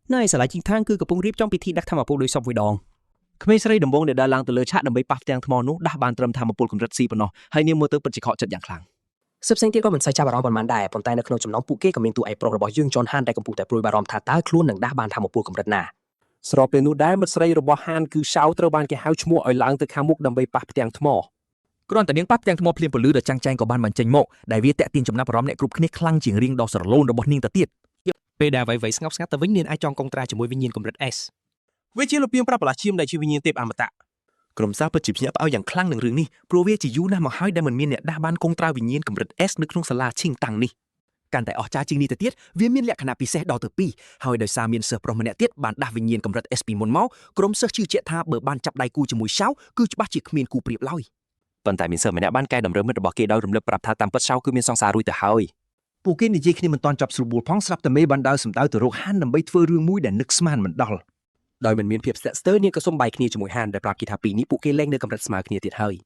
នៅឯសាលាជីងថាងគឺកំពុងរៀបចំពិធីដាស់ធម្មពលដោយសពមួយដង ក្មេងស្រីដំបងដែលដើរឡើងទៅលើឆាកដើម្បីប៉ះផ្ទាំងថ្មនោះដាស់បានត្រឹមធម្មពលកម្រិត C ប៉ុណ្ណោះហើយនាងមើលទៅពិតជាខកចិត្តយ៉ាងខ្លាំង សិបផ្សេងទៀតក៏មិនសូវចាប់អារម្មណ៍ប៉ុន្មានដែរប៉ុន្តែនៅក្នុងចំណោមពួកគេក៏មានតួឯកប្រុសរបស់យើងចនហានដែលកំពុងតែព្រួយបារម្ភថាតើខ្លួននឹងដាស់បានធម្មពលកម្រិតណា ស្របពេលនោះដែរមិត្តស្រីរបស់ហានគឺឆៅត្រូវបានគេហៅឈ្មោះឲ្យឡើងទៅខាងមុខដើម្បីប៉ះផ្ទាំងថ្ម គ្រាន់តែនាងប៉ះផ្ទាំងថ្មភ្លាមពលឺដ៏ចាំងចែងក៏បានបញ្ចេញមកដែលវាតាក់ទាញចំណាប់អារម្មណ៍អ្នកគ្រប់គ្នាខ្លាំងជាងរៀងដ៏ស្រឡូនរបស់នាងទៅទៀត ពេលដែលអ្វីៗស្ងប់ស្ងាត់ទៅវិញនាងអាចចងកុងត្រាជាមួយវិញ្ញាណកម្រិត S វាជាលពាងប្រាប់ប្រឡាឈាមដែលជាវិញ្ញាណទេពអមតៈ ក្រុមសាពិតជាភ្ញាក់ផ្អើលយ៉ាងខ្លាំងនឹងរឿងនេះព្រោះវាជាយូរណាស់មកហើយដែលមិនមានអ្នកដាស់បានកុងត្រាវិញ្ញាណកម្រិត S នៅក្នុងសាលាឈីងតាំងនេះកាន់តែអស្ចារ្យជាងនេះទៅទៀតវាមានលក្ខណៈពិសេសដល់ទៅពីរហើយដោយសារមានសិស្សប្រុសម្នាក់ទៀតបានដាស់វិញ្ញាណកម្រិត S ពីមុនមកក្រុមសិស្សជឿជាក់ថាបើបានចាប់ដៃគូជាមួយឆៅគឺច្បាស់ជាគ្មានគូប្រៀបឡើយប៉ុន្តែមានសិស្សម្នាក់បានកែតម្រូវមិត្តរបស់គេដោយរំលឹកប្រាប់ថាតាមពិតឆៅគឺមានសង្សាររួចទៅហើយ ពួកគេនិយាយគ្នាមិនទាន់ចប់ស្រួលបួលផងស្រាប់តែមេបានដើរសម្ដៅទៅរកហានដើម្បីធ្វើរឿងមួយដែលនឹកស្មានមិនដល់ ដោយមិនមានភាពស្ទាក់ស្ទើរនាងក៏សុំបាយគ្នាជាមួយហានដែលប្រាប់គេថាពីរនេះពួកគេលែងនៅកម្រិតស្មើគ្នាទៀតហើយ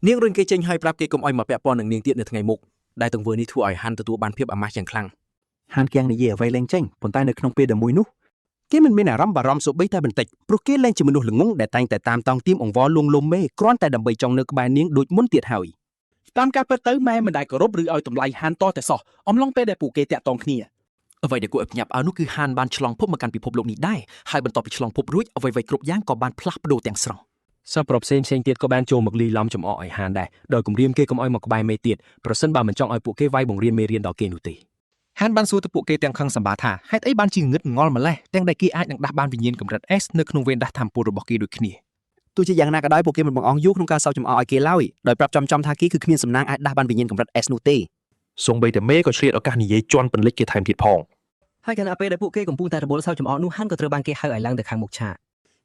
នាងរុញគេចេញហើយប្រាប់គេកុំឲ្យមកពាក់ព័ន្ធនឹងនាងទៀតនៅថ្ងៃមុខដែលទង្វើនេះធ្វើឲ្យហាន់ទទួលបានភាពអាម៉ាស់យ៉ាងខ្លាំង ហានគៀងនិយាយអ្វីលែងចេញប៉ុន្តែនៅក្នុងពេលតែមួយនោះគេមិនមានអារម្មណ៍បារម្ភសូម្បីតែបន្តិចព្រោះគេលែងជាមនុស្សល្ងងដែលតែងតែតាមតង់ទៀមអង្វរលួងលោមមេគ្រាន់តែដើម្បីចង់នៅក្បែរនាងដូចមុនទៀតហើយ តាមការពិតទៅម៉ែមិនដែលគោរពឬឲ្យតម្លៃហានតតែសោះអំឡុងពេលដែលពួកគេតាក់ទងគ្នា អ្វីដែលគួរឲ្យភ្ញាក់ផ្អើលនោះគឺហានបានឆ្លងភពមកកាន់ពិភពលោកនេះដែរហើយបន្ទាប់ពីឆ្លងភពរួចអ្វីៗគ្រប់យ៉ាងក៏បានផ្លាស់ប្ដូរទាំងស្រុង សិស្សប្រុសផ្សេងផ្សេងទៀតក៏បានចូលមកលីឡំចំអកឲ្យហានដែរដោយគំរាមគេកុំឲ្យមកក្បែរមេទៀតប្រសិនបើមិនចង់ឲ្យពួកគេវាយបង្រៀនមេរៀនដល់គេនោះទេ ហានបានសួរទៅពួកគេទាំងខឹងសម្បាថាហេតុអីបានជាងងឹតងល់ម្លេះទាំងដែលគេអាចនឹងដាស់បានវិញ្ញាណកម្រិត S នៅក្នុងវេនដាស់ធម្មពលរបស់គេដូចគ្នា ទោះជាយ៉ាងណាក៏ដោយពួកគេមិនបង្អង់យូរក្នុងការសោកចំអកឲ្យគេឡើយដោយប្រាប់ចំៗថាគេគឺគ្មានសំណាងអាចដាស់បានវិញ្ញាណកម្រិត S នោះទេ សូម្បីតែមេក៏ឆ្លៀតឱកាសនិយាយជន់ពន្លិចគេថែមទៀតផង ហើយខណៈពេលដែលពួកគេកំពុងតែរវល់សើចចំអកនោះហានក៏ត្រូវបានគេហៅឲ្យឡើងទៅខាងមុខឆាក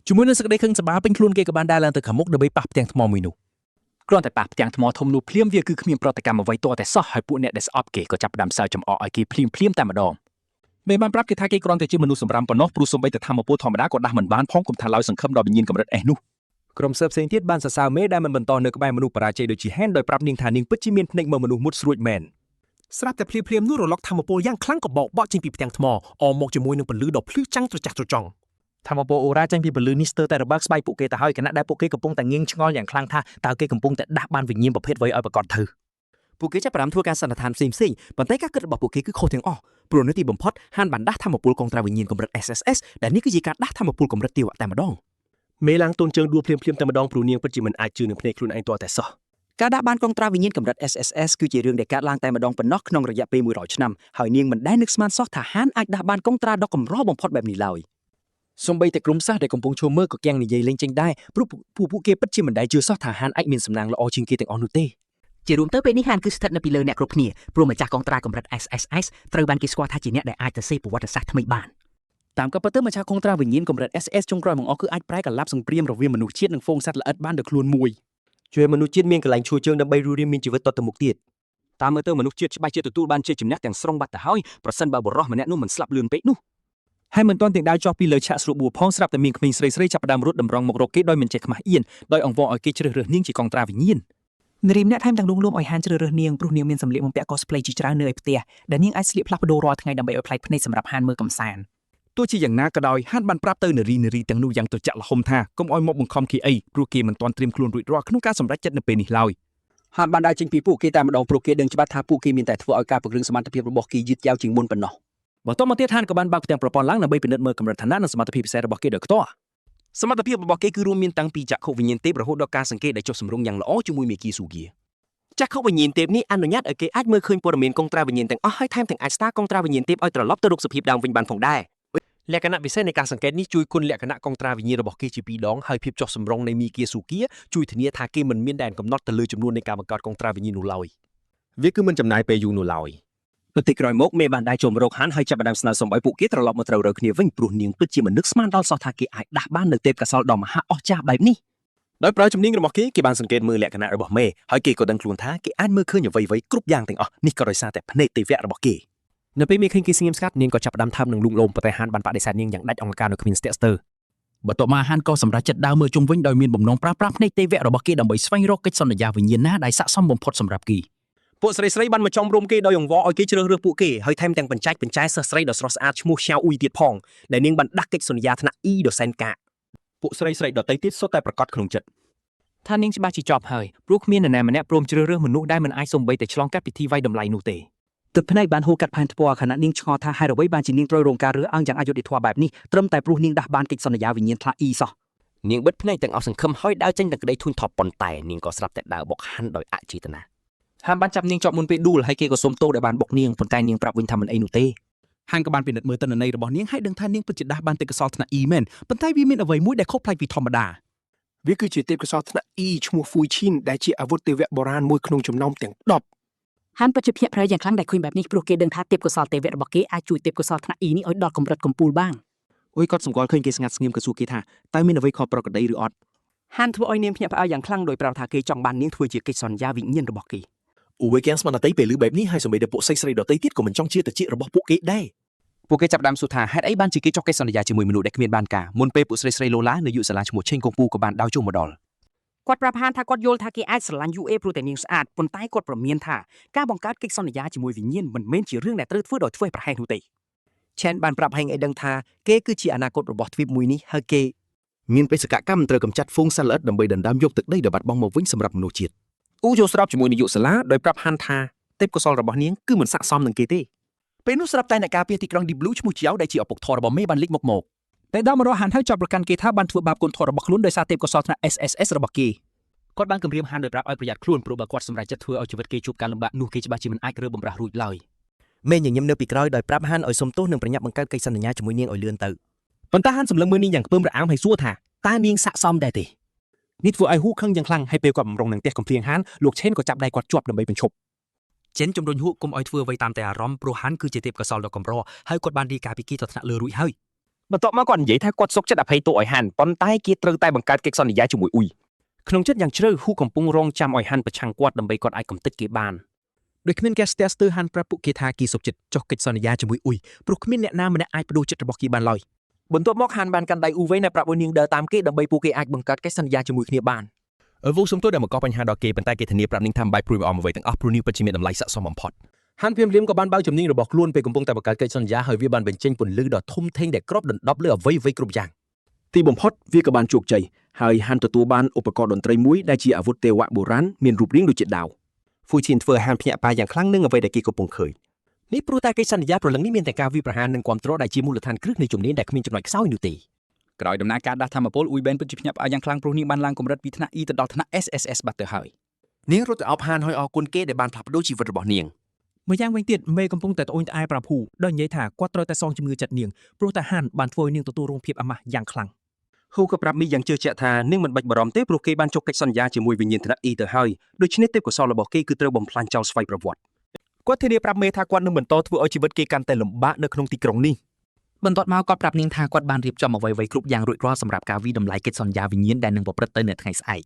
ជាមួយនឹងសេចក្តីខឹងសម្បាពេញខ្លួនគេក៏បានដើរឡើងទៅខាងមុខដើម្បីប៉ះផ្ទាំងថ្មមួយនោះគ្រាន់តែប៉ះផ្ទាំងថ្មធំនោះភ្លាមវាគឺគ្មានប្រតិកម្មអ្វីទាល់តែសោះហើយពួកអ្នកដែលស្អប់គេក៏ចាប់ផ្ដើមសើចចំអកឲ្យគេភ្លាមភ្លាមតែម្ដងមេបានប្រាប់គេថាគេគ្រាន់តែជាមនុស្សសម្រាមប៉ុណ្ណោះព្រោះសូម្បីតែធម្មពលធម្មតាក៏ដាស់មិនបានផងកុំថាឡើយសង្ឃឹមដល់វិញ្ញាណកម្រិត S នោះ ក្រុមសិស្សផ្សេងទៀតបានសរសើរមេដែលមិនបន្តនៅក្បែរមនុស្សបរាជ័យដូចជាហានដោយប្រាប់នាងថានាងពិតជាមានភ្នែកមើលមនុស្សមុតស្រួចមែន ស្រាប់តែភ្លាមភ្លាមនោះរលកធម្មពលយ៉ាងខ្លាំងក៏បោកបក់ចេញពីផ្ទាំងថ្មអមមកជាមួយនឹងពន្លឺដ៏ភ្លឺចាំងត្រចះត្រចង់ ធម្មពលអូរ៉ាចេញពីពលឺនេះស្ទើរតែរបើកស្បែកពួកគេទៅហើយខណៈដែលពួកគេកំពុងតែងៀងឆ្ងល់យ៉ាងខ្លាំងថាតើគេកំពុងតែដាស់បានវិញ្ញាណប្រភេទអ្វីឲ្យប្រាកដទៅ ពួកគេចាប់ផ្ដើមធ្វើការសន្និដ្ឋានផ្សេងៗប៉ុន្តែការគិតរបស់ពួកគេគឺខុសទាំងអស់ព្រោះនៅទីបំផុតហានបានដាស់ធម្មពលកងត្រាវិញ្ញាណកម្រិត SSS ដែលនេះគឺជាការដាស់ធម្មពលកម្រិតទាវតែម្ដង មេឡើងទន់ជើងដួលភ្លាមភ្លាមតែម្ដងព្រោះនាងពិតជាមិនអាចជឿនឹងភ្នែកខ្លួនឯងទាល់តែសោះ ការដាក់បានកងត្រាវិញ្ញាណកម្រិត SSS គឺជារឿងដែលកើតឡើងតែម្ដងប៉ុណ្ណោះក្នុងរយៈពេល100ឆ្នាំហើយនាងមិនដែលនឹកស្មានសោះថាហានអាចដាស់បានកងត្រាដ៏កម្របំផុតបែបនេះឡើយ សូម្បីតែក្រុមសិស្សដែលកំពុងឈរមើលក៏គាំងនិយាយលេងចេញដែរព្រោះពួកពួកគេពិតជាមិនដែលជឿសោះថាហានអាចមានសំណាងល្អជាងគេទាំងអស់នោះទេ ជារួមទៅពេលនេះហានគឺស្ថិតនៅពីលើអ្នកគ្រប់គ្នាព្រោះម្ចាស់កងត្រាកម្រិត SSS ត្រូវបានគេស្គាល់ថាជាអ្នកដែលអាចទៅសេប្រវត្តិសាស្ត្រថ្មីបាន តាមការពិតទៅម្ចាស់កុងត្រាវិញ្ញាណកម្រិត SS ចុងក្រោយមកអស់គឺអាចប្រែកាឡាប់សង្គ្រាមរវាងមនុស្សជាតិនិងហ្វូងសត្វល្អិតបានដោយខ្លួនមួយ ជួយមនុស្សជាតិមានកន្លែងឈួរជើងដើម្បីរស់រានមានជីវិតតទៅមុខទៀត តាមមើលទៅមនុស្សជាតិច្បាស់ជាទទួលបានជ័យជំនះទាំងស្រុងបាត់ទៅហើយប្រសិនបើបុរសម្នាក់នោះមិនស្លាប់លឿនពេកនោះ ហើយមិនទាន់ទាំងដើរចុះពីលើឆាកស្រួលបួផងស្រាប់តែមានក្មេងស្រីស្រីចាប់ផ្ដើមរត់តម្រង់មករកគេដោយមិនចេះខ្មាស់អៀនដោយអង្វរឲ្យគេជ្រើសរើសនាងជាកងត្រាវិញ្ញាណ នារីម្នាក់ថែមទាំងលួងលោមឲ្យហានជ្រើសរើសនាងព្រោះនាងមានសម្លៀកបំពាក់ cosplay ជាច្រើននៅឯផ្ទះដែលនាងអាចស្លៀកផ្លាស់ប្ដូររាល់ថ្ងៃដើម្បីឲ្យប្លែកភ្នែកសម្រាប់ហានមើលកម្សាន្ត ទោះជាយ៉ាងណាក៏ដោយហានបានប្រាប់ទៅនារីនារីទាំងនោះយ៉ាងត្រជាក់ល្ហុមថាកុំឲ្យមកបង្ខំគេអីព្រោះគេមិនទាន់ត្រៀមខ្លួនរួចរាល់ក្នុងការសម្រេចចិត្តនៅពេលនេះឡើយ ហានបានដើរចេញពីពួកគេតែម្ដងព្រោះគេដឹងច្បាស់ថាពួកគេមានតែធ្វើឲ្យការពង្រឹងសមត្ថភាពរបស់គេយឺតយ៉ាវជាងមុនប៉ុណ្ណោះ បន្ទាប់មកទៀតហានក៏បានបើកផ្ទាំងប្រព័ន្ធឡើងដើម្បីពិនិត្យមើលកម្រិតឋានៈនិងសមត្ថភាពពិសេសរបស់គេដោយផ្ទាល់ សមត្ថភាពរបស់គេគឺរួមមានតាំងពីចក្ខុវិញ្ញាណទេពរហូតដល់ការសង្កេតដែលចុះសម្រុងយ៉ាងល្អជាមួយមេគីស៊ូគៀចក្ខុវិញ្ញាណទេពនេះអនុញ្ញាតឲ្យគេអាចមើលឃើញព័ត៌មានកុងត្រាវិញ្ញាណទាំងអស់ហើយថែមទាំងអាចស្ដារកុងត្រាវិញ្ញាណទេពឲ្យត្រឡប់ទៅរកសភាពដើមវិញបានផងដែរ លក្ខណៈពិសេសនៃការសង្កេតនេះជួយគុណលក្ខណៈកុងត្រាវិញ្ញាណរបស់គេជាពីរដងហើយភាពចុះសម្រុងនៃមីគាស៊ូគៀជួយធានាថាគេមិនមានដែនកំណត់ទៅលើចំនួននៃការបង្កើតកុងត្រាវិញ្ញាណនោះឡើយ វាគឺមិនចំណាយពេលយូរនោះឡើយបន្តិចក្រោយមកមេបានដែរចូលមករកហានហើយចាប់ផ្ដើមស្នើសុំឲ្យពួកគេត្រឡប់មកត្រូវរើគ្នាវិញព្រោះនាងពិតជាមិននឹកស្មានដល់សោះថាគេអាចដាស់បាននៅទេពកោសលដ៏មហាអស្ចារ្យបែបនេះ ដោយប្រើជំនាញរបស់គេគេបានសង្កេតមើលលក្ខណៈរបស់មេហើយគេក៏ដឹងខ្លួនថាគេអាចមើលឃើញអ្វីៗគ្រប់យ៉ាងទាំងអស់នេះក៏ដោយសារតែភ្នែកទេវៈរបស់គេ នៅពេលមេឃើញគេស្ងៀមស្ងាត់នាងក៏ចាប់ផ្ដើមថើបនឹងលួងលោមប៉ុន្តែហានបានបដិសេធនាងយ៉ាងដាច់អង្ការនៅគ្មានស្ទាក់ស្ទើរ បន្ទាប់មកហានក៏សម្រេចចិត្តដើរមើលជុំវិញដោយមានបំណងប្រើប្រាស់ភ្នែកទេវៈរបស់គេដើម្បីស្វែងរកកិច្ចសន្យាវិញ្ញាណណាដែលស័ក្តិសមបំផុតសម្រាប់គេ ពួកស្រីស្រីបានមកចំរុំគេដោយអង្វរឲ្យគេជ្រើសរើសពួកគេហើយថែមទាំងបញ្ចាច់បញ្ចែសិស្សស្រីដ៏ស្រស់ស្អាតឈ្មោះឆាវអ៊ុយទៀតផងដែលនាងបានដាស់កិច្ចសន្យាថ្នាក់ E ដ៏សែនកាក ពួកស្រីស្រីដទៃទៀតសុទ្ធតែប្រកាសក្នុងចិត្ត ថានាងច្បាស់ជាចប់ហើយព្រោះគ្មាននរណាម្នាក់ព្រមជ្រើសរើសមនុស្សដែលមិនអាចសូម្បីតែឆ្លងកាត់ពិធីវាយតម្លៃនោះទេ ទឹកភ្នែកបានហូរកាត់ផែនថ្ពាល់ខណៈនាងឆ្ងល់ថាហេតុអ្វីបានជានាងត្រូវរងការរើសអើងយ៉ាងអយុត្តិធម៌បែបនេះត្រឹមតែព្រោះនាងដាស់បានកិច្ចសន្យាវិញ្ញាណថ្នាក់ E សោះ នាងបិទភ្នែកទាំងអស់សង្ឃឹមហើយដើរចេញទាំងក្តីធុញថប់ប៉ុន្តែនាងក៏ស្រាប់តែដើរបុកហាន់ដោយអចេតនា ហានបានចាប់នាងជាប់មុនពេលដួលហើយគេក៏សុំទោសដែលបានបុកនាងប៉ុន្តែនាងប្រាប់វិញថាមិនអីនោះទេ ហានក៏បានពិនិត្យមើលទិន្នន័យរបស់នាងហើយដឹងថានាងពិតជាដាស់បានទេពកោសល្យថ្នាក់ E មែនប៉ុន្តែវាមានអ្វីមួយដែលខុសប្លែកពីធម្មតា វាគឺជាទេពកោសល្យថ្នាក់ E ឈ្មោះហ្វួយឈីនដែលជាអាវុធទេវៈបុរាណមួយក្នុងចំណោមទាំង10 ហានពិតជាភ្ញាក់ផ្អើលយ៉ាងខ្លាំងដែលឃើញបែបនេះព្រោះគេដឹងថាទេពកោសល្យទេវៈរបស់គេអាចជួយទេពកោសល្យថ្នាក់ E នេះឲ្យដល់កម្រិតកំពូលបាន អ៊ុយគាត់សម្គាល់ឃើញគេស្ងាត់ស្ងៀមក៏សួរគេថាតើមានអ្វីខុសប្រក្រតីឬអត់ ហានធ្វើឲ្យនាងភ្ញាក់ផ្អើលយ៉ាងខ្លាំងដោយប្រាប់ថាគេចង់បាននាងធ្វើជាកិច្ចសន្យាវិញ្ញាណរបស់គេ អ៊ូវេគាំងស្មានតែពេលឮបែបនេះហើយសូម្បីតែពួកស្រីស្រីដទៃទៀតក៏មិនចង់ជឿតិចរបស់ពួកគេដែរ ពួកគេចាប់ផ្ដើមសួរថាហេតុអីបានជាគេចុះកិច្ចសន្យាជាមួយមនុស្សដែលគ្មានបានការមុនពេលពួកស្រីស្រីឡូឡានៅយុសាលាឈ្មោះឆេងកុងពូក៏បានដើរចូលមកដល់ គាត់ប្រាប់ហានថាគាត់យល់ថាគេអាចស្រឡាញ់ UA ព្រោះតែនាងស្អាតប៉ុន្តែគាត់ព្រមានថាការបង្កើតកិច្ចសន្យាជាមួយវិញ្ញាណមិនមែនជារឿងដែលត្រូវធ្វើដោយធ្វេសប្រហែសនោះទេ ឆេនបានប្រាប់ហេងឲ្យដឹងថាគេគឺជាអនាគតរបស់ទ្វីបមួយនេះហើយគេ មានបេសកកម្មត្រូវកម្ចាត់ហ្វូងសត្វល្អិតដើម្បីដណ្ដើមយកទឹកដីដែលបាត់បង់មកវិញសម្រាប់មនុស្សជាតិ អ៊ូយល់ស្របជាមួយនាយកសាលាដោយប្រាប់ហានថាទេពកោសល្យរបស់នាងគឺមិនស័ក្តិសមនឹងគេទេ ពេលនោះស្រាប់តែអ្នកការពារទីក្រុង Deep Blue ឈ្មោះជាវដែលជាឪពុកធម៌របស់មេបានលេចមុខមក តែដល់មករកហានហើយចាប់ប្រកាន់គេថាបានធ្វើបាបគុណធម៌របស់ខ្លួនដោយសារទេពកោសល្យថ្នាក់ SSS របស់គេ គាត់បានគំរាមហានដោយប្រាប់ឲ្យប្រយ័ត្នខ្លួនព្រោះបើគាត់សម្រេចចិត្តធ្វើឲ្យជីវិតគេជួបការលំបាកនោះគេច្បាស់ជាមិនអាចរើបម្រះរួចឡើយ មេញញឹមនៅពីក្រោយដោយប្រាប់ហានឲ្យសុំទោសនិងប្រញាប់បង្កើតកិច្ចសន្យាជាមួយនាងឲ្យលឿនទៅ ប៉ុន្តែហានសម្លឹងមើលនាងយ៉ាងខ្ពើមរអាមហើយសួរថាតើនាងស័ក្តិសមដែរទេ នេះធ្វើឲ្យហ៊ូខឹងយ៉ាងខ្លាំងហើយពេលគាត់បំរុងនឹងផ្ទះកំភ្លៀងហានលោកឆេនក៏ចាប់ដៃគាត់ជាប់ដើម្បីបញ្ឈប់ ចិនជំរុញហ៊ូកុំឲ្យធ្វើអ្វីតាមតែអារម្មណ៍ព្រោះហានគឺជាទេពកោសល្យដ៏កម្រហើយគាត់បានរាយការណ៍ពីគេទៅថ្នាក់លើរួចហើយបន្ទាប់មកគាត់និយាយថាគាត់សុខចិត្តអភ័យទោសឲ្យហានប៉ុន្តែគេត្រូវតែបង្កើតកិច្ចសន្យាជាមួយអ៊ុយក្នុងចិត្តយ៉ាងជ្រៅហ៊ូកំពុងរងចាំឲ្យហានប្រឆាំងគាត់ដើម្បីគាត់អាចកំទេចគេបាន ដោយគ្មានការស្ទះស្ទើរហានប្រាប់ពួកគេថាគេសុខចិត្តចុះកិច្ចសន្យាជាមួយអ៊ុយព្រោះគ្មានអ្នកណាម្នាក់អាចបដូរចិត្តរបស់គេបានឡើយ បន្ទាប់មកហានបានកាន់ដៃអ៊ូវេដែលប្រាប់ឲ្យនាងដើរតាមគេដើម្បីពួកគេអាចបង្កើតកិច្ចសន្យាជាមួយគ្នាបាន អឺវូសុំទោសដែលបង្កបញ្ហាដល់គេប៉ុន្តែគេធានាប្រាប់នាងថាមិនបាច់ព្រួយបារម្ភអ្វីទាំងអស់ព្រោះនាងពិតជាមានតម្លៃស័ក្តិសមបំផុត ហានភ្លាមៗក៏បានបើកជំនាញរបស់ខ្លួនពេលកំពុងតែបង្កើតកិច្ចសន្យាហើយវាបានបញ្ចេញពន្លឺដ៏ធំធេងដែលគ្របដណ្ដប់លើអ្វីៗគ្រប់យ៉ាង ទីបំផុតវាក៏បានជោគជ័យហើយហានទទួលបានឧបករណ៍តន្ត្រីមួយដែលជាអាវុធទេវៈបុរាណមានរូបរាងដូចជាដាវ ហ្វូឈីនធ្វើឲ្យហានភ្ញាក់ផ្អើលយ៉ាងខ្លាំងនឹងអ្វីដែលគេកំពុងឃើញនេះព្រោះតែកិច្ចសន្យាប្រលឹងនេះមានតែការវាយប្រហារនិងគាំទ្រដែលជាមូលដ្ឋានគ្រឹះនៃជំនាញដែលគ្មានចំណុចខ្សោយនោះទេ ក្រោយដំណើរការដាស់ធម្មពលអ៊ុយបេនពិតជាភ្ញាក់ផ្អើលយ៉ាងខ្លាំងព្រោះនាងបានឡើងកម្រិតពីថ្នាក់ E ទៅដល់ថ្នាក់ SSS បាត់ទៅហើយ នាងរត់ទៅអោបហានហើយអរគុណគេដែលបានផ្លាស់ប្ដូរជីវិតរបស់នាង ម្យ៉ាងវិញទៀតមេកំពុងតែត្អូញត្អែប្រាប់ហ៊ូដោយនិយាយថាគាត់ត្រូវតែសងជំងឺចិត្តនាងព្រោះតែហានបានធ្វើឲ្យនាងទទួលរងភាពអាម៉ាស់យ៉ាងខ្លាំង ហ៊ូក៏ប្រាប់មីយ៉ាងជឿជាក់ថានាងមិនបាច់បារម្ភទេព្រោះគេបានចុះកិច្ចសន្យាជាមួយវិញ្ញាណថ្នាក់ E ទៅហើយដូច្នេះទេពកោសល្យរបស់គេគឺត្រូវបំផ្លាញចោលស្វ័យប្រវត្តិ គាត់ធានាប្រាប់មេថាគាត់នឹងបន្តធ្វើឲ្យជីវិតគេកាន់តែលំបាកនៅក្នុងទីក្រុងនេះ បន្ទាប់មកគាត់ប្រាប់នាងថាគាត់បានរៀបចំអ្វីៗគ្រប់យ៉ាងរួចរាល់សម្រាប់ការវិតម្លៃកិច្ចសន្យាវិញ្ញាណដែលនឹងប្រព្រឹត្តទៅនៅថ្ងៃស្អែក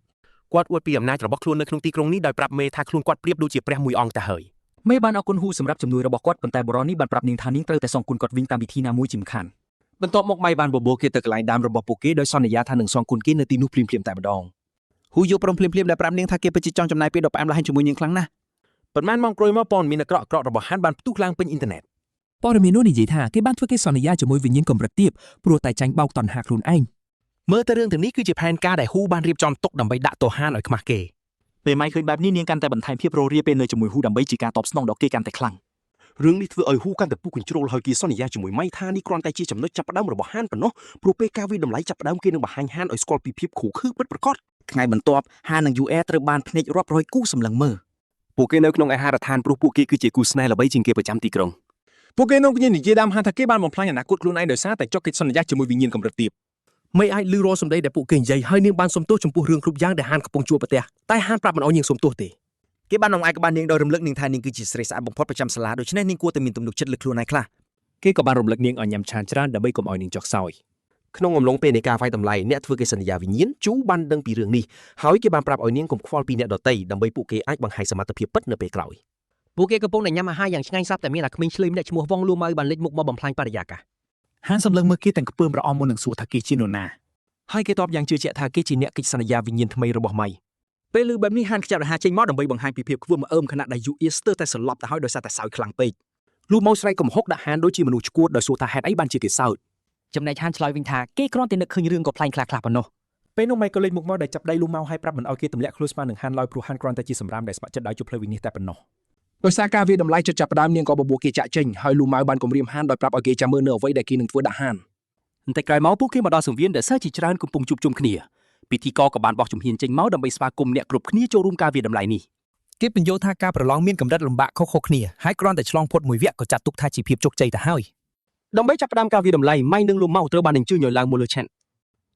គាត់អួតពីអំណាចរបស់ខ្លួននៅក្នុងទីក្រុងនេះដោយប្រាប់មេថាខ្លួនគាត់ប្រៀបដូចជាព្រះមួយអង្គទៅហើយ មេបានអរគុណហ៊ូសម្រាប់ជំនួយរបស់គាត់ប៉ុន្តែបុរសនេះបានប្រាប់នាងថានាងត្រូវតែសងគុណគាត់វិញតាមវិធីណាមួយជាមិនខាន បន្ទាប់មកម៉ៃបានបបួលគេទៅកន្លែងដើមរបស់ពួកគេដោយសន្យាថានឹងសងគុណគេនៅទីនោះភ្លាមៗតែម្ដង ហ៊ូយកព្រមភ្លាមៗដែលប្រាប់នាងថាគេពិតជាចង់ចំណាយពេលដ៏ផ្អែមល្ហែមជាមួយនាងខ្លាំងណាស់ ប៉ុន្មានម៉ោងក្រោយមកព័ត៌មានអាក្រក់ៗរបស់ហានបានផ្ទុះឡើងពេញអ៊ីនធឺណិត ព័ត៌មាននោះនិយាយថាគេបានធ្វើកិច្ចសន្យាជាមួយវិញ្ញាណកម្រិតទាបព្រោះតែចាញ់បោកតណ្ហាខ្លួនឯង មើលទៅរឿងទាំងនេះគឺជាផែនការដែលហ៊ូបានរៀបចំទុកដើម្បីដាក់ទោសហានឲ្យខ្មាស់គេ ពេលម៉ៃឃើញបែបនេះនាងកាន់តែបន្ថែមភាពរោរាពេលនៅជាមួយហ៊ូដើម្បីជាការតបស្នងដល់គេកាន់តែខ្លាំង រឿងនេះធ្វើឲ្យហ៊ូកាន់តែពុះកញ្ជ្រោលហើយគេសន្យាជាមួយម៉ៃថានេះគ្រាន់តែជាចំណុចចាប់ផ្ដើមរបស់ហានប៉ុណ្ណោះព្រោះពេលការវិតម្លៃចាប់ផ្ដើមគេនឹងបង្ហាញហានឲ្យស្គាល់ពីភាពឃោឃៅពិតប្រាកដ ថ្ងៃបន្ទាប់ហាននិង UR ត្រូវបានភ្នែករាប់រយគូសម្លឹងមើល ពួកគេនៅក្នុងអាហារដ្ឋានព្រោះពួកគេគឺជាគូស្នេហ៍ល្បីជាងគេប្រចាំទីក្រុង ពួកគេនាំគ្នានិយាយដើមហានថាគេបានបំផ្លាញអនាគតខ្លួនឯងដោយសារតែចុះកិច្ចសន្យាជាមួយវិញ្ញាណកម្រិតទាប មិនអាចលឺរាល់សម្ដីដែលពួកគេនិយាយហើយនាងបានសុំទោសចំពោះរឿងគ្រប់យ៉ាងដែលហានកំពុងជួបប្រទះតែហានប្រាប់មិនឲ្យនាងសុំទោសទេ គេបាននាំឯកបាលនាងដោយរំលឹកនាងថានាងគឺជាស្រីស្អាតបំផុតប្រចាំសាលាដូច្នេះនាងគួរតែមានទំនុកចិត្តលើខ្លួនឯងខ្លះ គេក៏បានរំលឹកនាងឲ្យញ៉ាំឆាច្រើនដើម្បីកុំឲ្យនាងចុះខ្សោយ ក្នុងអំឡុងពេលនៃការវាយតម្លៃអ្នកធ្វើកិច្ចសន្យាវិញ្ញាណជូបានដឹងពីរឿងនេះហើយគេបានប្រាប់ឲ្យនាងកុំខ្វល់ពីអ្នកដទៃដើម្បីពួកគេអាចបង្ហាញសមត្ថភាពពិតនៅពេលក្រោយ ពួកគេកំពុងតែញ៉ាំអាហារយ៉ាងឆ្ងាញ់ស្រាប់តែមានអាក្មេងឆ្លើយម្នាក់ឈ្មោះវងលូម៉ៅបានលេចមុខមកបំផ្លាញបរិយាកាស ហានសម្លឹងមើលគេទាំងខ្ពើមរអមមុននឹងសួរថាគេជានរណា ហើយគេតបយ៉ាងជឿជាក់ថាគេជាអ្នកកិច្ចសន្យាវិញ្ញាណថ្មីរបស់ម៉ៃ ពេលឮបែបនេះហានខ្ចាត់រហាចេញមកដើម្បីបង្ហាញពីភាពខ្វឹមអើមខណៈដែលយូអៀស្ទើរតែសន្លប់ទៅហើយដោយសារតែសើចខ្លាំងពេក លូម៉ៅស្រែកកំហុកដាក់ហានដូចជាមនុស្សឆ្កួតដោយសួរថាហេតុអីបានជាគេសើច ចំណែកហានឆ្លើយវិញថាគេគ្រាន់តែនឹកឃើញរឿងក៏ប្លែងខ្លះៗប៉ុណ្ណោះ ពេលនោះម៉ៃក៏លេចមុខមកដែលចាប់ដៃលូម៉ៅហើយប្រាប់មិនឲ្យគេទម្លាក់ខ្លួនស្មើនឹងហានឡើយព្រោះហានគ្រាន់តែជាសម្រាមដែលស្ម័គ្រចិត្តដើរជួបផ្លូវវិនិច្ឆ័យតែប៉ុណ្ណោះ ដោយសារការវាយតម្លៃចិត្តចាប់ផ្ដើមនាងក៏បបួលគេចាក់ចេញហើយលូម៉ៅបានគំរាមហានដោយប្រាប់ឲ្យគេចាំមើលនៅអ្វីដែលគេនឹងធ្វើដាក់ហាន បន្តិចក្រោយមកពួកគេមកដល់សង្វៀនដែលសិស្សជាច្រើនកំពុងជួបជុំគ្នាពិធីករក៏បានបោះជំហានចេញមកដើម្បីស្វាគមន៍អ្នកគ្រប់គ្នាចូលរួមការវាយតម្លៃនេះ គេបញ្យល់ថាការប្រឡងមានកម្រិតលំបាកខុសៗគ្នាហើយគ្រាន់តែឆ្លងផុតមួយវគ្គក៏ចាត់ទុកថាជាភាពជោគជ័យទៅហើយ ដើម្បីចាប់ផ្ដើមការវាយតម្លៃម៉ៃនិងលូម៉ៅត្រូវបានអញ្ជើញឲ្យឡើងមកលើឆាក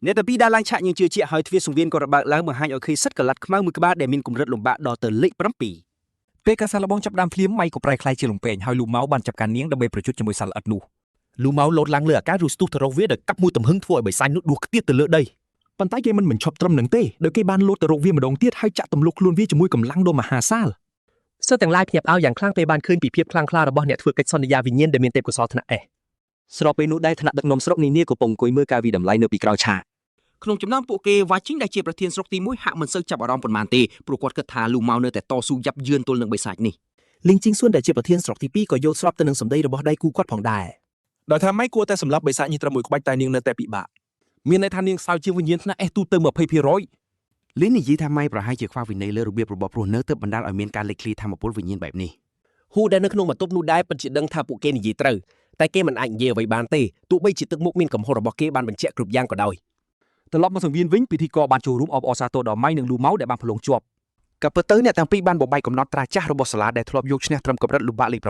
អ្នកទាំងពីរដើរឡើងឆាកយ៉ាងជឿជាក់ហើយទ្វារសង្វៀនក៏របើកឡើងបង្ហាញឲ្យឃើញសិតកន្លាត់ខ្មៅមួយក្បាលដែលមានកម្រិតលំបាកដល់ទៅលេខ7 ពេលការសាកល្បងចាប់ផ្ដើមភ្លាមម៉ៃក៏ប្រែក្លាយជាលំពែងហើយលូម៉ៅបានចាប់ការនាងដើម្បីប្រយុទ្ធជាមួយសត្វល្អិតនោះ លូម៉ៅលោតឡើងលើអាកាសឬស្ទុះទៅរកវាដោយកាប់មួយទំហឹងធ្វើឲ្យបិសាចនោះដួសខ្ទាតទៅលើដី ប៉ុន្តែគេមិនបញ្ឈប់ត្រឹមនឹងទេដោយគេបានលោតទៅរកវាម្ដងទៀតហើយចាក់ទម្លុះខ្លួនវាជាមួយកម្លាំងដ៏មហាសាល សិស្សទាំងឡាយភ្ញាក់ផ្អើលយ៉ាងខ្លាំងពេលបានឃើញពីភាពខ្លាំងក្លារបស់អ្នកធ្វើកិច្ចសន្យាវិញ្ញាណដែលមានទេពកោសល្យថ្នាក់ S ស្របពេលនោះដែរថ្នាក់ដឹកនាំស្រុកនានាកំពុងអង្គុយមើលការវាយតម្លៃនៅពីក្រោយឆាកក្នុងចំណោមពួកគេវ៉ាជីងដែលជាប្រធានស្រុកទី1ហាក់មិនសូវចាប់អារម្មណ៍ប៉ុន្មានទេព្រោះគាត់គិតថាលូម៉ៅនៅតែតស៊ូយ៉ាប់យឺនទល់នឹងបិសាចនេះ លីងជីងសួនដែលជាប្រធានស្រុកទី2ក៏យល់ស្របទៅនឹងសម្ដីរបស់ដៃគូគាត់ផងដែរ ដោយថាម៉ៃគួរតែសម្លាប់បិសាចនេះត្រឹមមួយក្បាច់តែនាងនៅតែពិបាកមានន័យថានាងសើជាងវិញ្ញាណថ្នាក់ S ទូទៅ20% លីននិយាយថាម៉ៃប្រហែលជាខ្វះវិន័យលើរបៀបរបបរស់នៅទើបបណ្ដាលឲ្យមានការលេចធ្លាយធម៌ពលវិញ្ញាណបែបនេះ ហ៊ូដែលនៅក្នុងបន្ទប់នោះដែរពិតជាដឹងថាពួកគេនិយាយត្រូវតែគេមិនអាចនិយាយអ្វីបានទេទោះបីជាទឹកមុខមានកំហុសរបស់គេបានបញ្ជាក់គ្រប់យ៉ាងក៏ដោយ ត្រឡប់មកសង្វៀនវិញពិធីករបានចូលរួមអបអរសាទរដល់ម៉ៃនិងលូម៉ៅដែលបានប្រឡងជាប់ ក៏ពិតទៅអ្នកទាំងពីរបានបំបែកកំណត់ត្រាចាស់របស់សាលាដែលធ្លាប់យកឈ្នះត្រឹមកម្រិតលំបាកលេខ6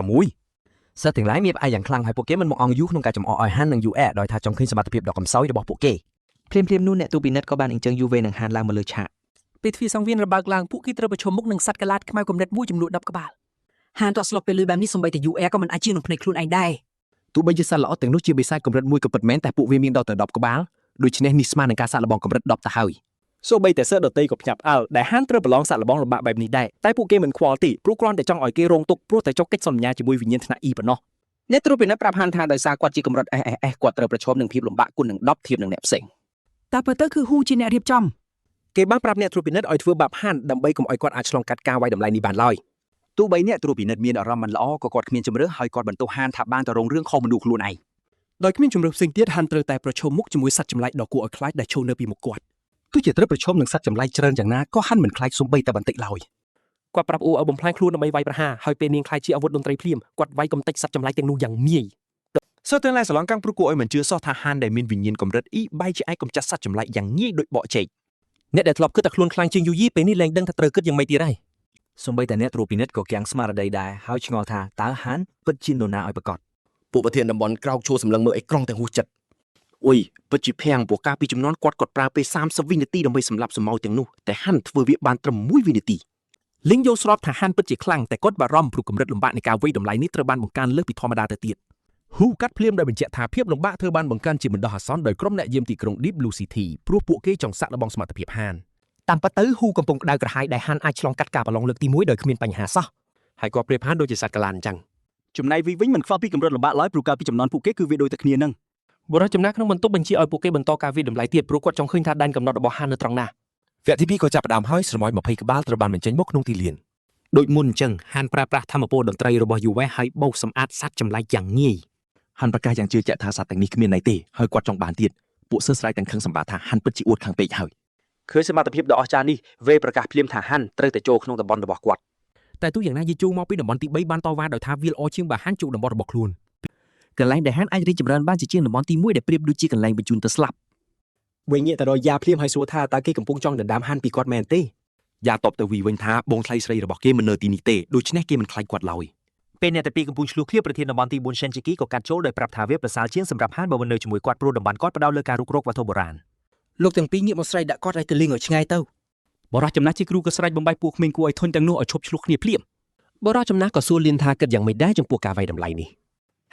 សិស្សទាំងឡាយមានផ្អែកយ៉ាងខ្លាំងហើយពួកគេមិនមកអង្គយូរក្នុងការចំអកឲ្យហាននិងយូអែដោយថាចង់ឃើញសមត្ថភាពដ៏កម្សោយរបស់ពួកគេភ្លាមៗនោះអ្នកទូពិនិត្យក៏បានអញ្ជើញយូវេនិងហានឡើងមកលើឆាក ពេលទ្វារសង្វៀនរបើកឡើងពួកគេត្រូវប្រឈមមុខនឹងសត្វកន្លាតខ្មៅកម្រិតមួយចំនួន10ក្បាល ហានតក់ស្លុកពេលលឺបែបនេះសំបីតែ UR ក៏មិនអាចជឿនឹងភ្នែកខ្លួនឯងដែរ ទោះបីជាសត្វល្អទាំងនោះជាបិសាចកម្រិតមួយក៏ពិតមែនតែពួកវាមានដល់ទៅ10ក្បាលដូច្នេះនេះស្មើនឹងការសាកល្បងកម្រិត10ទៅហើយ សូម្បីតែសិស្សដទៃក៏ភ្ញាក់ផ្អើលដែលហានត្រូវប្រឡងសាកល្បងលំបាកបែបនេះដែរតែពួកគេមិនខ្វល់ទេព្រោះគ្រាន់តែចង់ឲ្យគេរងទុក្ខព្រោះតែចុះកិច្ចសន្យាជាមួយវិញ្ញាណថ្នាក់ E ប៉ុណ្ណោះ អ្នកត្រួតពិនិត្យប្រាប់ហានថាដោយសារគាត់ជាកម្រិត SSS គាត់ត្រូវប្រឈមនឹងភាពលំបាកគុណនឹង10ធៀបនឹងអ្នកផ្សេង តែពិតទៅគឺហ៊ូជាអ្នករៀបចំ គេបានប្រាប់អ្នកត្រួតពិនិត្យឲ្យធ្វើបាបហានដើម្បីកុំឲ្យគាត់អាចឆ្លងកាត់ការវាយតម្លៃនេះបានឡើយ ទោះបីអ្នកត្រួតពិនិត្យមានអារម្មណ៍មិនល្អក៏គាត់គ្មានជម្រើសហើយគាត់បន្ទោសហានថាបានទៅរងរឿងខុសមនុស្សខ្លួនឯង ដោយគ្មានជម្រើសផ្សេងទៀតហានត្រូវតែប្រឈមមុខជាមួយសត្វចម្លែកដ៏គួរឲ្យខ្លាចដែលឈរនៅពីមុខគាត់ ទោះជាត្រូវប្រឈមនឹងសត្វចម្លែកច្រើនយ៉ាងណាក៏ហាន់មិនខ្លាចសូម្បីតែបន្តិចឡើយ គាត់ប្រាប់អ៊ូឲ្យបំផ្លាញខ្លួនដើម្បីវាយប្រហារហើយពេលនាងខ្លាចជាអាវុធតន្ត្រីភ្លាមគាត់វាយកំទេចសត្វចម្លែកទាំងនោះយ៉ាងងាយ សិស្សទាំងឡាយស្រឡងកាំងព្រោះគួរឲ្យមិនជឿសោះថាហានដែលមានវិញ្ញាណកម្រិត E បែរជាអាចកម្ចាត់សត្វចម្លែកយ៉ាងងាយដូចបកចេក អ្នកដែលធ្លាប់គិតថាខ្លួនខ្លាំងជាងយូយីពេលនេះលែងដឹងថាត្រូវគិតយ៉ាងម៉េចទៀតហើយ សូម្បីតែអ្នកត្រួតពិនិត្យក៏គាំងស្មារតីដែរហើយឆ្ងល់ថាតើហានពិតជានរណាឲ្យប្រកប ពួកប្រធានតំបន់ក្រោកឈរសម្លឹងមើលអេក្រង់ទាំងហួសចិត្ត អុយពិតជាភាំងព្រោះកាលពីចំនួនគាត់គាត់ប្រើពេល30វិនាទីដើម្បីសម្លាប់សម្ោចទាំងនោះតែហាន់ធ្វើវាបានត្រឹម1វិនាទី លីងយល់ស្របថាហានពិតជាខ្លាំងតែគាត់បារម្ភព្រោះកម្រិតលំបាកនៃការវាយតម្លៃនេះត្រូវបានបង្កើនលើសពីធម្មតាទៅទៀត ហ៊ូកាត់ភ្លាមដោយបញ្ជាក់ថាភាពលំបាកធ្វើបានបង្កើនជាបណ្ដោះអាសន្នដោយក្រុមអ្នកយាមទីក្រុង Deep Blue City ព្រោះពួកគេចង់សាកល្បងសមត្ថភាពហាន តាមពិតទៅហ៊ូកំពុងក្តៅក្រហាយដែលហានអាចឆ្លងកាត់ការប្រឡងលើកទី1ដោយគ្មានបញ្ហាសោះ ហើយគាត់ប្រៀបហានដូចជាសត្វកលានអញ្ចឹង ចំណែកវីវិញមិនខ្វល់ពីកម្រិតលំបាកឡើយព្រោះកាលពីចំនួនពួកគេគឺវាដូចតែគ្នានឹង បុរសចំណាស់ក្នុងបន្ទប់បញ្ជាឲ្យពួកគេបន្តការវាយតម្លៃទៀតព្រោះគាត់ចង់ឃើញថាដែនកំណត់របស់ហាននៅត្រង់ណា វគ្គទី2ក៏ចាប់ផ្ដើមហើយស្រមោច20ក្បាលត្រូវបានបញ្ចេញមកក្នុងទីលាន ដូចមុនអញ្ចឹងហានប្រើប្រាស់ធម៌ពលតន្ត្រីរបស់យូវេហើយបោសសម្អាតសត្វចម្លែកយ៉ាងងាយ ហាន់ប្រកាសយ៉ាងជឿជាក់ថាសត្វទាំងនេះគ្មានន័យទេហើយគាត់ចង់បានទៀតពួកសិស្សស្រែកទាំងខឹងសម្បាថាហាន់ពិតជាអួតខាងពេកហើយ ឃើញសមត្ថភាពដ៏អស្ចារ្យនេះវេប្រកាសភ្លាមថាហានត្រូវតែចូលក្នុងតំបន់របស់គាត់ តែទោះយ៉ាងណាយីជូមកពីតំបន់ទី3បានតវ៉ាដោយថាវាល្អជាងបើហានជួបតំបន់របស់ខ្លួន កន្លែងដែលហានអាចរីកចម្រើនបានជាជាងតំបន់ទី1ដែលប្រៀបដូចជាកន្លែងបញ្ជូនទៅស្លាប់ វិញងាកទៅរកយ៉ាភ្លាមហើយសួរថាតើគេកំពុងចង់ដណ្ដើមហានពីគាត់មែនទេ យ៉ាតបទៅវីវិញថាបងថ្លៃស្រីរបស់គេមិននៅទីនេះទេដូច្នេះគេមិនខ្លាចគាត់ឡើយ ពេលអ្នកទាំងពីរកំពុងឆ្លោះគ្នាប្រធានតំបន់ទី4 Shenjiki ក៏កាត់ចូលដោយប្រាប់ថាវាប្រសើរជាងសម្រាប់ហានបើមិននៅជាមួយគាត់ព្រោះតំបន់គាត់ផ្ដោតលើការរុករកវត្ថុបុរាណ លោកទាំងពីរងាកមកស្រែកដាក់គាត់ឲ្យទៅលេងឲ្យឆ្ងាយទៅ បរិះចំណាស់ជាគ្រូក៏ស្រែកបំបាយពួកក្មេងគួរឲ្យធុញទាំងនោះឲ្យឈប់ឆ្លោះគ្នាភ្លាម បរិះចំណាស់ក៏សួរលៀនថាគិតយ៉ាងម៉េចដែរចំពោះការវាយតម្លៃនេះ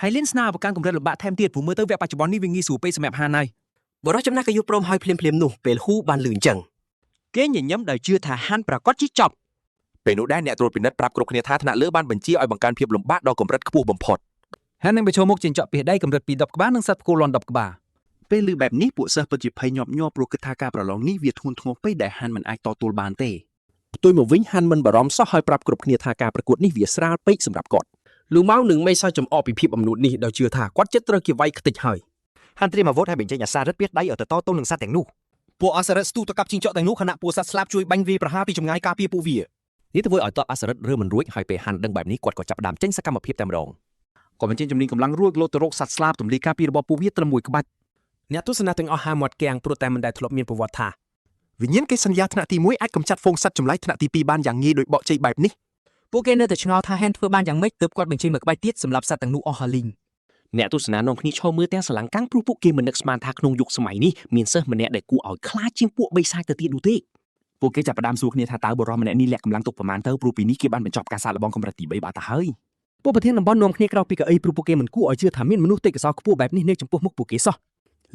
ហើយលៀនស្នើបង្កើនកម្រិតលំបាកថែមទៀតព្រោះមើលទៅវគ្គបច្ចុប្បន្ននេះវាងាយស្រួលពេកសម្រាប់ហានហើយ បរិះចំណាស់ក៏យល់ព្រមហើយភ្លាមៗនោះពេលហ៊ូបានលឺអញ្ចឹង គេញញឹមដោយជឿថាហានប្រកាសជាចប់ ពេលនោះដែរអ្នកត្រួតពិនិត្យប្រាប់គ្រប់គ្នាថាថ្នាក់លើបានបញ្ជាឲ្យបង្កើនភាពលំបាកដល់កម្រិតខ្ពស់បំផុត ហាននឹងប្រឈមមុខចិញ្ចក់ពីដៃកម្រិតពី10ក្បាលនិងសត្វផ្គរលាន់10ក្បាល ពេលឮបែបនេះពួកសិស្សពិតជាភ័យញាប់ញ័រព្រោះគិតថាការប្រឡងនេះវាធ្ងន់ធ្ងរពេកដែលហានមិនអាចតទល់បានទេ ផ្ទុយមកវិញហាន់មិនបារម្ភសោះហើយប្រាប់គ្រប់គ្នាថាការប្រកួតនេះវាស្រាលពេកសម្រាប់គាត់ លូម៉ៅនឹងមិនសើចចំអកពីភាពអំនួតនេះដោយជឿថាគាត់ចិត្តត្រូវគេវាយខ្ទេចហើយ ហាន់ត្រៀមអាវុធឲ្យបញ្ចេញអាសារិតពីដៃឲ្យទៅតទល់នឹងសត្វទាំងនោះ ពួកអសរិតស្ទុះទៅកាប់ជីងចក់ទាំងនោះខណៈពួកសត្វស្លាបជួយបាញ់វាយប្រហារពីចម្ងាយការពារពួកវា នេះធ្វើឲ្យតបអសរិតរើមិនរួចហើយពេលហាន់ដឹងបែបនេះគាត់ក៏ចាប់ផ្ដើមចេញសកម្មភាពតែម្ដង ក៏បញ្ចេញជំនាញកម្លាំងរួចលោតទៅរកសត្វស្លាបទម្លាយការពាររបស់ពួកវាត្រឹមមួយក្បាច់ អ្នកទស្សនាទាំងអស់ហាមាត់គាំងព្រោះតែមិនដែលធ្លាប់មានប្រវត្តិថា វិញ្ញាណកិច្ចសន្យាថ្នាក់ទី1អាចកម្ចាត់ហ្វូងសត្វចម្លែកថ្នាក់ទី2បានយ៉ាងងាយដោយបកជ័យបែបនេះ ពួកគេនៅតែឆ្ងល់ថាហានធ្វើបានយ៉ាងម៉េចទើបគាត់បញ្ចេញមួយក្បាច់ទៀតសម្រាប់សត្វទាំងនោះអស់ហើយលីង អ្នកទស្សនានាំគ្នាឈរមើលទាំងស្រឡាំងកាំងព្រោះពួកគេមិននឹកស្មានថាក្នុងយុគសម័យនេះមានសិស្សម្នាក់ដែលគួរឲ្យខ្លាចជាងពួកបិសាចទៅទៀតនោះទេ ពួកគេចាប់ផ្ដើមសួរគ្នាថាតើបុរសម្នាក់នេះលាក់កម្លាំងទុកប្រមាណទៅព្រោះពីនេះគេបានបញ្ចប់ការសាកល្បងកម្រិតទី3បាត់ទៅហើយ ពួកប្រធានតំបន់នាំគ្នាក្រោកពីកៅអីព្រោះពួកគេមិនគួរឲ្យជឿថាមានមនុស្សទេពកោសល្យខ្ពស់បែបនេះនៅចំពោះមុខពួកគេសោះ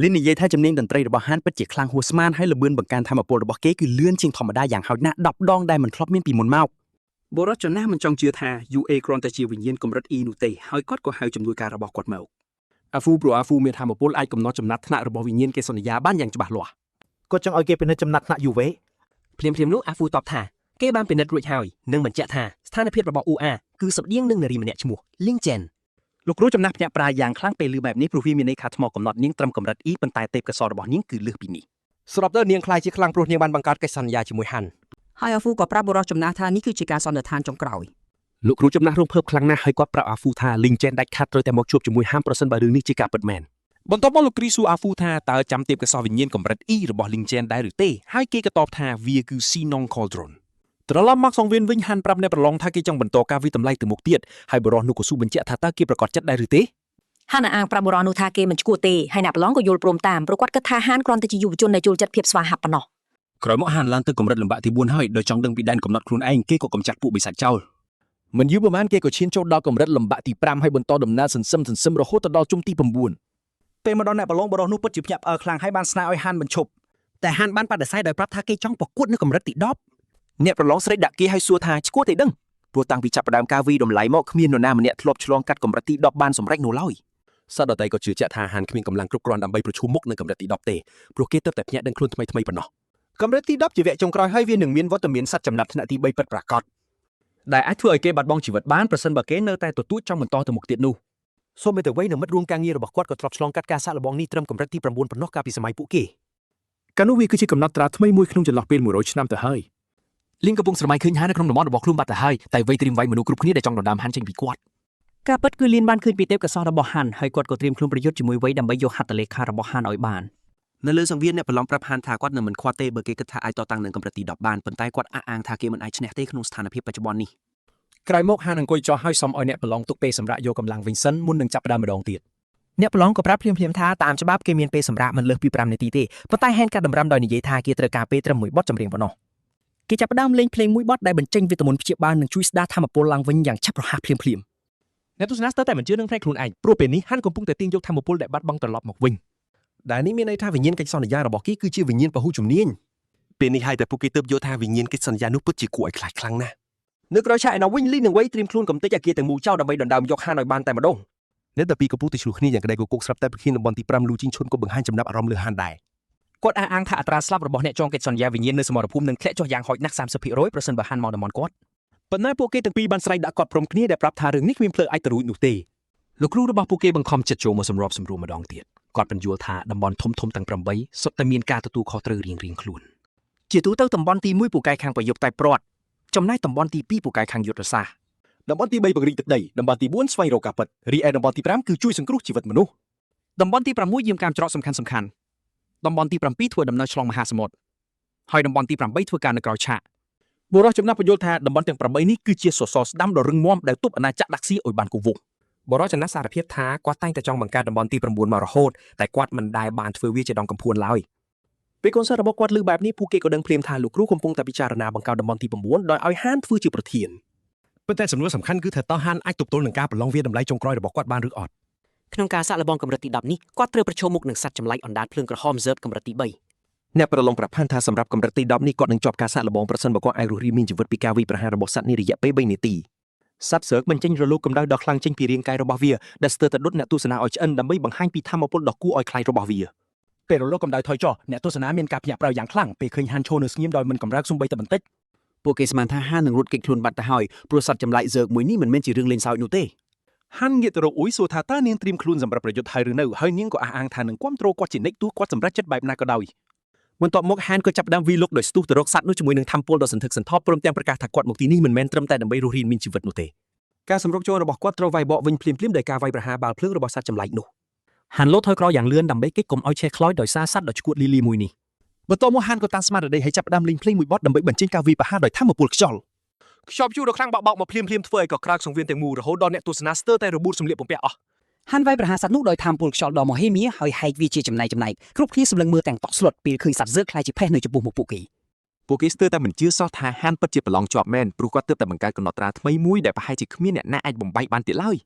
លីននិយាយថាជំនាញតន្ត្រីរបស់ហានពិតជាខ្លាំងហួសស្មានហើយល្បឿនបង្កើនធម៌ពលរបស់គេគឺលឿនជាងធម្មតាយ៉ាងហោចណាស់10ដងដែលមិនធ្លាប់មានពីមុនមក បុរសចំណាស់មិនចង់ជឿថា UA គ្រាន់តែជាវិញ្ញាណកម្រិត E នោះទេហើយគាត់ក៏ហៅជំនួយការរបស់គាត់មក អាហ្វូព្រោះអាហ្វូមានធម៌ពលអាចកំណត់ចំណាត់ថ្នាក់របស់វិញ្ញាណគេសន្យាបានយ៉ាងច្បាស់លាស់ គាត់ចង់ឲ្យគេពិនិត្យចំណាត់ថ្នាក់ UV ភ្លាមៗនោះអាហ្វូតបថាគេបានពិនិត្យរួចហើយនិងបញ្ជាក់ថាស្ថានភាពរបស់ UA គឺស្រដៀងនឹងនារីម្នាក់ឈ្មោះលីងចែន លោកគ្រូចំណាស់ភ្ញាក់ប្រាយយ៉ាងខ្លាំងពេលឮបែបនេះព្រោះវាមានន័យថាថ្មកំណត់នាងត្រឹមកម្រិត E ប៉ុន្តែទេពកោសល្យរបស់នាងគឺលើសពីនេះ ស្របទៅនាងខ្លាយជាខ្លាំងព្រោះនាងបានបង្កើតកិច្ចសន្យាជាមួយហាន់ ហើយអាហ្វូក៏ប្រាប់បុរសចំណាស់ថានេះគឺជាការសន្និដ្ឋានចុងក្រោយ លោកគ្រូចំណាស់រំភើបខ្លាំងណាស់ហើយគាត់ប្រាប់អាហ្វូថាលីងចែនដាច់ខាតត្រូវតែមកជួបជាមួយហាមប្រសិនបើរឿងនេះជាការពិតមែន បន្ទាប់មកលោកគ្រីសួរអាហ្វូថាតើចាំទេពកោសល្យវិញ្ញាណកម្រិត E របស់លីងចែនដែរឬទេហើយគេក៏តបថាវាគឺ Sinong Cauldron ត្រឡប់មកសង្វៀនវិញហាន់ប្រាប់អ្នកប្រឡងថាគេចង់បន្តការវិតម្លៃទៅមុខទៀតហើយបរិសនោះក៏ស៊ូបញ្ជាក់ថាតើគេប្រកាសចិត្តដែរឬទេ ហានអះអាងប្រាប់បុរសនោះថាគេមិនឈួតទេហើយអ្នកប្រឡងក៏យល់ព្រមតាមព្រោះគាត់គិតថាហានគ្រាន់តែជាយុវជនដែលចូលចិត្តភាពស្វាហាប់ប៉ុណ្ណោះ ក្រោយមកហានឡើងទៅកម្រិតលំបាកទី4ហើយដោយចង់ដឹងពីដែនកំណត់ខ្លួនឯងគេក៏កម្ចាត់ពួកបិសាចចោល មិនយូរប្រហែលគេក៏ឈានចូលដល់កម្រិតលំបាកទី5ហើយបន្តដំណើរសន្សឹមសន្សឹមរហូតដល់ជុំទី9 ពេលមកដល់អ្នកប្រឡងបុរសនោះពិតជាភ្ញាក់ផ្អើលខ្លាំងហើយបានស្នើឲ្យហានបញ្ឈប់ តែហានបានបដិសេធដោយប្រាប់ថាគេចង់ប្រកួតនៅកម្រិតទី10 អ្នកប្រឡងស្រីដាក់គេឲ្យសួរថាឈួតទេដឹងព្រោះតាំងពីចាប់ផ្ដើមការវីតម្លៃមកគ្មាននរណាម្នាក់ធ្លាប់ឆ្លងកាត់កម្រិតទី10បានសម្រេចនោះឡើយ សត្វដទៃក៏ជឿជាក់ថាហានគ្មានកម្លាំងគ្រប់គ្រាន់ដើម្បីប្រឈមមុខនឹងកម្រិតទី10ទេព្រោះគេទើបតែភ្ញាក់ដឹងខ្លួនថ្មីៗប៉ុណ្ណោះ កម្រិតទី10ជាវគ្គចុងក្រោយហើយវានឹងមានវត្តមានសត្វចំណាត់ថ្នាក់ទី3ពិតប្រាកដ ដែលអាចធ្វើឲ្យគេបាត់បង់ជីវិតបានប្រសិនបើគេនៅតែទទូចចង់បន្តទៅមុខទៀតនោះ សូម្បីតែវ័យនិងមិត្តរួមការងាររបស់គាត់ក៏ធ្លាប់ឆ្លងកាត់ការសាកល្បងនេះត្រឹមកម្រិតទី9ប៉ុណ្ណោះកាលពីសម័យពួកគេ កាលនោះវាគឺជាកំណត់ត្រាថ្មីមួយក្នុងចន្លោះពេល100ឆ្នាំទៅហើយ លីងកំពុងស្រមៃឃើញហាននៅក្នុងតំបន់របស់ខ្លួនបាត់ទៅហើយតែវ័យត្រៀមវាយមនុស្សគ្រប់គ្នាដែលចង់ដណ្ដើមហានចេញពីគាត់ ការពិតគឺលៀនបានឃើញពីទេពកោសល្យរបស់ហានហើយគាត់ក៏ត្រៀមខ្លួនប្រយុទ្ធជាមួយវ័យដើម្បីយកហត្ថលេខារបស់ហានឲ្យបាន នៅលើសង្វៀនអ្នកប្រឡងប្រាប់ហានថាគាត់នឹងមិនខ្វល់ទេបើគេគិតថាអាចតតាំងនឹងកម្រិតទី10បានប៉ុន្តែគាត់អះអាងថាគេមិនអាចឈ្នះទេក្នុងស្ថានភាពបច្ចុប្បន្ននេះ ក្រោយមកហានអង្គុយចុះហើយសុំឲ្យអ្នកប្រឡងទុកពេលសម្រាកយកកម្លាំងវិញសិនមុននឹងចាប់ផ្ដើមម្ដងទៀត អ្នកប្រឡងក៏ប្រាប់ភ្លាមៗថាតាមច្បាប់គេមានពេលសម្រាកមិនលើសពី5នាទីទេប៉ុន្តែហានកាត់តម្រាំដោយនិយាយថាគេត្រូវការពេលត្រឹមមួយបទចម្រៀងប៉ុណ្ណោះ គេចាប់ផ្ដើមលេងភ្លេងមួយបទដែលបញ្ចេញវីតាមីនព្យាបាលនិងជួយស្ដារធម៌ពលឡើងវិញយ៉ាងឆាប់រហ័សភ្លាមៗ អ្នកទស្សនាស្ទើរតែមិនជឿនឹងភ្នែកខ្លួនឯងព្រោះពេលនេះហាន់កំពុងតែទាញយកធម៌ពលដែលបាត់បង់ត្រឡប់មកវិញ ដែលនេះមានន័យថាវិញ្ញាណកិច្ចសន្យារបស់គេគឺជាវិញ្ញាណពហុជំនាញ ពេលនេះហើយតែពួកគេទើបយល់ថាវិញ្ញាណកិច្ចសន្យានោះពិតជាគួរឲ្យខ្លាចខ្លាំងណាស់ នៅក្រោយឆាកឯណោះវិញលីនឹងវៃត្រៀមខ្លួនកំទេចអាគារទាំងមូលចោលដើម្បីដណ្ដើមយកហានឲ្យបានតែម្ដង អ្នកតាពីកំពុងតែឆ្លោះគ្នាយ៉ាងក្តៅគគុកស្រាប់តែប្រធានតំបន់ទី5លូជីងឈុនក៏បង្ហាញចំណាប់អារម្មណ៍លើហានដែរ គាត់អះអាងថាអត្រាស្លាប់របស់អ្នកចងកិច្ចសន្យាវិញ្ញាណនៅសមរភូមិនឹងធ្លាក់ចុះយ៉ាងហោចណាស់30%ប្រសិនបើហានមកតំបន់គាត់ ប៉ុន្តែពួកគេទាំងពីរបានស្រែកដាក់គាត់ព្រមគ្នាដែលប្រាប់ថារឿងនេះគ្មានផ្លូវអាចទៅរួចនោះទេ លោកគ្រូរបស់ពួកគេបង្ខំចិត្តចូលមកសម្របសម្រួលម្ដងទៀតគាត់បញ្យល់ថាតំបន់ធំៗទាំង8សុទ្ធតែមានការទទួលខុសត្រូវរៀងៗខ្លួន ជាទូទៅតំបន់ទី1ពូកែខាងប្រយុទ្ធតែព្រាត់ចំណែកតំបន់ទី2ពូកែខាងយុទ្ធសាស្ត្រ តំបន់ទី3ពង្រីកទឹកដីតំបន់ទី4ស្វែងរកការពិតរីឯតំបន់ទី5គឺជួយសង្គ្រោះជីវិតមនុស្ស តំបន់ទី6យាមកាមច្រកសំខាន់សំខាន់តំបន់ទី7ធ្វើដំណើរឆ្លងមហាសមុទ្រហើយតំបន់ទី8ធ្វើការនៅក្រោយឆាក បុរសចំណាស់បញ្យល់ថាតំបន់ទាំង8នេះគឺជាសសរស្ដាំដ៏រឹងមាំដែលទប់អាណាចក្រដាក់ស៊ីឲ្យបានគង់វង្ស បរិចនសារភាពថាគាត់តែងតែចង់បង្កើតតំបន់ទី9មករហូតតែគាត់មិនដែលបានធ្វើវាជាដងកំភួនឡើយ ពេលកូនសិស្សរបស់គាត់ឮបែបនេះពួកគេក៏ដឹងភ្លាមថាលោកគ្រូកំពុងតែពិចារណាបង្កើតតំបន់ទី9ដោយឲ្យហានធ្វើជាប្រធាន ប៉ុន្តែសំណួរសំខាន់គឺថាតើហានអាចទប់ទល់នឹងការប្រឡងវាតម្លៃចុងក្រោយរបស់គាត់បានឬអត់ ក្នុងការសាកល្បងកម្រិតទី10នេះគាត់ត្រូវប្រឈមមុខនឹងសត្វចម្លែកអណ្ដាតភ្លើងក្រហម Zerg កម្រិតទី3 អ្នកប្រឡងប្រាប់ហានថាសម្រាប់កម្រិតទី10នេះគាត់នឹងជាប់ការសាកល្បងប្រសិនបើគាត់អាចរស់រានមានជីវិតពីការវាយប្រហាររបស់សត្វនេះរយៈពេល3នាទី សត្វសើកបញ្ចេញរលកកម្ដៅដ៏ខ្លាំងចេញពីរាងកាយរបស់វាដែលស្ទើរតែដុតអ្នកទស្សនាឲ្យឆ្អិនដើម្បីបង្ហាញពីធម៌ពលដ៏គួរឲ្យខ្លាចរបស់វា ពេលរលកកម្ដៅថយចុះអ្នកទស្សនាមានការភ្ញាក់ផ្អើលយ៉ាងខ្លាំងពេលឃើញហានឈរនៅស្ងៀមដោយមិនកម្រើកសូម្បីតែបន្តិច ពួកគេស្មានថាហាននឹងរត់គេចខ្លួនបាត់ទៅហើយព្រោះសត្វចម្លែក Zerg មួយនេះមិនមែនជារឿងលេងសើចនោះទេ ហាន់ងាកទៅរកអ៊ុយសួរថាតើនាងត្រៀមខ្លួនសម្រាប់ប្រយុទ្ធហើយឬនៅហើយនាងក៏អះអាងថានឹងគាំទ្រគាត់ជានិច្ចទោះគាត់សម្រេចចិត្តបែបណាក៏ដោយ បន្ទាប់មកហានក៏ចាប់ផ្ដើមវាយលុកដោយស្ទុះទៅរកសត្វនោះជាមួយនឹងធម្មពលដ៏សន្ធឹកសន្ធាប់ព្រមទាំងប្រកាសថាគាត់មកទីនេះមិនមែនត្រឹមតែដើម្បីរស់រានមានជីវិតនោះទេការសម្រុកចូលរបស់គាត់ត្រូវវាយបកវិញភ្លាមៗដោយការវាយប្រហារបាល់ភ្លើងរបស់សត្វចម្លែកនោះ ហានលោតថយក្រោយយ៉ាងលឿនដើម្បីគេចកុំឲ្យឆេះខ្លោចដោយសារសត្វដ៏ឆ្កួតលីលីមួយនេះ បន្ទាប់មកហានក៏តាំងស្មារតីហើយចាប់ផ្ដើមលេងភ្លេងមួយបទដើម្បីបញ្ចេញការវាយប្រហារដោយធម្មពលខ្យល់ ខ្យល់ព្យុះដ៏ខ្លាំងបក់បោកមកភ្លាមៗធ្វើឲ្យកក្រើកសង្វៀនទាំងមូលរហូតដល់អ្នកទស្សនាស្ទើរតែរបូតសម្លៀកបំពាក់អស់ ហានវាយប្រហារសត្វនោះដោយថាមពលខ្យល់ដ៏មហិមាហើយហែកវាជាចំណែកចំណែកគ្រប់គ្នាសម្លឹងមើលទាំងតក់ស្លុតពេលឃើញសត្វ Zerg ក្លាយជាផេះនៅចំពោះមុខពួកគេ ពួកគេស្ទើរតែមិនជឿសោះថាហានពិតជាប្រឡងជាប់មែនព្រោះគាត់ទើបតែបង្កើតកំណត់ត្រាថ្មីមួយដែលប្រហែលជាគ្មានអ្នកណាអាចបំបែកបានទៀតឡើយ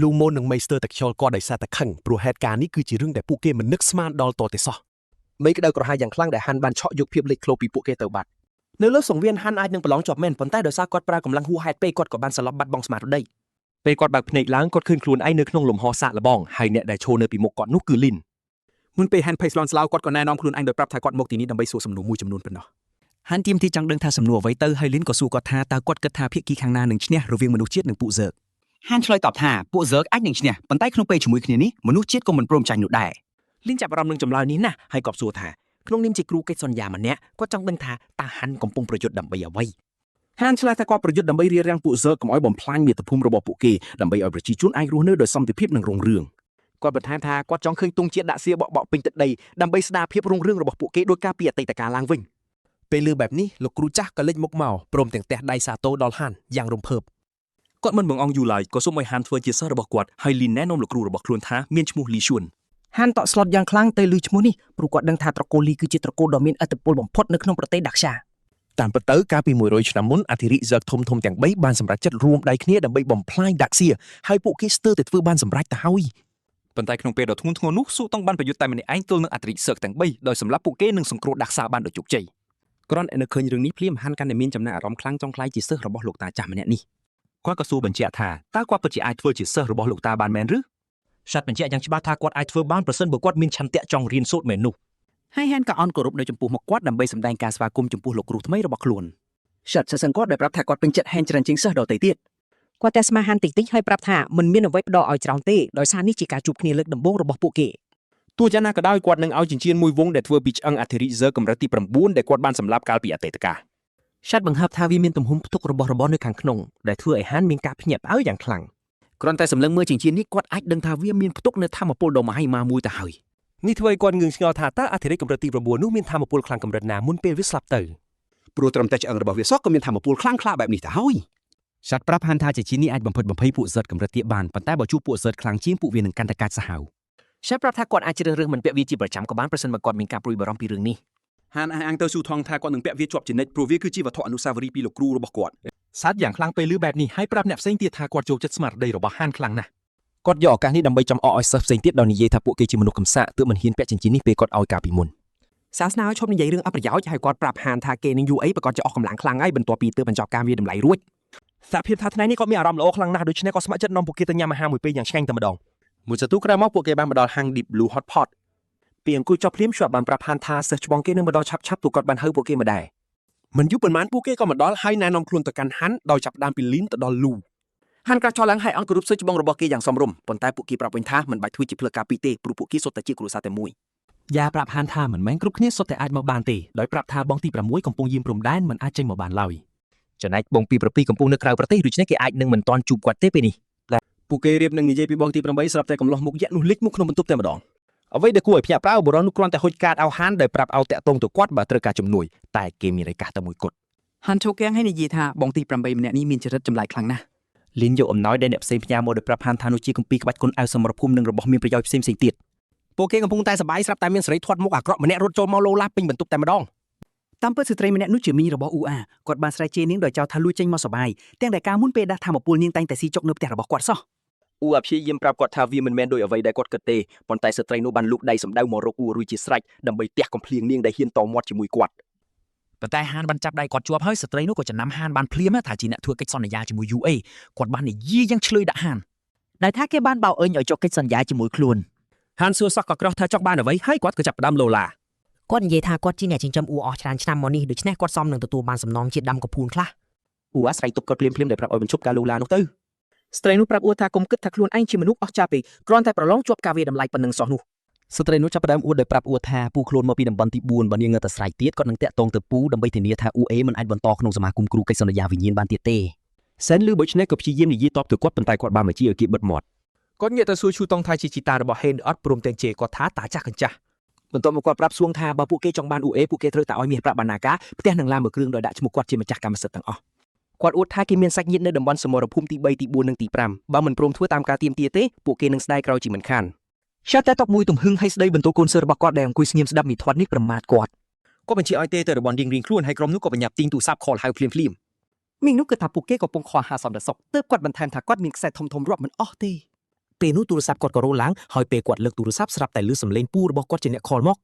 លូម៉ូននិងមេស្ទើរតែខ្យល់គាត់ដោយសារតែខឹងព្រោះហេតុការណ៍នេះគឺជារឿងដែលពួកគេមិននឹកស្មានដល់តតែសោះ មេក្តៅក្រហាយយ៉ាងខ្លាំងដែលហានបានឆក់យកភាពលេចធ្លោពីពួកគេទៅបាត់នៅលើសង្វៀនហានអាចនឹងប្រឡងជាប់មែនប៉ុន្តែដោយសារគាត់ប្រើកម្លាំងហួសហេតុពេកគាត់ក៏បានសន្លប់បាត់បង់ស្មារតី ពេលគាត់បើកភ្នែកឡើងគាត់ឃើញខ្លួនឯងនៅក្នុងលំហសាកល្បងហើយអ្នកដែលឈរនៅពីមុខគាត់នោះគឺលីន មុនពេលហានភ័យស្លន់ស្លោគាត់ក៏ណែនាំខ្លួនឯងដោយប្រាប់ថាគាត់មកទីនេះដើម្បីសួរសំណួរមួយចំនួនប៉ុណ្ណោះ ហានទៀមទីចង់ដឹងថាសំណួរអ្វីទៅហើយលីនក៏សួរគាត់ថាតើគាត់គិតថាភាគីខាងណានឹងឈ្នះរវាងមនុស្សជាតិនិងពួក Zerg ហានឆ្លើយតបថាពួក Zerg អាចនឹងឈ្នះប៉ុន្តែក្នុងពេលជាមួយគ្នានេះមនុស្សជាតិក៏មិនព្រមចាញ់នោះដែរ លីនចាប់អារម្មណ៍នឹងចម្លើយនេះណាស់ហើយក៏សួរថាក្នុងនាមជាគ្រូកិច្ចសន្យាម្នាក់គាត់ចង់ដឹងថាតើហាន់កំពុងប្រយុទ្ធដើម្បីអ្វី ហានឆ្លើយថាគាត់ប្រយុទ្ធដើម្បីរារាំងពួក Zerg កុំឲ្យបំផ្លាញមាតុភូមិរបស់ពួកគេដើម្បីឲ្យប្រជាជនអាចរស់នៅដោយសន្តិភាពនិងរុងរឿង គាត់បន្ថែមថាគាត់ចង់ឃើញទង់ជាតិដាក់សៀបក់បក់ពេញទឹកដីដើម្បីស្ដារភាពរុងរឿងរបស់ពួកគេដោយការពីអតីតកាលឡើងវិញ ពេលលឺបែបនេះលោកគ្រូចាស់ក៏លេចមុខមកព្រមទាំងទះដៃសាទរដល់ហានយ៉ាងរំភើប គាត់មិនបង្អង់យូរឡើយក៏សូមឲ្យហានធ្វើជាសិស្សរបស់គាត់ហើយលីនណែនាំលោកគ្រូរបស់ខ្លួនថាមានឈ្មោះលីឈួន ហានតក់ស្លុតយ៉ាងខ្លាំងទៅឮឈ្មោះនេះព្រោះគាត់ដឹងថាត្រកូលលីគឺជាត្រកូលដ៏មានឥទ្ធិពលបំផុតនៅក្នុងប្រទេសដាក់សា តាមពិតទៅកាលពី100ឆ្នាំមុនអធិរាជ Zerg ធំៗទាំង3បានសម្រេចចិត្តរួមដៃគ្នាដើម្បីបំផ្លាញដាក់សៀហើយពួកគេស្ទើរតែធ្វើបានសម្រេចទៅហើយ ប៉ុន្តែក្នុងពេលដ៏ធ្ងន់ធ្ងរនោះស៊ូតុងបានប្រយុទ្ធតែម្នាក់ឯងទល់នឹងអត្រិសឹកទាំង3ដោយសម្លាប់ពួកគេនិងសង្គ្រោះដាក់សាបានដោយជោគជ័យ គ្រាន់តែនឹកឃើញរឿងនេះភ្លាមហាន់កាន់តែមានចំណាប់អារម្មណ៍ខ្លាំងចង់ក្លាយជាសិស្សរបស់លោកតាចាស់ម្នាក់នេះ គាត់ក៏សួរបញ្ជាក់ថាតើគាត់ពិតជាអាចធ្វើជាសិស្សរបស់លោកតាបានមែនឬ សាត់បញ្ជាក់យ៉ាងច្បាស់ថាគាត់អាចធ្វើបានប្រសិនបើគាត់មានឆន្ទៈចង់រៀនសូត្រមែននោះ ហើយហានក៏អន់គោរពនៅចំពោះមុខគាត់ដើម្បីសម្ដែងការស្វាគមន៍ចំពោះលោកគ្រូថ្មីរបស់ខ្លួន ឆាត់សសឹងគាត់ដែលប្រាប់ថាគាត់ពេញចិត្តហានច្រើនជាងសិស្សដទៃទៀត គាត់តែស្មាហានតិចតិចហើយប្រាប់ថាមិនមានអ្វីផ្ដល់ឲ្យច្រើនទេដោយសារនេះជាការជួបគ្នាលើកដំបូងរបស់ពួកគេ ទោះយ៉ាងណាក៏ដោយគាត់នឹងឲ្យចិញ្ចៀនមួយវងដែលធ្វើពីឆ្អឹងអធិរាជ Zerg កម្រិតទី9ដែលគាត់បានសម្លាប់កាលពីអតីតកាល ឆាត់បង្ហើបថាវាមានទំហំផ្ទុករបស់របរនៅខាងក្នុងដែលធ្វើឲ្យហានមានការភ្ញាក់ផ្អើលយ៉ាងខ្លាំង គ្រាន់តែសម្លឹងមើលចិញ្ចៀននេះគាត់អាចដឹងថាវាមានផ្ទុកនៅធម្មពលដ៏មហិមាមួយទៅហើយ នេះធ្វើឲ្យគាត់ងឿងឆ្ងល់ថាតើអធិរាជកម្រិតទី9នោះមានធម៌ពលខ្លាំងកម្រិតណាមុនពេលវាស្លាប់ទៅ ព្រោះត្រឹមតែឆ្អឹងរបស់វាសោះក៏មានធម៌ពលខ្លាំងក្លាបែបនេះទៅហើយ ឆាត់ប្រាប់ហានថាចិញ្ចៀននេះអាចបំផិតបំភ័យពួក Zerg កម្រិតទាបបានប៉ុន្តែបើជួបពួក Zerg ខ្លាំងជាងពួកវានឹងកាន់តែកាចសាហាវ ឆាត់ប្រាប់ថាគាត់អាចជ្រើសរើសមិនពាក់វាជាប្រចាំក៏បានប្រសិនបើគាត់មានការព្រួយបារម្ភពីរឿងនេះ ហានអះអាងទៅស៊ូថងថាគាត់នឹងពាក់វាជាប់ជានិច្ចព្រោះវាគឺជាវត្ថុអនុស្សាវរីយ៍ពីលោកគ្រូរបស់គាត់ សាត់យ៉ាងខ្លាំងពេលឮបែបនេះហើយប្រាប់អ្នកផ្សេងទៀតថាគាត់ចូលចិត្តស្មារតីរបស់ហានខ្លាំងណាស់ គាត់យកឱកាសនេះដើម្បីចំអកឲ្យសិស្សផ្សេងទៀតដោយនិយាយថាពួកគេជាមនុស្សកំសាកទើបមិនហ៊ានពាក់ចិញ្ចៀននេះពេលគាត់ឲ្យកាលពីមុន សាសនាឲ្យឈប់និយាយរឿងអប្រយោជន៍ហើយគាត់ប្រាប់ហានថាគេនឹងយូរអីប្រកាសជាអស់កម្លាំងខ្លាំងហើយបន្ទាប់ពីទើបបញ្ចប់ការវាយតម្លៃរួច សហភាពថាថ្ងៃនេះគាត់មានអារម្មណ៍ល្អខ្លាំងណាស់ដូច្នេះគាត់ស្ម័គ្រចិត្តនាំពួកគេទៅញ៉ាំអាហារមួយពេលយ៉ាងឆ្ងាញ់តែម្ដង មួយសន្ទុះក្រោយមកពួកគេបានមកដល់ហាង Deep Blue Hot Pot ពីអង្គុយចុះភ្លាមឈប់បានប្រាប់ហានថាសិស្សច្បងគេនឹងមកដល់ឆាប់ៗពួកគាត់បានហៅពួកគេមកដែរ មិនយូរប៉ុន្មានពួកគេក៏មកដល់ហើយណែនាំខ្លួនទៅកាន់ហាន់ដោយចាប់ផ្ដើមពីលីនទៅដល់លូ ហានក្រាស់ចោលឡើងហើយអង្គគោរពសិស្សច្បងរបស់គេយ៉ាងសមរម្យប៉ុន្តែពួកគេប្រាប់វិញថាមិនបាច់ធ្វើជាផ្លូវការពីរទេព្រោះពួកគេសុទ្ធតែជាគ្រួសារតែមួយ យ៉ាប្រាប់ហានថាមិនមែនគ្រប់គ្នាសុទ្ធតែអាចមកបានទេដោយប្រាប់ថាបងទី6កំពុងយាមព្រំដែនមិនអាចចេញមកបានឡើយ ចំណែកបងទី7កំពុងនៅក្រៅប្រទេសដូច្នេះគេអាចនឹងមិនទាន់ជួបគាត់ទេពេលនេះ ពួកគេរៀបនឹងនិយាយពីបងទី8ស្រាប់តែកំឡោះមុខយៈនោះលេចមកក្នុងបន្ទប់តែម្ដង អ្វីដែលគួរឲ្យភ្ញាក់ផ្អើលបុរសនោះគ្រាន់តែហុចកាតឲ្យហានដោយប្រាប់ឲ្យតាក់ទងទៅគាត់បើត្រូវការជំនួយតែគេមានឱកាសតែមួយគត់ ហានឈោកៀងឲ្យនិយាយថាបងទី8ម្នាក់នេះមានចរិតចម្លែកខ្លាំងណាស់ លីនយកអំណោយដែលអ្នកផ្សេងផ្ញើមកដោយប្រាប់ហានថានោះជាគម្ពីរក្បាច់គុណអាវសមរភូមិនិងរបស់មានប្រយោជន៍ផ្សេងៗទៀត ពួកគេកំពុងតែសប្បាយស្រាប់តែមានសេរីធាត់មុខអាក្រក់ម្នាក់រត់ចូលមកលោឡាពេញបន្ទប់តែម្ដង តាមពិតស្ត្រីម្នាក់នោះជាមីងរបស់អ៊ូអាគាត់បានស្រែកជេរនាងដោយចោទថាលួចចេញមកសប្បាយទាំងដែលកាលមុនពេលដាស់ធម្មពលនាងតែងតែស៊ីចុកនៅផ្ទះរបស់គាត់សោះ អ៊ូអាព្យាយាមប្រាប់គាត់ថាវាមិនមែនដោយអ្វីដែលគាត់គិតទេប៉ុន្តែស្ត្រីនោះបានលូកដៃសម្ដៅមករកអ៊ូរួចជាស្រេចដើម្បីទះកំភ្លៀងនាងដែលហ៊ានតមាត់ជាមួយគាត់ ប៉ុន្តែហានបានចាប់ដៃគាត់ជាប់ហើយស្ត្រីនោះក៏ចំណាំហានបានភ្លាមថាជាអ្នកធ្វើកិច្ចសន្យាជាមួយ UA គាត់បាននិយាយយ៉ាងឆ្លើយដាក់ហាន ដែលថាគេបានបោអើញឲ្យចុះកិច្ចសន្យាជាមួយខ្លួន ហានសួរសក់ក៏ក្រោះថាចង់បានអ្វីហើយគាត់ក៏ចាប់ផ្ដើមលោឡា គាត់និយាយថាគាត់ជាអ្នកចិញ្ចឹមអ៊ូអស់ច្រើនឆ្នាំមកនេះដូច្នេះគាត់សមនឹងទទួលបានសំណងជាដាំកំភួនខ្លះ អ៊ូអាស្រ័យទប់គាត់ភ្លាមៗដែលប្រាប់ឲ្យបញ្ឈប់ការលូឡានោះទៅ ស្ត្រីនោះប្រាប់អ៊ូថាកុំគិតថាខ្លួនឯងជាមនុស្សអស្ចារ្យពេកគ្រាន់តែប្រឡងជាប់ការវាតម្លៃប៉ុណ្ណឹងសោះនោះ ស្ត្រីនោះចាប់ផ្ដើមអួតដោយប្រាប់អ៊ូថាពូខ្លួនមកពីតំបន់ទី4បើនាងនៅតែស្រែកទៀតគាត់នឹងតាក់ទងទៅពូដើម្បីធានាថាអ៊ូអេមិនអាចបន្តក្នុងសមាគមគ្រូកិច្ចសន្យាវិញ្ញាណបានទៀតទេ សែនលឺដូច្នេះក៏ព្យាយាមនិយាយតបទៅគាត់ប៉ុន្តែគាត់បានមកជាឲ្យគេបិទមាត់ គាត់ងាកទៅសួរឈូតុងថាជាជីតារបស់ហេនអត់ព្រមទាំងជេរគាត់ថាតាចាស់កញ្ចាស់ បន្ទាប់មកគាត់ប្រាប់សួងថាបើពួកគេចង់បានអ៊ូអេពួកគេត្រូវតែឲ្យមាសប្រាក់បណ្ណាការផ្ទះនឹងឡានមួយគ្រឿងដោយដាក់ឈ្មោះគាត់ជាម្ចាស់កម្មសិទ្ធិទាំងអស់ គាត់អួតថាគេមានសាច់ញាតិនៅតំបន់សមរភូមិទី3ទី4និងទី5បើមិនព្រមធ្វើតាមការទាមទារទេពួកគេនឹងស្ដាយក្រោយជាមិនខាន ឆាតតែតបមួយទំហឹងឲ្យស្ដីបន្ទោកូនសើរបស់គាត់ដែលអង្គុយស្ងៀមស្ដាប់មីធាត់នេះប្រមាថគាត់ គាត់បញ្ជាឲ្យទេទៅតំបន់រៀងៗខ្លួនហើយក្រុមនោះក៏បញ្ញាប់ទាញទូរស័ព្ទខលហៅភ្លាមៗ មីងនោះគិតថាពួកគេកំពុងខ្វះហាសន្តិសុខទើបគាត់បន្ថែមថាគាត់មានខ្សែធំៗរាប់មិនអស់ទេ ពេលនោះទូរស័ព្ទគាត់ក៏រោលឡើងហើយពេលគាត់លើកទូរស័ព្ទស្រាប់តែឮសំឡេងពូរបស់គាត់ជាអ្នកខលមក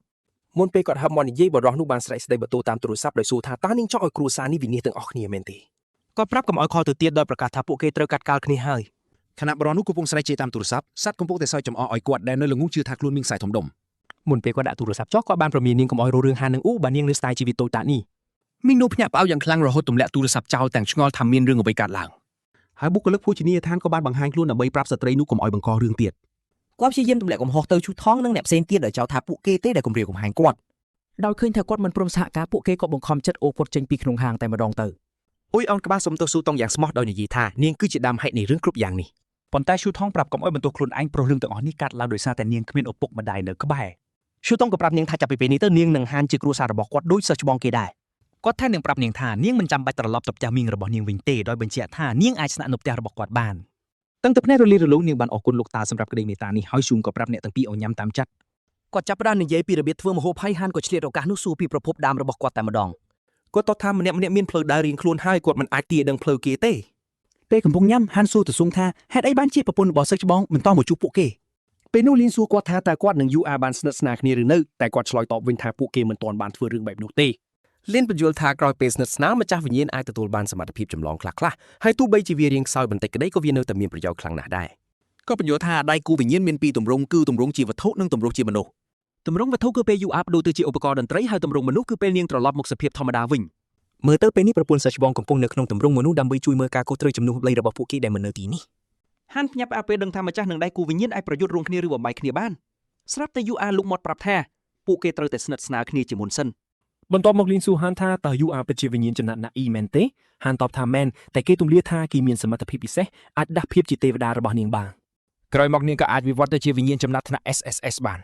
មុនពេលគាត់ហឹបមកនិយាយបរិះនោះបានស្រែកស្ដីបន្ទោតាមទូរស័ព្ទដោយសួរថាតើនាងចង់ឲ្យគ្រួសារនេះវិនាសទាំងអស់គ្នាមែនទេ គាត់ប្រាប់កុំឲ្យខលទៅទៀតដោយប្រកាសថាពួកគេត្រូវកាត់កាល់គ្នាហើយ ខណៈបរិះនោះកំពុងស្រែកជេរតាមទូរស័ព្ទសត្វកំពុងតែសើចចំអកឲ្យគាត់ដែលនៅល្ងងជឿថាខ្លួនមានខ្សែធំដុំ មុនពេលគាត់ដាក់ទូរស័ព្ទចុះគាត់បានប្រមាននាងកុំឲ្យរករឿងហាននឹងអ៊ូបើនាងនៅស្ទាយជីវិតតូចតាចនេះ មីងនោះភ្ញាក់ផ្អើលយ៉ាងខ្លាំងរហូតទម្លាក់ទូរស័ព្ទចោលទាំងឆ្ងល់ថាមានរឿងអ្វីកើតឡើងហើយបុគ្គលិកភោជនីយដ្ឋានក៏បានបង្ហាញខ្លួនដើម្បីប្រាប់ស្ត្រីនោះកុំឲ្យបង្ករឿងទៀត គាត់ព្យាយាមទម្លាក់កំហុសទៅឈូថងនិងអ្នកផ្សេងទៀតដោយចោទថាពួកគេទេដែលគំរាមកំហែងគាត់ ដោយឃើញថាគាត់មិនព្រមសហការពួកគេក៏បង្ខំចិត្តអូគាត់ចេញពីក្នុងហាងតែម្ដងទៅ អ៊ុយអនក្បាលសុំទោសស៊ូតុងយ៉ាងស្មោះដោយនិយាយថានាងគឺជាដើមហេតុនៃរឿងគ្រប់យ៉ាងនេះ ប៉ុន្តែឈូថងប្រាប់កុំឲ្យបន្ទោសខ្លួនឯងព្រោះរឿងទាំងអស់នេះកើតឡើងដោយសារតែនាងគ្មានឪពុកម្ដាយនៅក្បែរ ឈូតុងក៏ប្រាប់នាងថាចាប់ពីពេលនេះទៅនាងនឹងហានជាគ្រួសាររបស់គាត់ដូចសិស្សច្បងគេដែរ គាត់ថែមនឹងប្រាប់នាងថានាងមិនចាំបាច់ត្រឡប់ទៅផ្ទះមីងរបស់នាងវិញទេដោយបញ្ជាក់ថានាងអាចស្នាក់នៅផ្ទះរបស់គាត់បានតាំងពីភ្នែករលាយរលោងនាងបានអរគុណលោកតាសម្រាប់ក្តីមេត្តានេះហើយស៊ូងក៏ប្រាប់អ្នកទាំងពីរឲ្យញ៉ាំតាមចិត្ត គាត់ចាប់ផ្ដើមនិយាយពីរបៀបធ្វើម្ហូបហើយហានក៏ឆ្លៀតឱកាសនោះសួរពីប្រភពដើមរបស់គាត់តែម្ដង គាត់តបថាម្នាក់ម្នាក់មានផ្លូវដើររៀងខ្លួនហើយគាត់មិនអាចទាដឹងផ្លូវគេទេ ពេលកំពុងញ៉ាំហានសួរទៅស៊ុងថាហេតុអីបានជាប្រពន្ធរបស់សឹកច្បងមិនតមកជួបពួកគេ ពេលនោះលីនសួរគាត់ថាតើគាត់និងយូអាបានស្និទ្ធស្នាលគ្នាឬនៅតែគាត់ឆ្លើយតបវិញថាពួកគេមិនទាន់បានធ្វើរឿងបែបនោះទេ លៀនបញ្យល់ថាក្រោយពេលស្និទ្ធស្នាលម្ចាស់វិញ្ញាណអាចទទួលបានសមត្ថភាពចម្លងខ្លះៗហើយទោះបីជាវារៀងខ្សោយបន្តិចក្តីក៏វានៅតែមានប្រយោជន៍ខ្លាំងណាស់ដែរ ក៏បញ្យល់ថាដៃគូវិញ្ញាណមានពីរទម្រង់គឺទម្រង់ជាវត្ថុនិងទម្រង់ជាមនុស្ស ទម្រង់វត្ថុគឺពេលយូអាបដូរទៅជាឧបករណ៍តន្ត្រីហើយទម្រង់មនុស្សគឺពេលនាងត្រឡប់មកសភាពធម្មតាវិញ មើលទៅពេលនេះប្រពន្ធសិស្សច្បងកំពុងនៅក្នុងទម្រង់មនុស្សដើម្បីជួយមើលការខុសត្រូវជំនួសប្តីរបស់ពួកគេដែលមិននៅទីនេះ ហានភ្ញាក់ផ្អើលពេលដឹងថាម្ចាស់នឹងដៃគូវិញ្ញាណអាចប្រយុទ្ធរួមគ្នាឬបំបែកគ្នាបានស្រាប់តែយូអាលុកមាត់ប្រាប់ថាពួកគេត្រូវតែស្និទ្ធស្នាលគ្នាជាមុនសិន បន្ទាប់មកលីនស៊ូហានថាតើយូអាពិតជាវិញ្ញាណចំណាត់ណាអ៊ីមែនទេហានតបថាមែនតែគេទម្លាយថាគេមានសមត្ថភាពពិសេសអាចដាស់ភាពជាទេវតារបស់នាងបាន ក្រោយមកនាងក៏អាចវិវត្តទៅជាវិញ្ញាណចំណាត់ថ្នាក់ SSS បាន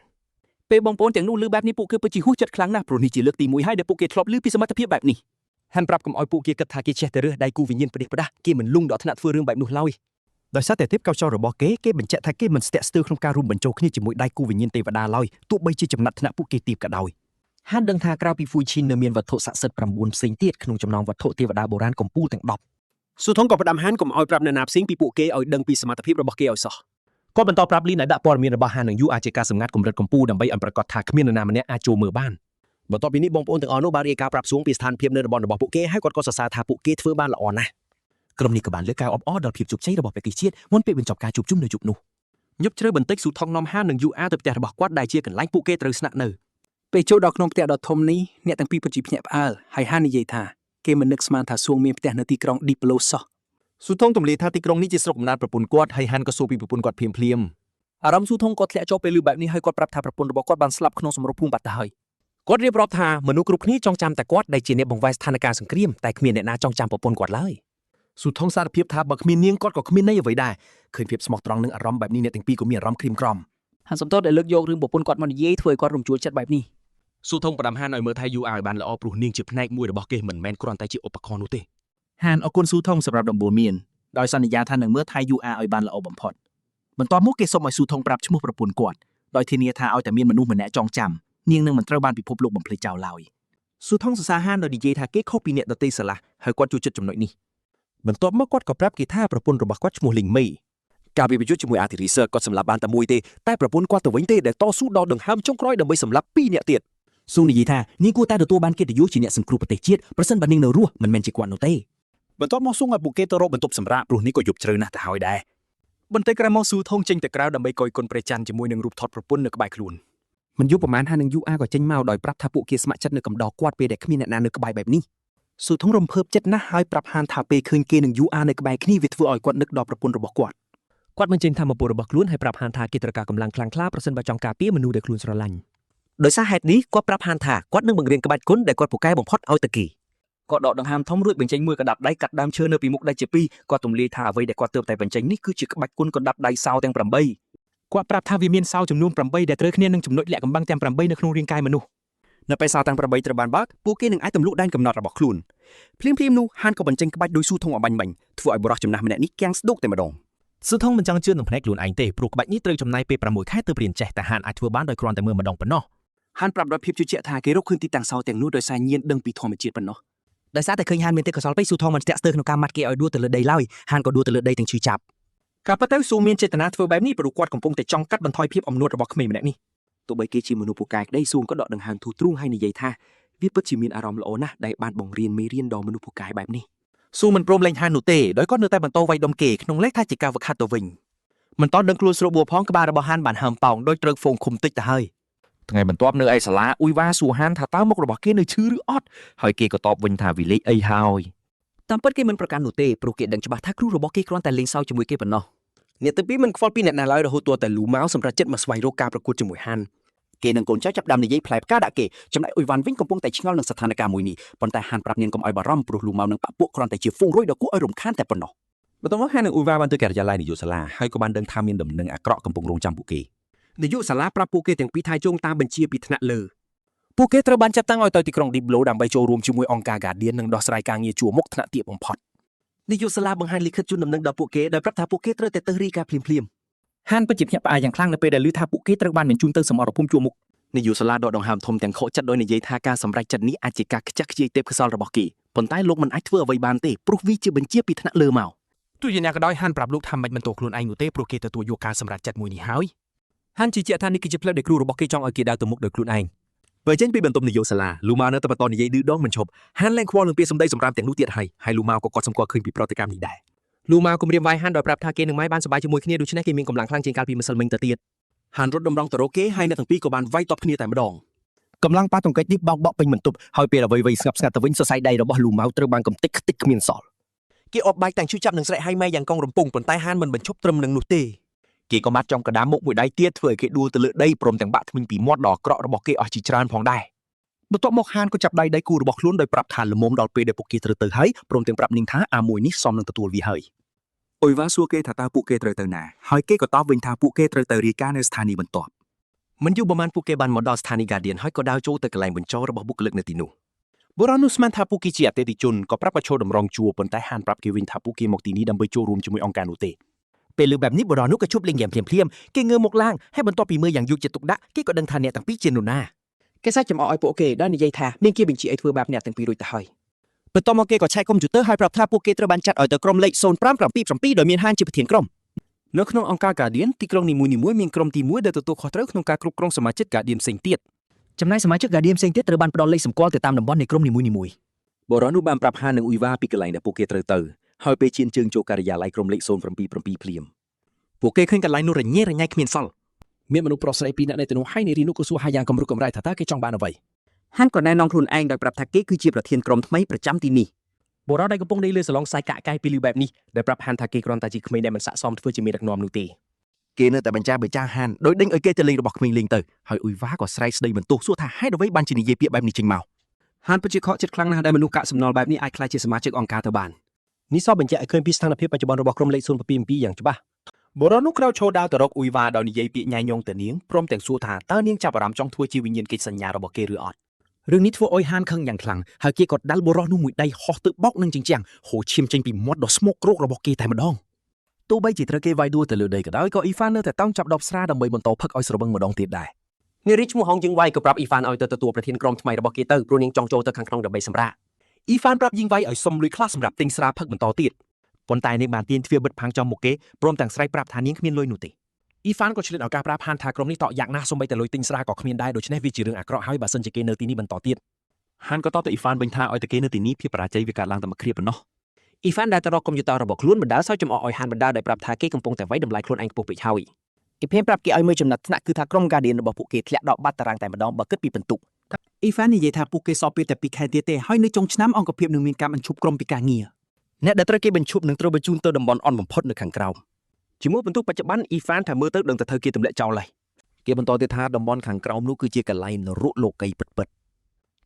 ពេលបងប្អូនទាំងនោះឮបែបនេះពួកគេពិតជាហួសចិត្តខ្លាំងណាស់ព្រោះនេះជាលើកទី1ហើយដែលពួកគេធ្លាប់ឮពីសមត្ថភាពបែបនេះហានប្រាប់កុំឲ្យពួកគេគិតថាគេចេះតែរើសដៃគូវិញ្ញាណប្រទេសប្រដាស់គេមិនលងដល់ថ្នាក់ធ្វើរឿងបែបនោះឡើយ ដោយសារតែទេពកោសលរបស់គេគេបញ្ជាក់ថាគេមិនស្ទាក់ស្ទើរក្នុងការរួមបញ្ចូលគ្នាជាមួយដៃគូវិញ្ញាណទេវតាឡើយទោះបីជាចំណាត់ថ្នាក់ពួកគេទាបក៏ដោយ ហានដឹងថាក្រៅពីហ្វូឈីននៅមានវត្ថុស័ក្តិសិទ្ធិ9ផ្សេងទៀតក្នុងចំណោមវត្ថុទេវតាបុរាណកំពូលទាំង10 ស៊ូថងក៏ផ្ដាំហានកុំឲ្យប្រាប់អ្នកណាផ្សេងពីពួកគេឲ្យដឹងពីសមត្ថភាពរបស់គេឲ្យសោះ គាត់បន្តប្រាប់លីនឲ្យដាក់ព័ត៌មានរបស់ហាននិងយូអាចជាការសម្ងាត់កម្រិតកំពូលដើម្បីឲ្យប្រកាសថាគ្មាននរណាម្នាក់អាចចូលមើលបាន បន្ទាប់ពីនេះបងប្អូនទាំងអស់នោះបានរាយការណ៍ប្រាប់សួងពីស្ថានភាពនៅតំបន់របស់ពួកគេហើយគាត់ក៏សរសើរថាពួកគេធ្វើបានល្អណាស់ ក្រុមនេះក៏បានលើកការអបអរដល់ភាពជោគជ័យរបស់ប្រទេសជាតិមុនពេលបញ្ចប់ការជួបជុំនៅយប់នោះញប់ជ្រៅបន្តិចស៊ូថងនាំហាននិងយូអាទៅផ្ទះរបស់គាត់ដែលជាកន្លែងពួកគេត្រូវស្នាក់នៅ ពេលចូលដល់ក្នុងផ្ទះដ៏ធំនេះអ្នកទាំងពីរពិតជាភ្ញាក់ផ្អើលហើយហាននិយាយថាគេមិននឹកស្មានថាសួងមានផ្ទះនៅទីក្រុង Deep Blue សោះ ស៊ូថងទម្លាយថាទីក្រុងនេះជាស្រុកកំណើតប្រពន្ធគាត់ហើយហានក៏សួរពីប្រពន្ធគាត់ភ្លាមភ្លាម អារម្មណ៍ស៊ូថងក៏ធ្លាក់ចុះពេលឮបែបនេះហើយគាត់ប្រាប់ថាប្រពន្ធរបស់គាត់បានស្លាប់ក្នុងសម្រុះភូមិបាត់ទៅហើយ គាត់រៀបរាប់ថាមនុស្សគ្រប់គ្នាចងចាំតែគាត់ដែលជាអ្នកបង្វែរស្ថានភាពសង្គ្រាមតែគ្មានអ្នកណាចងចាំប្រពន្ធគាត់ឡើយ ស៊ូថងសារភាពថាបើគ្មាននាងគាត់ក៏គ្មានន័យអ្វីដែរឃើញភាពស្មោះត្រង់និងអារម្មណ៍បែបនេះអ្នកទាំងពីរក៏មានអារម្មណ៍ក្រៀមក្រំ ហានសំទោសដែលលើកយករឿងប្រពន្ធគាត់មកនិយាយធ្វើឲ្យគាត់រំជួលចិត្តបែបនេះ ស៊ូថងផ្ដាំហានឲ្យមើលថែយូអាឲ្យបានល្អព្រោះនាងជាផ្នែកមួយរបស់គេមិនមែនគ្រាន់តែជាឧបករណ៍នោះទេ ហានអរគុណស៊ូថងសម្រាប់ដំបូន្មានដោយសន្យាថានឹងមើលថែយូអាឲ្យបានល្អបំផុតបន្ទាប់មកគេសុំឲ្យស៊ូថងប្រាប់ឈ្មោះប្រពន្ធគាត់ដោយធានាថាឲ្យតែមានមនុស្សម្នាក់ចងចាំនាងនឹងមិនត្រូវបានពិភពលោកបំភ្លេចចោលឡើយ ស៊ូថងសរសើរហានដោយនិយាយថាគេខុសពីអ្នកដទៃស្រឡះហើយគាត់ចូលចិត្តចំណុចនេះបន្ទាប់មកគាត់ក៏ប្រាប់គេថាប្រពន្ធរបស់គាត់ឈ្មោះលីងមីកាលពីប្រយុទ្ធជាមួយអាធីរីសឺគាត់សម្លាប់បានតែមួយទេតែប្រពន្ធគាត់ទៅវិញទេដែលតស៊ូដល់ដង្ហើមចុងក្រោយដើម្បីសម្លាប់ពីរនាក់ទៀត ស៊ូនិយាយថានាងគួរតែទទួលបានកិត្តិយសជាអ្នកសង្គ្រោះប្រទេសជាតិប្រសិនបើនាងនៅរស់មិនមែនជាគាត់នោះទេ បន្ទាប់មកស៊ុងឲ្យពួកគេទៅរកបន្ទប់សម្រាកព្រោះនេះក៏យប់ជ្រៅណាស់ទៅហើយដែរ បន្តិចក្រោយមកស៊ូថងចេញទៅក្រៅដើម្បីកយគុណព្រះច័ន្ទជាមួយនឹងរូបថតប្រពន្ធនៅក្បែរខ្លួន មិនយូរប្រហែលហាននឹងយូអាក៏ចេញមកដោយប្រាប់ថាពួកគេស្ម័គ្រចិត្តនៅកំដរគាត់ពេលដែលគ្មានអ្នកណានៅក្បែរបែបនេះស៊ូថងរំភើបចិត្តណាស់ហើយប្រាប់ហានថាពេលឃើញគេនឹងយូអានៅក្បែរគ្នាវាធ្វើឲ្យគាត់នឹកដល់ប្រពន្ធរបស់គាត់ គាត់បញ្ចេញធម៌ពលរបស់ខ្លួនហើយប្រាប់ហានថាគេត្រូវការកម្លាំងខ្លាំងក្លាប្រសិនបើចង់ការពារមនុស្សដែលខ្លួនស្រឡាញ់ ដោយសារហេតុនេះគាត់ប្រាប់ហានថាគាត់នឹងបង្រៀនក្បាច់គុណដែលគាត់ពូកែបំផុតឲ្យទៅគេ គាត់ដកដង្ហើមធំរួចបញ្ចេញមួយកណ្ដាប់ដៃកាត់ដើមឈើនៅពីមុខដាច់ជាពីរគាត់ទម្លាយថាអ្វីដែលគាត់ទើបតែបញ្ចេញនេះគឺជាក្បាច់គុណកណ្ដាប់ដៃសោទាំង8 គាត់ប្រាប់ថាវាមានសោចំនួន8ដែលត្រូវគ្នានឹងចំណុចលាក់កំបាំងទាំង8នៅក្នុងរាងកាយមនុស្ស នៅពេលសោទាំង8ត្រូវបានបើកពួកគេនឹងអាចទម្លុះដែនកំណត់របស់ខ្លួនភ្លាមៗនោះហានក៏បញ្ចេញក្បាច់ដោយស៊ូថងអបាញ់មិញធ្វើឲ្យបុរសចំណាស់ម្នាក់នេះគាំងស្ដុកតែម្ដង ស៊ូថងមិនចង់ជឿនឹងភ្នែកខ្លួនឯងទេព្រោះក្បាច់នេះត្រូវចំណាយពេល6ខែទើបរៀនចេះតែហានអាចធ្វើបានដោយគ្រាន់តែមើលម្ដងប៉ុណ្ណោះ ហានប្រាប់ដោយភាពជឿជាក់ថាគេរកឃើញទីតាំងសោទាំងនោះដោយសារញៀនដឹងពីធម្មជាតិប៉ុណ្ណោះ ដោយសារតែឃើញហានមានទេពកោសលពេកស៊ូថងមិនស្ទាក់ស្ទើរក្នុងការម៉ាត់គេឲ្យដួលទៅលើដីឡើយហានក៏ដួលទៅលើដីទាំងឈឺចាប់ ការពិតទៅស៊ូមានចេតនាធ្វើបែបនេះព្រោះគាត់កំពុងតែចង់កាត់បន្ថយភាពអំនួតរបស់ក្មេងម្នាក់នេះ ទោះបីគេជាមនុស្សពូកែក្តីសួងក៏ដកដង្ហើមធូរទ្រូងហើយនិយាយថាវាពិតជាមានអារម្មណ៍ល្អណាស់ដែលបានបង្រៀនមេរៀនដល់មនុស្សពូកែបែបនេះ ស៊ូមិនព្រមលែងហាននោះទេដោយគាត់នៅតែបន្តវាយដុំគេក្នុងលេខថាជាការវឹកហាត់ទៅវិញ មិនតដឹងខ្លួនស្រួលបួផងក្បាលរបស់ហានបានហើមប៉ោងដោយត្រូវហ្វូងឃុំតិចទៅហើយ ថ្ងៃបន្ទាប់នៅឯសាលាអ៊ុយវ៉ាសួរហានថាតើមុខរបស់គេនៅឈឺឬអត់ហើយគេក៏តបវិញថាវាលេខអីហើយ តាមពិតគេមិនប្រកាន់នោះទេព្រោះគេដឹងច្បាស់ថាគ្រូរបស់គេគ្រាន់តែលេងសើចជាមួយគេប៉ុណ្ណោះ អ្នកទាំងពីរមិនខ្វល់ពីអ្នកណាឡើយរហូតទាល់តែលូម៉ាវសម្រាប់ចិត្តមកស្វែងរកការប្រកួតជាមួយហាន គេនឹងកូនចៅចាប់ផ្ដើមនិយាយផ្លែផ្កាដាក់គេចំណែកអ៊ុយវ៉ាន់វិញកំពុងតែឆ្ងល់នឹងស្ថានភាពមួយនេះប៉ុន្តែហានប្រាប់នាងកុំឲ្យបារម្ភព្រោះលូម៉ៅនឹងបាក់ពួកគ្រាន់តែជាហ្វូងរុយដ៏គួរឲ្យរំខានតែប៉ុណ្ណោះ បន្ទាប់មកហាននិងអ៊ូវ៉ាបានទៅការិយាល័យនាយកសាលាហើយក៏បានដឹងថាមានដំណឹងអាក្រក់កំពុងរងចាំពួកគេ នាយកសាលាប្រាប់ពួកគេទាំងពីរថាយោងតាមបញ្ជាពីថ្នាក់លើ ពួកគេត្រូវបានចាត់តាំងឲ្យទៅទីក្រុង Deep Blue ដើម្បីចូលរួមជាមួយអង្គការ Guardian និងដោះស្រាយការងារជួរមុខថ្នាក់ទាបបំផុត នាយកសាលាបង្ហាញលិខិតជូនដំណឹងដល់ពួកគេដោយប្រាប់ថាពួកគេត្រូវតែទៅរីការភ្លាមភ្លាម ហានពិតជាភ្ញាក់ផ្អើលយ៉ាងខ្លាំងនៅពេលដែលឮថាពួកគេត្រូវបានបញ្ជូនទៅសមរភូមិជួរមុខ នាយកសាលាដកដង្ហើមធំទាំងខកចិត្តដោយនិយាយថាការសម្រេចចិត្តនេះអាចជាការខ្ជះខ្ជាយទេពកោសលរបស់គេប៉ុន្តែលោកមិនអាចធ្វើអ្វីបានទេព្រោះវាជាបញ្ជាពីថ្នាក់លើមក ទោះយ៉ាងណាក៏ដោយហានប្រាប់លោកថាមិនបន្ទោសខ្លួនឯងនោះទេព្រោះគេទទួលយកការសម្រេចចិត្តមួយនេះហើយ ហានជឿជាក់ថានេះគឺជាផ្លូវដែលគ្រូរបស់គេចង់ឲ្យគេដើរទៅមុខដោយខ្លួនឯងបើចេញពីបន្ទប់នាយកសាលាលូម៉ានៅតែបន្តនិយាយឌឺដងមិនឈប់ហានលែងខ្វល់នឹងពាក្យសម្ដីសម្រាមទាំងនោះទៀតហើយហើយលូម៉ាក៏កត់សម្គាល់ឃើញពីប្រតិកម្មនេះដែរ លូម៉ាគំរាមវាយហានដោយប្រាប់ថាគេនឹងម៉ៃបានសប្បាយជាមួយគ្នាដូច្នេះគេមានកម្លាំងខ្លាំងជាងកាលពីម្សិលមិញទៅទៀត ហានរត់តម្រង់ទៅរកគេហើយអ្នកទាំងពីរក៏បានវាយតបគ្នាតែម្ដង កម្លាំងប៉ះទង្គិចនេះបោកបក់ពេញបន្ទប់ហើយពេលអ្វីៗស្ងប់ស្ងាត់ទៅវិញសរសៃដៃរបស់លូម៉ៅត្រូវបានកំទេចខ្ទេចគ្មានសល់ គេអបបាយទាំងឈឺចាប់នឹងស្រែកហៃម៉ែយ៉ាងកងរំពងប៉ុន្តែហានមិនបញ្ឈប់ត្រឹមនឹងនោះទេគេក៏ម៉ាត់ចំកណ្ដាលមុខមួយដៃទៀតធ្វើឲ្យគេដួលទៅលើដីព្រមទាំងបាក់ធ្មេញពីមាត់ដ៏អាក្រក់របស់គេអស់ជាច្រើនផងដែរ បន្ទាប់មកហានក៏ចាប់ដៃដៃគូរបស់ខ្លួនដោយប្រាប់ថាល្មមដល់ពេលដែលពួកគេត្រូវទៅហើយព្រមទាំងប្រាប់នាងថាអាមួយនេះសមនឹងទទួលវាហើយ អ៊ុយវ៉ាសួរគេថាតើពួកគេត្រូវទៅណាហើយគេក៏តបវិញថាពួកគេត្រូវទៅរាយការណ៍នៅស្ថានីយ៍បន្ទាប់ មិនយូរប៉ុន្មានពួកគេបានមកដល់ស្ថានីយ៍ Guardian ហើយក៏ដើរចូលទៅកន្លែងបញ្ចររបស់បុគ្គលិកនៅទីនោះ បុរសនោះស្មានថាពួកគេជាអតិថិជនក៏ប្រាប់ឲ្យឈរតម្រង់ជួរប៉ុន្តែហានប្រាប់គេវិញថាពួកគេមកទីនេះដើម្បីចូលរួមជាមួយអង្គការនោះទេ ពេលឮបែបនេះបុរសនោះក៏ឈប់លេងហ្គេមភ្លាមៗគេងើបមកឡើងហើយបន្ទាប់ពីមើលយ៉ាងយកចិត្តទុកដាក់គេក៏ដឹងថាអ្នកទាំងពីរជានរណា គេសាច់ចំអកឲ្យពួកគេដោយនិយាយថាមានគេបញ្ជាឲ្យធ្វើបែបអ្នកទាំងពីររួចទៅហើយ បន្ទាប់មកគេក៏ឆែកកុំព្យូទ័រហើយប្រាប់ថាពួកគេត្រូវបានចាត់ឲ្យទៅក្រុមលេខ0577ដោយមានហានជាប្រធានក្រុម នៅក្នុងអង្គការ Guardian ទីក្រុងនីមួយៗមានក្រុមទី1ដែលទទួលខុសត្រូវក្នុងការគ្រប់គ្រងសមាជិក Guardian ផ្សេងទៀត ចំណែកសមាជិក Guardian ផ្សេងទៀតត្រូវបានផ្ដល់លេខសម្គាល់ទៅតាមតំបន់នៃក្រុមនីមួយៗ បុរសនោះបានប្រាប់ហាននិងអ៊ុយវ៉ាពីកន្លែងដែលពួកគេត្រូវទៅហើយពេលឈានជើងចូលការិយាល័យក្រុមលេខ077ភ្លាមពួកគេឃើញកន្លែងនោះរញ៉េរញ៉ៃគ្មានសល់ មានមនុស្សប្រុសស្រីពីរនាក់នៅទីនោះហើយនារីនោះក៏សួរហាយ៉ាងគំរោះគំរើយថាតើគេចង់បានអ្វី ហានក៏ណែនាំខ្លួនឯងដោយប្រាប់ថាគេគឺជាប្រធានក្រុមថ្មីប្រចាំទីនេះ បុរសដែលកំពុងដេកលើសាឡុងសាយកាក់កែពីលឺបែបនេះដែលប្រាប់ហានថាគេគ្រាន់តែជាក្មេងដែលមិនស័ក្តិសមធ្វើជាមេដឹកនាំនោះទេ គេនៅតែបញ្ចាបបញ្ចាហានដោយដេញឲ្យគេទៅលេងរបស់ក្មេងលេងទៅហើយអ៊ុយវ៉ាក៏ស្រែកស្ដីបន្ទោសសួរថាហេតុអ្វីបានជានិយាយពាក្យបែបនេះចេញមក ហានពិតជាខកចិត្តខ្លាំងណាស់ដែលមនុស្សកាកសំណល់បែបនេះអាចក្លាយជាសមាជិកអង្គការទៅបាននេះសបញ្ជាក់ឲ្យឃើញពីស្ថានភាពបច្ចុប្បន្នរបស់ក្រុមលេខ077យ៉ាងច្បាស់ បុរសនោះក្រោកឈរដើរទៅរកអ៊ុយវ៉ាដោយនិយាយពាក្យញ៉ៃញងទៅនាងព្រមទាំងសួរថាតើនាងចាប់អារម្មណ៍ចង់ធ្វើជាវិញ្ញាណកិច្ចសញ្ញារបស់គេឬអត់ រឿងនេះធ្វើឲ្យហានខឹងយ៉ាងខ្លាំងហើយគេក៏ដាល់បុរសនោះមួយដៃហោះទៅបោកនឹងជញ្ជាំងហូរឈាមចេញពីមាត់ដ៏ស្មោកគ្រោករបស់គេតែម្ដងទោះបីជាត្រូវគេវាយដួលទៅលើដីក៏ដោយក៏អ៊ីហ្វាននៅតែតោងចាប់ដបស្រាដើម្បីបន្តផឹកឲ្យស្រវឹងម្ដងទៀតដែរ នារីឈ្មោះហងជឹងវៃក៏ប្រាប់អ៊ីហ្វានឲ្យទៅទទួលប្រធានក្រុមថ្មីរបស់គេទៅព្រោះនាងចង់ចូលទៅខាងក្នុងដើម្បីសម្រាក អ៊ីហ្វានប្រាប់យីងវៃឲ្យសុំលុយខ្លះសម្រាប់ទិញស្រាផឹកបន្តទៀតប៉ុន្តែនាងបានទាញទ្វារបិទផាំងចំមុខគេព្រមទាំងស្រែកប្រាប់ថានាងគ្មានលុយនោះទេ អ៊ីហ្វានក៏ឆ្លៀតឱកាសប្រាប់ហានថាក្រុមនេះតក់យ៉ាងណាស់សូម្បីតែលុយទិញស្រាក៏គ្មានដែរដូច្នេះវាជារឿងអាក្រក់ហើយបើសិនជាគេនៅទីនេះបន្តទៀត ហានក៏តបទៅអ៊ីហ្វានវិញថាឲ្យតែគេនៅទីនេះភាពបរាជ័យវាកើតឡើងតែមួយគ្រាប៉ុណ្ណោះ អ៊ីហ្វានដែលទៅរកកុំព្យូទ័ររបស់ខ្លួនបណ្ដាលសើចចំអកឲ្យហានបណ្ដាលដោយប្រាប់ថាគេកំពុងតែវាយតម្លៃខ្លួនឯងខ្ពស់ពេកហើយអ៊ី អ៊ីផេនប្រាប់គេឲ្យមើលចំណាត់ថ្នាក់គឺថាក្រុម Guardian របស់ពួកគេធ្លាក់ដល់បាត់តារាងតែម្ដងបើគិតពីពិន្ទុ អ៊ីហ្វាននិយាយថាពួកគេសល់ពេលតែ2ខែទៀតទេហើយនៅចុងឆ្នាំអង្គភាពនឹងមានការបញ្ឈប់ក្រុមពីការងារ អ្នកដែលត្រូវគេបញ្ឈប់នឹងត្រូវបញ្ជូនទៅតំបន់អន់បំផុតនៅខាងក្រោមជាមួយពិន្ទុបច្ចុប្បន្នអ៊ីហ្វានថាមើលទៅដឹងតែត្រូវគេទម្លាក់ចោលហើយ គេបន្តទៀតថាតំបន់ខាងក្រោមនោះគឺជាកន្លែងនរកលោកីពិតៗ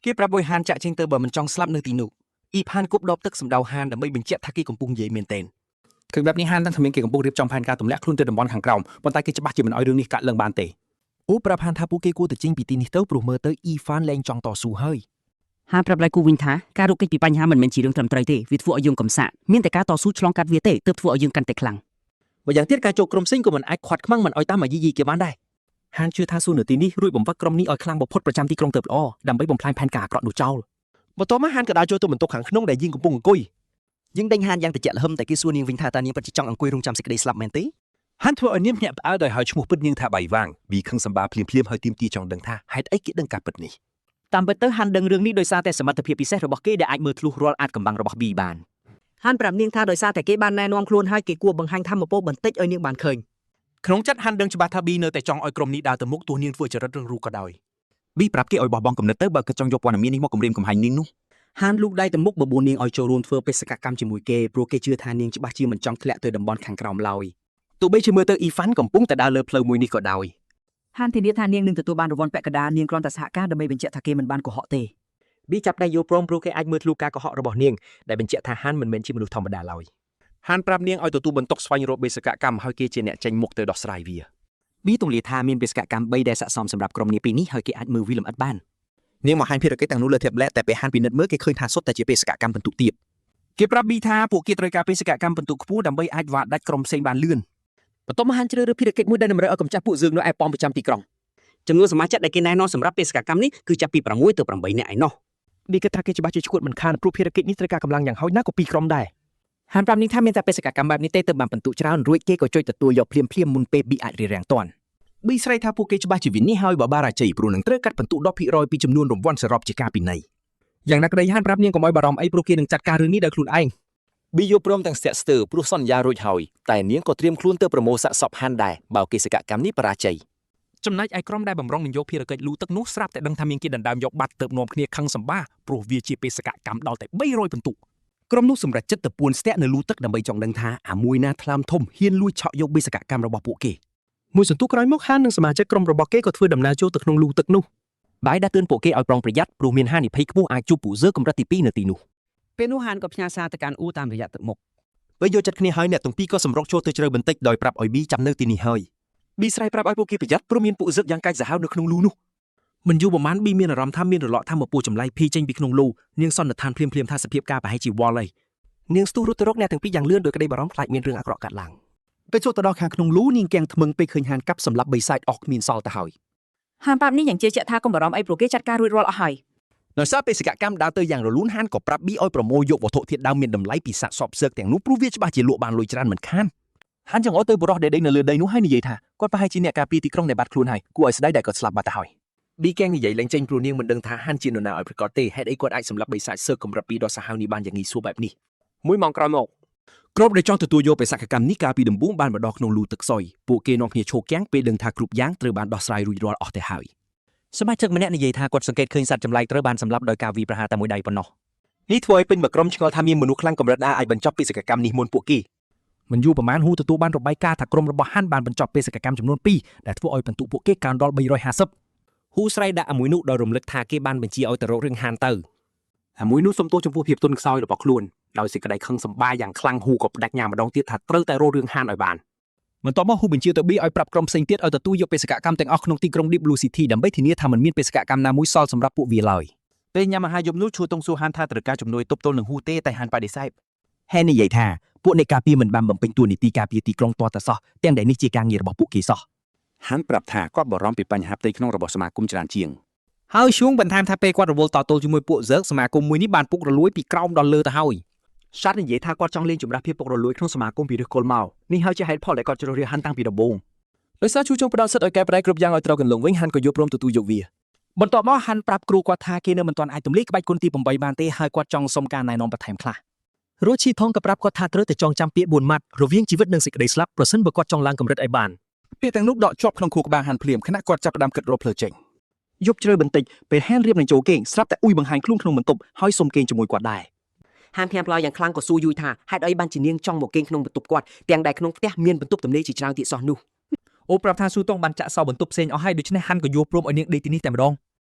គេប្រាប់ឲ្យហានចាក់ចេញទៅបើមិនចង់ស្លាប់នៅទីនោះអ៊ីផានគប់ដបទឹកសម្ដៅហានដើម្បីបញ្ជាក់ថាគេកំពុងនិយាយមែនទែន ឃើញបែបនេះហានដឹងថាមានគេកំពុងរៀបចំផែនការទម្លាក់ខ្លួនទៅតំបន់ខាងក្រោមប៉ុន្តែគេច្បាស់ជាមិនឲ្យរឿងនេះកាត់ឡើងបានទេ អូប្រាប់ហានថាពួកគេគួរតែចេញពីទីនេះទៅព្រោះមើលទៅអ៊ីហ្វានលែងចង់តស៊ូហើយ ហានប្រាប់ដៃគូវិញថាការរកគេចពីបញ្ហាមិនមែនជារឿងត្រឹមត្រូវទេវាធ្វើឲ្យយើងកំសាកមានតែការតស៊ូឆ្លងកាត់វាទេទើបធ្វើឲ្យយើងកាន់តែខ្លាំង ម្យ៉ាងទៀតការចូលក្រុមផ្សេងក៏មិនអាចខាត់ខ្មាំងមិនឲ្យតាមអាយីយីគេបានដែរ ហានជឿថាស៊ូនៅទីនេះរួចបំផឹកក្រុមនេះឲ្យខ្លាំងបំផុតប្រចាំទីក្រុងទៅល្អដើម្បីបំផ្លាញផែនការអាក្រក់នោះចោល បន្ទាប់មកហានក៏ដើរចូលទៅបន្ទប់ខាងក្នុងដែលយើងកំពុងអង្គុយ យើងដេញហានយ៉ាងត្រជាក់ល្ហឹមតែគេសួរនាងវិញថាតើនាងពិតជាចង់អង្គុយរងចាំសេចក្តីស្លាប់មែនទេ ហានធ្វើឲ្យនាងភ្ញាក់ផ្អើលដោយហៅឈ្មោះពិតនាងថាបៃវាងប៊ីខឹងសម្បាភ្លាមៗហើយទាមទារចង់ដឹងថាហេតុអីគេដឹងការពិតនេះ តាមពិតទៅហានដឹងរឿងនេះដោយសារតែសមត្ថភាពពិសេសរបស់គេដែលអាចមើលធ្លុះរាល់អាចកំបាំងរបស់ប៊ីបាន ហានប្រាប់នាងថាដោយសារតែគេបានណែនាំខ្លួនហើយគេគួរបង្ហាញធម៌ពលបន្តិចឲ្យនាងបានឃើញ ក្នុងចិត្តហានដឹងច្បាស់ថាប៊ីនៅតែចង់ឲ្យក្រុមនេះដើរទៅមុខទោះនាងធ្វើចរិតរឹងរូសក៏ដោយ ប៊ីប្រាប់គេឲ្យបោះបង់គំនិតទៅបើគិតចង់យកព័ត៌មាននេះមកគំរាមកំហែងនាងនោះ ហានលូកដៃទៅមុខបបួលនាងឲ្យចូលរួមធ្វើបេសកកម្មជាមួយគេព្រោះគេជឿថានាងច្បាស់ជាមិនចង់ធ្លាក់ទៅតំបន់ខាងក្រោមឡើយ ទោះបីជាមើលទៅអ៊ីហ្វានកំពុងតែដើរលើផ្លូវមួយនេះក៏ដោយ ហានធានាថានាងនឹងទទួលបានរង្វាន់ពាក់កណ្ដាលនាងគ្រាន់តែសហការដើម្បីបញ្ជាក់ថាគេមិនបានកុហកទេ ប៊ីចាប់ដៃយល់ព្រមព្រោះគេអាចមើលធ្លុះការកុហករបស់នាងដែលបញ្ជាក់ថាហានមិនមែនជាមនុស្សធម្មតាឡើយ ហានប្រាប់នាងឲ្យទទួលបន្ទុកស្វែងរកបេសកកម្មហើយគេជាអ្នកចេញមុខទៅដោះស្រាយវា ប៊ីទម្លាយថាមានបេសកកម្ម3ដែលស័ក្តិសមសម្រាប់ក្រុមនាពេលនេះហើយគេអាចមើលវាលម្អិតបាន នាងមកហាញភារកិច្ចទាំងនោះលើ tablet តែពេលហានពិនិត្យមើលគេឃើញថាសុទ្ធតែជាបេសកកម្មពិន្ទុទាប គេប្រាប់ប៊ីថាពួកគេត្រូវការបេសកកម្មពិន្ទុខ្ពស់ដើម្បីអាចវ៉ាដាច់ក្រុមផ្សេងបានលឿន បន្ទាប់មកហានជ្រើសរើសភារកិច្ចមួយដែលតម្រូវឲ្យកម្ចាត់ពួកយើងនៅឯប៉មប្រចាំទីក្រុង ចំនួនសមាជិកដែលគេណែនាំសម្រាប់បេសកកម្មនេះគឺចាប់ពី6ទៅ8នាក់ឯណោះ ប៊ីគិតថាគេច្បាស់ជាឈួតមិនខានព្រោះភារកិច្ចនេះត្រូវការកម្លាំងយ៉ាងហោចណាស់ក៏ពីរក្រុមដែរ ហានប្រាប់នាងថាមានតែបេសកកម្មបែបនេះទេទើបបានពិន្ទុច្រើនរួចគេក៏ចុចទទួលយកភ្លាមភ្លាមមុនពេលប៊ីអាចរារាំងទាន់ ប៊ីស្រ័យថាពួកគេច្បាស់ជាវិនិច្ឆ័យហើយបើបារាជ័យព្រោះនឹងត្រូវកាត់ពិន្ទុ10%ពីចំនួនរង្វាន់សរុបជាការពិន័យ យ៉ាងណាក្តីហានប្រាប់នាងកុំឲ្យបារម្ភអីព្រោះគេនឹងចាត់ការរឿងនេះដោយខ្លួនឯង ប៊ីយល់ព្រមទាំងស្ទាក់ស្ទើរព្រោះសន្យារួចហើយតែនាងក៏ត្រៀមខ្លួនទៅប្រមូលសាកសពហានដែរបើគេសកកម្មនេះបរាជ័យ ចំណែកឯក្រុមដែលបំរុងនឹងយកភារកិច្ចលូទឹកនោះស្រាប់តែដឹងថាមានគេដណ្ដើមយកបាត់ទៅនាំគ្នាខឹងសម្បាព្រោះវាជាបេសកកម្មដល់តែ300ពិន្ទុ ក្រុមនោះសម្រេចចិត្តទៅពួនស្ទាក់នៅលូទឹកដើម្បីចង់ដឹងថាអាមួយណាថ្លើមធំហ៊ានលួចឆក់យកបេសកកម្មរបស់ពួកគេ មួយសន្ទុះក្រោយមកហាននិងសមាជិកក្រុមរបស់គេក៏ធ្វើដំណើរចូលទៅក្នុងលូទឹកនោះ បាយដាស់តឿនពួកគេឲ្យប្រុងប្រយ័ត្នព្រោះមានហានិភ័យខ្ពស់អាចជួបពួកសើកម្រិតទី2នៅទីនោះ ពេលនោះហានក៏ផ្ញើសារទៅកាន់អ៊ូតាមរយៈទឹកមុខ ពេលយកចិត្តគ្នាហើយអ្នកទាំងពីរក៏សម្រុកចូលទៅជ្រៅបន្តិចដោយប្រាប់ឲ្យប៊ីចាំនៅទីនេះហើយ ប៊ីស្រ័យប្រាប់ឲ្យពួកគេប្រយ័ត្នព្រោះមានពួកសឹកយ៉ាងកាចសាហាវនៅក្នុងលូនោះ មិនយូរប្រហែលប៊ីមានអារម្មណ៍ថាមានរលកថាមពលចម្លែកភីចេញពីក្នុងលូនាងសន្និដ្ឋានភ្លាមៗថាសភាពការប្រហែលជាវល់ហើយ នាងស្ទុះរត់ទៅរកអ្នកទាំងពីរយ៉ាងលឿនដោយក្តីបារម្ភខ្លាចមានរឿងអាក្រក់កើតឡើង ពេលចូលទៅដល់ខាងក្នុងលូនាងគាំងថ្មឹងពេលឃើញហានកាប់សម្លាប់បិសាចអស់គ្មានសល់ទៅហើយ ហានប្រាប់នេះយ៉ាងជឿជាក់ថាកុំបារម្ភអីព្រោះគេចាត់ការរួចរាល់អស់ហើយ ដោយសារបេសកកម្មដើរទៅយ៉ាងរលូនហានក៏ប្រាប់ប៊ីឲ្យប្រមូលយកវត្ថុធាតុដើមមានតម្លៃពីសាកសពសើកទាំងនោះព្រោះវាច្បាស់ជាលក់បានលុយច្រើនមិនខាន ហានចង្អុលទៅបុរសដែលដេកនៅលើដីនោះហើយនិយាយថាគាត់ប្រហែលជាអ្នកការពារទីក្រុងដែលបាត់ខ្លួនហើយគួរឲ្យស្ដាយដែលគាត់ស្លាប់បាត់ទៅហើយ ប៊ីកែងនិយាយលែងចេញព្រោះនាងមិនដឹងថាហានជានរណាឲ្យប្រកាសទេហេតុអីគាត់អាចសម្លាប់បិសាចសើកម្រិតពីរដ៏សាហាវនេះបានយ៉ាងងាយស្រួលបែបនេះ មួយម៉ោងក្រោយមក ក្រុមដែលចង់ទទួលយកបេសកកម្មនេះកាលពីដំបូងបានមកដល់ក្នុងលូទឹកសុយពួកគេនាំគ្នាឈោគាំងពេលដឹងថាគ្រប់យ៉ាងត្រូវបានដោះស្រាយរួចរាល់អស់ទៅហើយ សមាជិកម្នាក់និយាយថាគាត់សង្កេតឃើញសត្វចម្លែកត្រូវបានសម្លាប់ដោយការវាយប្រហារតែមួយដៃប៉ុណ្ណោះ នេះធ្វើឲ្យពេញមួយក្រុមឆ្ងល់ថាមានមនុស្សខ្លាំងកម្រិតណាអាចបញ្ចប់បេសកកម្មនេះមុនពួកគេ មិនយូរប្រហែលហ៊ូទទួលបានរបាយការណ៍ថាក្រុមរបស់ហានបានបញ្ចប់បេសកកម្មចំនួន2ដែលធ្វើឲ្យពិន្ទុពួកគេកើនដល់350 ហ៊ូស្រ័យដាក់អាមួយនោះដោយរំលឹកថាគេបានបញ្ជាឲ្យទៅរករឿងហានទៅ អាមួយនោះសុំទោសចំពោះភាពទន់ខ្សោយរបស់ខ្លួនដោយសេចក្តីខឹងសម្បាយ៉ាងខ្លាំងហ៊ូក៏បដិញ្ញាម្ដងទៀតថាត្រូវតែរករឿងហានឲ្យបានបន្ទាប់មកហ៊ូបញ្ជាទៅប៊ីឲ្យប្រាប់ក្រុមផ្សេងទៀតឲ្យទទួលយកបេសកកម្មទាំងអស់ក្នុងទីក្រុង Deep Blue City ដើម្បីធានាថាមិនមានបេសកកម្មណាមួយសល់សម្រាប់ពួកវាឡើយ ពេលញ៉ាំអាហារយប់នោះឈួតុងសួរហានថាត្រូវការជំនួយទប់ទល់នឹងហ៊ូទេតែហានបដិសេធ ហេនិយាយថាពួកអ្នកការពារមិនបានបំពេញតួនាទីការពារទីក្រុងទាល់តែសោះទាំងដែលនេះជាការងាររបស់ពួកគេសោះ ហានប្រាប់ថាគាត់បារម្ភពីបញ្ហាផ្ទៃក្នុងរបស់សមាគមច្រើនជាង ហើយឈួងបន្ថែមថាពេលគាត់រវល់តទល់ជាមួយពួកសើកសមាគមមួយនេះបានពុករលួយពីក្រោមដល់លើទៅហើយ សាត់និយាយថាគាត់ចង់លេងចម្រាស់ភាពពុករលួយក្នុងសមាគមពីឫសគល់មកនេះហើយជាហេតុផលដែលគាត់ជ្រើសរើសហានតាំងពីដំបូង ដោយសារឈូចុងផ្ដល់សិទ្ធិឲ្យកែប្រែគ្រប់យ៉ាងឲ្យត្រូវកន្លងវិញហានក៏យល់ព្រមទទួលយកវា បន្ទាប់មកហាន់ប្រាប់គ្រូគាត់ថាគេនៅមិនទាន់អាចទម្លាយក្បាច់គុណទី8បានទេហើយគាត់ចង់សុំការណែនាំបន្ថែមខ្លះ រស់ឈីថងក៏ប្រាប់គាត់ថាត្រូវតែចងចាំពាក្យ4ម៉ាត់រវាងជីវិតនិងសេចក្តីស្លាប់ប្រសិនបើគាត់ចង់ឡើងកម្រិតឲ្យបាន ពាក្យទាំងនោះដកជាប់ក្នុងខួរក្បាលហានភ្លាមខណៈគាត់ចាប់ផ្ដើមគិតរកផ្លូវចេញយប់ជ្រៅបន្តិចពេលហានរៀបនឹងចូលគេងស្រាប់តែអ៊ុយបង្ហាញខ្លួនក្នុងបន្ទប់ហើយសុំគេងជាមួយគាត់ដែរ ហានភ្ញាក់ផ្អើលយ៉ាងខ្លាំងក៏សួរយូយថាហេតុអីបានជានាងចង់មកគេងក្នុងបន្ទប់គាត់ទាំងដែលក្នុងផ្ទះមានបន្ទប់ទំនេរជាច្រើនទៀតសោះនោះ អូប្រាប់ថាស៊ូតុងបានចាក់សោបន្ទប់ផ្សេងអស់ហើយដូច្នេះហាន់ក៏យល់ព្រមឲ្យនាងដេកទីនេះតែម្ដង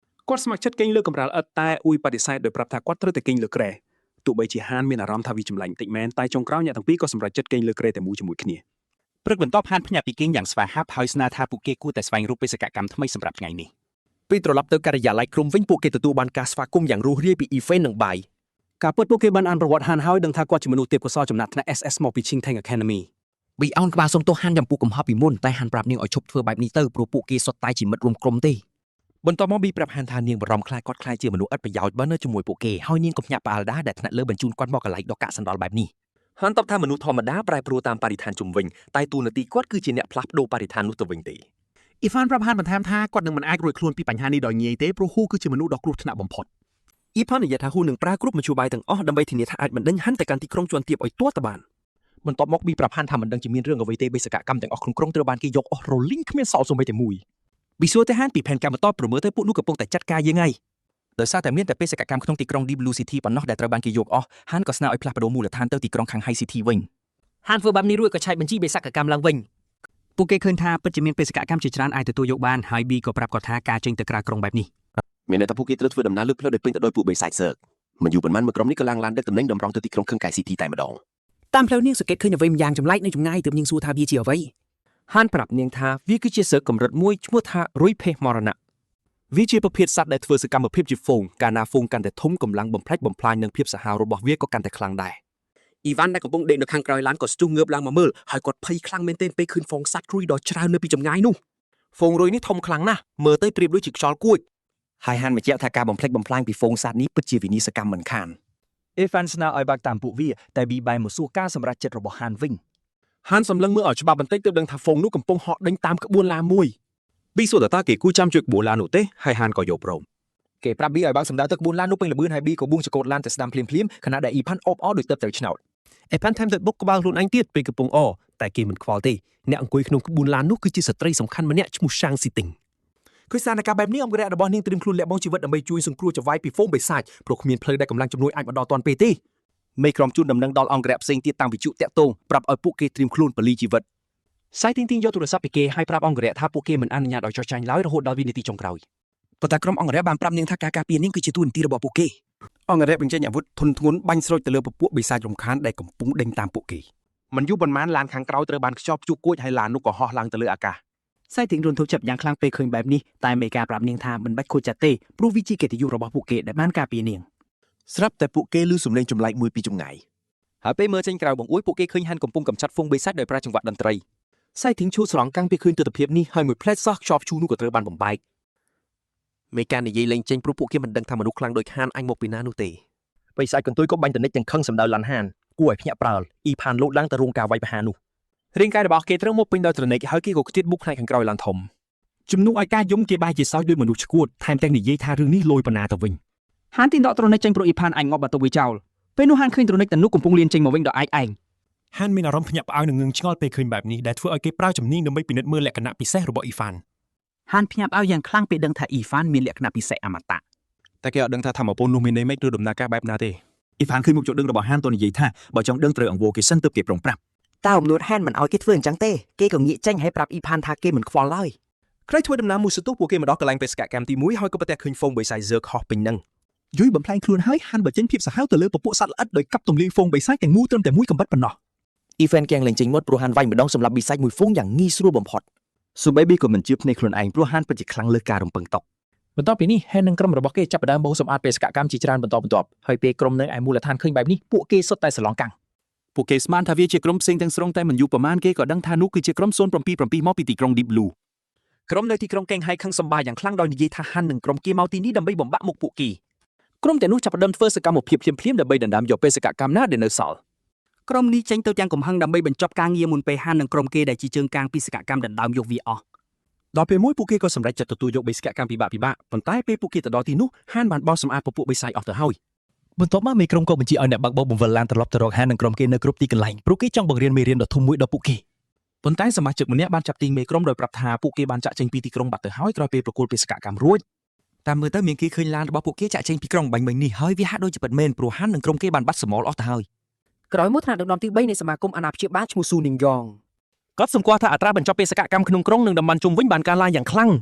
គាត់ស្ម័គ្រចិត្តគេងលើកម្រាលឥដ្ឋតែអ៊ុយបដិសេធដោយប្រាប់ថាគាត់ត្រូវតែគេងលើគ្រែទោះបីជាហានមានអារម្មណ៍ថាវាចម្លែកបន្តិចមែនតែចុងក្រោយអ្នកទាំងពីរក៏សម្រេចចិត្តគេងលើគ្រែតែមួយជាមួយគ្នា ព្រឹកបន្ទាប់ហានភ្ញាក់ពីគេងយ៉ាងស្វាហាប់ហើយស្នើថាពួកគេគួរតែស្វែងរកបេសកកម្មថ្មីសម្រាប់ថ្ងៃនេះ ពេលត្រឡប់ទៅការិយាល័យក្រុមវិញពួកគេទទួលបានការស្វាគមន៍យ៉ាងរួសរាយពីអ៊ីហ្វេននិងបាយ ការពិតពួកគេបានអានប្រវត្តិហានហើយដឹងថាគាត់ជាមនុស្សទេពកោសល្យចំណាត់ថ្នាក់ SS មកពី Qingtang Academy ប៊ីអោនក្បាលសុំទោសហានចំពោះកំហុសពីមុនតែហានប្រាប់នាងឲ្យឈប់ធ្វើបែបនេះទៅព្រោះពួកគេសុទ្ធតែជាមិត្តរួមក្រុមទេបន្ទាប់មកប៊ីប្រាប់ហានថានាងបារម្ភខ្លាចគាត់ខ្លាចជាមនុស្សឥតប្រយោជន៍បើនៅជាមួយពួកគេហើយនាងក៏ភ្ញាក់ផ្អើលដែរដែលថ្នាក់លើបញ្ជូនគាត់មកកន្លែងដ៏កាកសំណល់បែបនេះហានតបថាមនុស្សធម្មតាប្រែប្រួលតាមបរិស្ថានជុំវិញតែតួនាទីគាត់គឺជាអ្នកផ្លាស់ប្ដូរបរិស្ថាននោះទៅវិញទេ អ៊ីហ្វានប្រាប់ហានបន្ថែមថាគាត់នឹងមិនអាចរួចខ្លួនពីបញ្ហានេះដោយងាយទេព្រោះហ៊ូគឺជាមនុស្សដ៏គ្រោះថ្នាក់បំផុត អ៊ីផាននិយាយថាហ៊ូនឹងប្រើគ្រប់មធ្យោបាយទាំងអស់ដើម្បីធានាថាអាចបណ្ដេញហានទៅកាន់ទីក្រុងជាន់ទាបឲ្យទាល់តែបានបន្ទាប់មកប៊ីប្រាប់ហានថាមិនដឹងជាមានរឿងអ្វីទេបេសកកម្មទាំងអស់ក្នុងក្រុងត្រូវបានគេយកអស់រលីងគ្មានសល់សូម្បីតែមួយប៊ីសួរទៅហានពីផែនការបន្តប្រមើលទៅពួកនោះកំពុងតែចាត់ការយើងហើយដោយសារតែមានតែបេសកកម្មក្នុងទីក្រុង Deep Blue City ប៉ុណ្ណោះដែលត្រូវបានគេយកអស់ហានក៏ស្នើឲ្យផ្លាស់ប្ដូរមូលដ្ឋានទៅទីក្រុងខាង High City វិញ ហានធ្វើបែបនេះរួចក៏ឆែកបញ្ជីបេសកកម្មឡើងវិញ ពួកគេឃើញថាពិតជាមានបេសកកម្មជាច្រើនអាចទទួលយកបានហើយប៊ីក៏ប្រាប់គាត់ថាការចេញទៅក្រៅក្រុងបែបនេះ មានន័យថាពួកគេត្រូវធ្វើដំណើរលើផ្លូវដែលពេញទៅដោយពួកបិសាចសើកមិនយូរប៉ុន្មានមួយក្រុមនេះក៏ឡើងឡានដឹកទំនិញតម្រង់ទៅទីក្រុងខឹងកែ City តែម្ដង តាមផ្លូវនាងសង្កេតឃើញអ្វីម្យ៉ាងចម្លែកនៅចម្ងាយទើបនាងសួរថាវាជាអ្វី ហានប្រាប់នាងថាវាគឺជាសើកម្រិតមួយឈ្មោះថារុយភេសមរណៈវាជាប្រភេទសត្វដែលធ្វើសកម្មភាពជាហ្វូងកាលណាហ្វូងកាន់តែធំកម្លាំងបំផ្លិចបំផ្លាញនិងភាពសាហាវរបស់វាក៏កាន់តែខ្លាំងដែរ អ៊ីវ៉ាន់ដែលកំពុងដេកនៅខាងក្រោយឡានក៏ស្ទុះងើបឡើងមកមើលហើយគាត់ភ័យខ្លាំងមែនទែនពេលឃើញហ្វូងសត្វគ្រុយដ៏ច្រើននៅពីចម្ងាយនោះ ហ្វូងរុយនេះធំខ្លាំងណាស់មើលទៅប្រៀបដូចជាខ្យល់គួចហើយហានបញ្ជាក់ថាការបំផ្លិចបំផ្លាញពីហ្វូងសត្វនេះពិតជាវិនាសកម្មមិនខាន អេហ្វានស្នើឲ្យបើកតាមពួកវាតែប៊ីបែរមកសួរការសម្រេចចិត្តរបស់ហានវិញ ហានសម្លឹងមើលឲ្យច្បាស់បន្តិចទើបដឹងថាហ្វូងនោះកំពុងហក់ដេញតាមក្បួនឡាមួយប៊ីសួរតើតើគេគួរចាំជួយក្បួនឡានោះទេហើយហានក៏យល់ព្រម គេប្រាប់ប៊ីឲ្យបើកសម្ដៅទៅក្បួនឡាននោះពេញល្បឿនហើយប៊ីក៏បួងចកោតឡានទៅស្ដាំភ្លាមភ្លាមខណៈដែលអ៊ីផាន់អបអរដោយទៅត្រូវឆ្នោត អេផានថែមទៅបុកក្បាលខ្លួនឯងទៀតពេលកំពុងអតែគេមិនខ្វល់ទេអ្នកអង្គុយក្នុងក្បួនឡាននោះគឺជាស្ត្រីសំខាន់ម្នាក់ឈ្មោះឆាងស៊ីទីង ឃើញស្ថានភាពបែបនេះអង្គរៈរបស់នាងត្រៀមខ្លួនលះបង់ជីវិតដើម្បីជួយសង្គ្រោះចៅហ្វាយពីហ្វូងបិសាចព្រោះគ្មានផ្លូវដែលកម្លាំងជំនួយអាចមកដល់ទាន់ពេលទេមេក្រុមជូនដំណឹងដល់អង្គរៈផ្សេងទៀតតាមវិទ្យុតាក់ទងប្រាប់ឲ្យពួកគេត្រៀមខ្លួនពលីជីវិតសៃទីងទីងយកទូរស័ព្ទពីគេហើយប្រាប់អង្គរៈថាពួកគេមិនអនុញ្ញាតឲ្យចោះចាញ់ឡើយរហូតដល់វិនាទីចុងក្រោយប៉ុន្តែក្រុមអង្គរៈបានប្រាប់នាងថាការការពារនាងគឺជាតួនាទីរបស់ពួកគេ អង្គរៈបញ្ចេញអាវុធធុនធ្ងន់បាញ់ស្រូចទៅលើពពួកបិសាចរំខានដែលកំពុងដេញតាមពួកគេ មិនយូរប៉ុន្មានឡានខាងក្រោយត្រូវបានខ្យល់ព្យុះគួចហើយឡាននោះក៏ហោះឡើងទៅលើអាកាស សៃទីងរន្ធត់ចិត្តយ៉ាងខ្លាំងពេលឃើញបែបនេះតែមេការប្រាប់នាងថាមិនបាច់ខូចចិត្តទេព្រោះវាជាកិត្តិយសរបស់ពួកគេដែលបានការពារនាង ស្រាប់តែពួកគេឮសំឡេងចម្លែកមួយពីចម្ងាយ ហើយពេលមើលចេញក្រៅបង្អួចពួកគេឃើញហានកំពុងកំចាត់ហ្វូងបិសាចដោយប្រើចង្វាក់តន្ត្រីសៃធីងឈូស្រងកាំងពេលឃើញទិដ្ឋភាពនេះហើយមួយផ្លែតសោះខ្យល់ព្យុះនោះក៏ត្រូវបានបំបែក មេការនិយាយលេងចេញព្រោះពួកគេមិនដឹងថាមនុស្សខ្លាំងដូចហានអញមកពីណានោះទេ បិសាចកន្ទុយក៏បាញ់តនិចទាំងខឹងសម្ដៅឡានហានគួរឲ្យភ្ញាក់ផ្អើលអ៊ីផានលោតឡើងទៅរងការវាយប្រហារនោះ រាងកាយរបស់គេត្រូវមកពេញដោយត្រនិចហើយគេក៏ខ្ទាតបុកផ្នែកខាងក្រោយឡានធំជំនួសឲ្យការយំគេបែរជាសើចដោយមនុស្សឈួតថែមទាំងនិយាយថារឿងនេះលយប៉ុណ្ណាទៅវិញ ហានទីងដកត្រនិចចេញព្រោះអ៊ីផានអាចងាប់បើទុកវាចោលពេលនោះហានឃើញត្រនិចទាំងនោះកំពុងលៀនចេញមកវិញដោយឯកឯង ហានមានអារម្មណ៍ភ្ញាក់ផ្អើលនិងងឿងឆ្ងល់ពេលឃើញបែបនេះដែលធ្វើឲ្យគេប្រើជំនាញដើម្បីពិនិត្យមើលលក្ខណៈពិសេសរបស់អ៊ីហ្វាន ហានភ្ញាក់ផ្អើលយ៉ាងខ្លាំងពេលដឹងថាអ៊ីហ្វានមានលក្ខណៈពិសេសអមតៈ តែគេអត់ដឹងថាធម្មពលនោះមានន័យម៉េចឬដំណើរការបែបណាទេ អ៊ីហ្វានឃើញមុខចុកដឹងរបស់ហានតនិយាយថាបើចង់ដឹងត្រូវអង្វរគេសិនទើបគេប្រុងប្រាប់ តើអំនួតហានមិនឲ្យគេធ្វើអញ្ចឹងទេគេក៏ងាកចេញហើយប្រាប់អ៊ីផានថាគេមិនខ្វល់ឡើយ ក្រោយធ្វើដំណើរមួយសន្ទុះពួកគេមកដល់កន្លែងបេសកកម្មទី1ហើយក៏ប្រទះឃើញហ្វូងបិសាចសើកហោះពេញនឹង យុយបំផ្លាញខ្លួនហើយហានបញ្ចេញភាពសាហាវទៅលើពពួកសត្វល្អិតដោយកាប់ទម្លាយហ្វូងបិសាចទាំងមូលត្រឹមតែមួយកំបិតប៉ុណ្ណោះ អ៊ីហ្វេនកៀងលេងចេញមាត់ព្រោះហានវាយម្ដងសម្រាប់បិសាចមួយហ្វូងយ៉ាងងាយស្រួលបំផុត សូម្បីប៊ីក៏មិនជឿភ្នែកខ្លួនឯងព្រោះហានពិតជាខ្លាំងលើសការរំពឹងទុក បន្ទាប់ពីនេះហេននិងក្រុមរបស់គេចាប់ផ្ដើមបោសសម្អាតបេសកកម្មជាច្រើនបន្តបន្ទាប់ហើយពេលក្រុមនៅឯមូលដ្ឋានឃើញបែបនេះពួកគេសុទ្ធតែសឡងកាំង ពួកគេស្មានថាវាជាក្រុមផ្សេងទាំងស្រុងតែមិនយូរប្រហែលគេក៏ដឹងថានោះគឺជាក្រុម077មកពីទីក្រុង Deep Blue ក្រុមនៅទីក្រុងកេងហៃខឹងសម្បាយ៉ាងខ្លាំងដោយនិយាយថាហាននិងក្រុមគេមកទីនេះដើម្បីបំបាក់មុខពួកគេក្រុមទាំងនោះចាប់ផ្ដើមធ្វើសកម្មភាពភ្លាមៗដើម្បីដណ្ដើមយកបេសកកម្មណាដែលនៅសល់ ក្រុមនេះចេញទៅទាំងកំហឹងដើម្បីបញ្ចប់ការងារមុនពេលហាននិងក្រុមគេដែលជាជើងកាងពីសកម្មដណ្ដើមយកវាអស់ ដល់ពេលមួយពួកគេក៏សម្រេចចិត្តទទួលយកបេសកកម្មពិបាកៗប៉ុន្តែពេលពួកគេទៅដល់ទីនោះហានបានបោសសម្អាតពពួកបិសាចអស់ទៅហើយ បន្ទាប់មកមេក្រុមក៏បញ្ជាឲ្យអ្នកបើកបរបង្វិលឡានត្រឡប់ទៅរកហាននិងក្រុមគេនៅគ្រប់ទីកន្លែងព្រោះគេចង់បង្រៀនមេរៀនដ៏ធំមួយដល់ពួកគេ ប៉ុន្តែសមាជិកម្នាក់បានចាប់ទាញមេក្រុមដោយប្រាប់ថាពួកគេបានចាក់ចេញពីទីក្រុងបាត់ទៅហើយក្រោយពេលប្រគល់បេសកកម្មរួច តាមមើលទៅមានគេឃើញឡានរបស់ពួកគេចាក់ចេញពីក្រុងបាញ់មិញនេះហើយវាហាក់ដូចជាពិតមែនព្រោះហាន់និងក្រុមគេបានបាត់សមលអស់ទៅហើយ ក្រោយមកថ្នាក់ដឹកនាំទី3នៃសមាគមអាណាព្យាបាលឈ្មោះស៊ូនីងយ៉ង គាត់សម្គាល់ថាអត្រាបញ្ចប់បេសកកម្មក្នុងក្រុងនិងតំបន់ជុំវិញបានកើនឡើងយ៉ាងខ្លាំង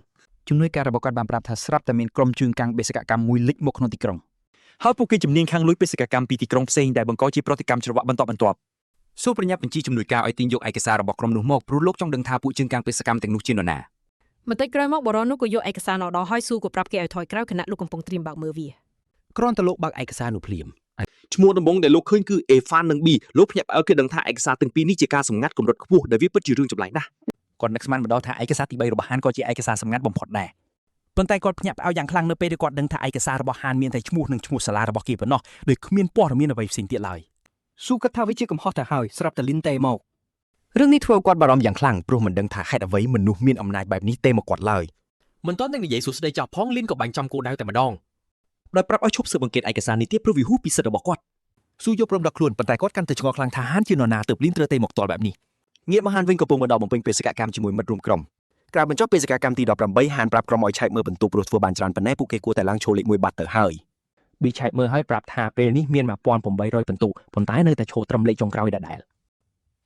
ជំនួយការរបស់គាត់បានប្រាប់ថាស្រាប់តែមានក្រុមជើងកាំងបេសកកម្មមួយលេចមកក្នុងទីក្រុង ហើយពួកគេជំនាញខាងលួចបេសកកម្មពីទីក្រុងផ្សេងដែលបង្កជាប្រតិកម្មច្រវាក់បន្តបន្ទាប់ សូប្រញាប់បញ្ជីជំនួយការឲ្យទាញយកឯកសាររបស់ក្រុមនោះមកព្រោះលោកចង់ដឹងថាពួកជើងកាងបេសកកម្មទាំងនោះជានរណា បន្តិចក្រោយមកបរិននោះក៏យកឯកសារនោះដល់ហើយស៊ូក៏ប្រាប់គេឲ្យថយក្រោយខណៈលោកកំពុងត្រៀមបើកមើលវា គ្រាន់តែលោកបើកឯកសារនោះភ្លាម ឈ្មោះដំបូងដែលលោកឃើញគឺអេហ្វាននិងប៊ីលោកភ្ញាក់ផ្អើលគេដឹងថាឯកសារទាំងពីរនេះជាការសម្ងាត់កម្រិតខ្ពស់ដែលវាពិតជារឿងចម្លែកណាស់ គាត់នឹកស្មានម្ដងថាឯកសារទី3របស់ហានក៏ជាឯកសារសម្ងាត់បំផុតដែរប៉ុន្តែគាត់ភ្ញាក់ផ្អើលយ៉ាងខ្លាំងនៅពេលដែលគាត់ដឹងថាឯកសាររបស់ហានមានតែឈ្មោះនិងឈ្មោះសាលារបស់គេប៉ុណ្ណោះដោយគ្មានព័ត៌មានអ្វីផ្សេងទៀតឡើយ ស៊ូគិតថាវាជាកំហុសទៅហើយស្រាប់តែលីនតេមក រឿងនេះធ្វើឲ្យគាត់បារម្ភយ៉ាងខ្លាំងព្រោះមិនដឹងថាហេតុអ្វីមនុស្សមានអំណាចបែបនេះទេមកគាត់ឡើយ មិនទាន់នឹងនិយាយសួស្តីចោះផងលីនក៏បាញ់ចំគោលដៅតែម្ដង ដោយប្រាប់ឲ្យឈប់ស៊ើបអង្កេតឯកសារនេះទៀតព្រោះវាហួសពីសិទ្ធិរបស់គាត់ ស៊ូយកព្រមដល់ខ្លួនប៉ុន្តែគាត់កាន់តែឆ្ងល់ខ្លាំងថាហានជានរណាទើបលីនត្រូវទេមកទាល់បែបនេះ ងាកមកហានវិញកំពុងបន្តបំពេញបេសកកម្មជាមួយមិត្តរួមក្រុមក្រោយបញ្ចប់បេសកកម្មទី18ហានប្រាប់ក្រុមឲ្យឆែកមើលបន្ទប់ព្រោះធ្វើបានច្រើនប៉ុណ្ណេះពួកគេគួរតែឡើងឈរលេខ1បាត់ទៅហើយ ប៊ីឆែកមើលហើយប្រាប់ថាពេលនេះមាន1800ពិន្ទុប៉ុន្តែនៅតែឈរត្រឹមលេខចុងក្រោយដដែល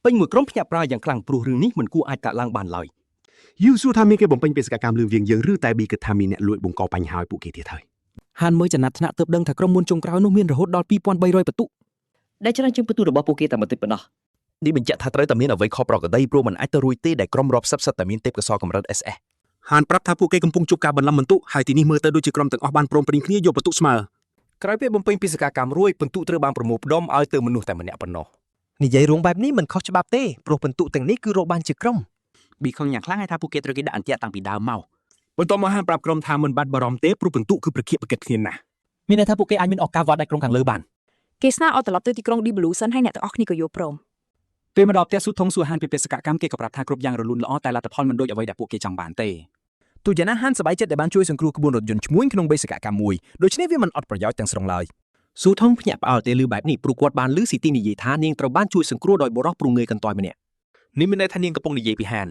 ពេញមួយក្រុមភ្ញាក់ផ្អើលយ៉ាងខ្លាំងព្រោះរឿងនេះមិនគួរអាចកើតឡើងបានឡើយ យូសួរថាមានគេបំពេញបេសកកម្មលឿនវាងយើងឬតែប៊ីគិតថាមានអ្នកលួចបង្កបញ្ហាឲ្យពួកគេទៀតហើយ ហានមើលចំណាត់ថ្នាក់ទើបដឹងថាក្រុមមុនចុងក្រោយនោះមានរហូតដល់2300ពិន្ទុ ដែលច្រើនជាងពិន្ទុរបស់ពួកគេតែបន្តិចប៉ុណ្ណោះ នេះបញ្ជាក់ថាត្រូវតែមានអ្វីខុសប្រក្រតីព្រោះមិនអាចទៅរួចទេដែលក្រុមរាប់សិបសិតតែមានទេពកោសលកម្រិត SS ហានប្រាប់ថាពួកគេកំពុងជួបការបន្លំបន្ទុហើយទីនេះមើលទៅដូចជាក្រុមទាំងអស់បានព្រមព្រៀងគ្នាយកបន្ទុស្មើ ក្រោយពេលបំពេញបេសកកម្មរួចពិន្ទុត្រូវបានប្រមូលផ្ដុំឲ្យទៅមនុស្សតែម្នាក់ប៉ុណ្ណោះ និយាយរួមបែបនេះមិនខុសច្បាប់ទេព្រោះពិន្ទុទាំងនេះគឺរកបានជាក្រុម ប៊ីខឹងយ៉ាងខ្លាំងហើយថាពួកគេត្រូវគេដាក់អន្ទាក់តាំងពីដើមមក បន្ទាប់មកហានប្រាប់ក្រុមថាមិនបាត់បារម្ភទេព្រោះបន្ទុគឺប្រគៀកប្រកិតគ្នាណាស់ មានន័យថាពួកគេអាចមានឱកាសវត្តដាច់ក្រុងខាងលើបាន គេស្នើឲ្យត្រឡប់ទៅទីក្រុង Deep Blue សិនហើយអ្នកទាំងអស់គ្នាក៏យល់ព្រម ពេលមកដល់ផ្ទះស៊ូថងសួរហានពីបេសកកម្មគេក៏ប្រាប់ថាគ្រប់យ៉ាងរលូនល្អតែលទ្ធផលមិនដូចអ្វីដែលពួកគេចង់បានទេ ទោះយ៉ាងណាហានសប្បាយចិត្តដែលបានជួយសង្គ្រោះក្បួនរថយន្តឈ្មួញក្នុងបេសកកម្មមួយដូច្នេះវាមិនអត់ប្រយោជន៍ទាំងស្រុងឡើយ ស៊ូថងភ្ញាក់ផ្អើលទេឮបែបនេះព្រោះគាត់បានឮស៊ីទីនិយាយថានាងត្រូវបានជួយសង្គ្រោះដោយបុរសព្រុងងើយកន្តើយម្នាក់ នេះមានន័យថានាងកំពុងនិយាយពីហាន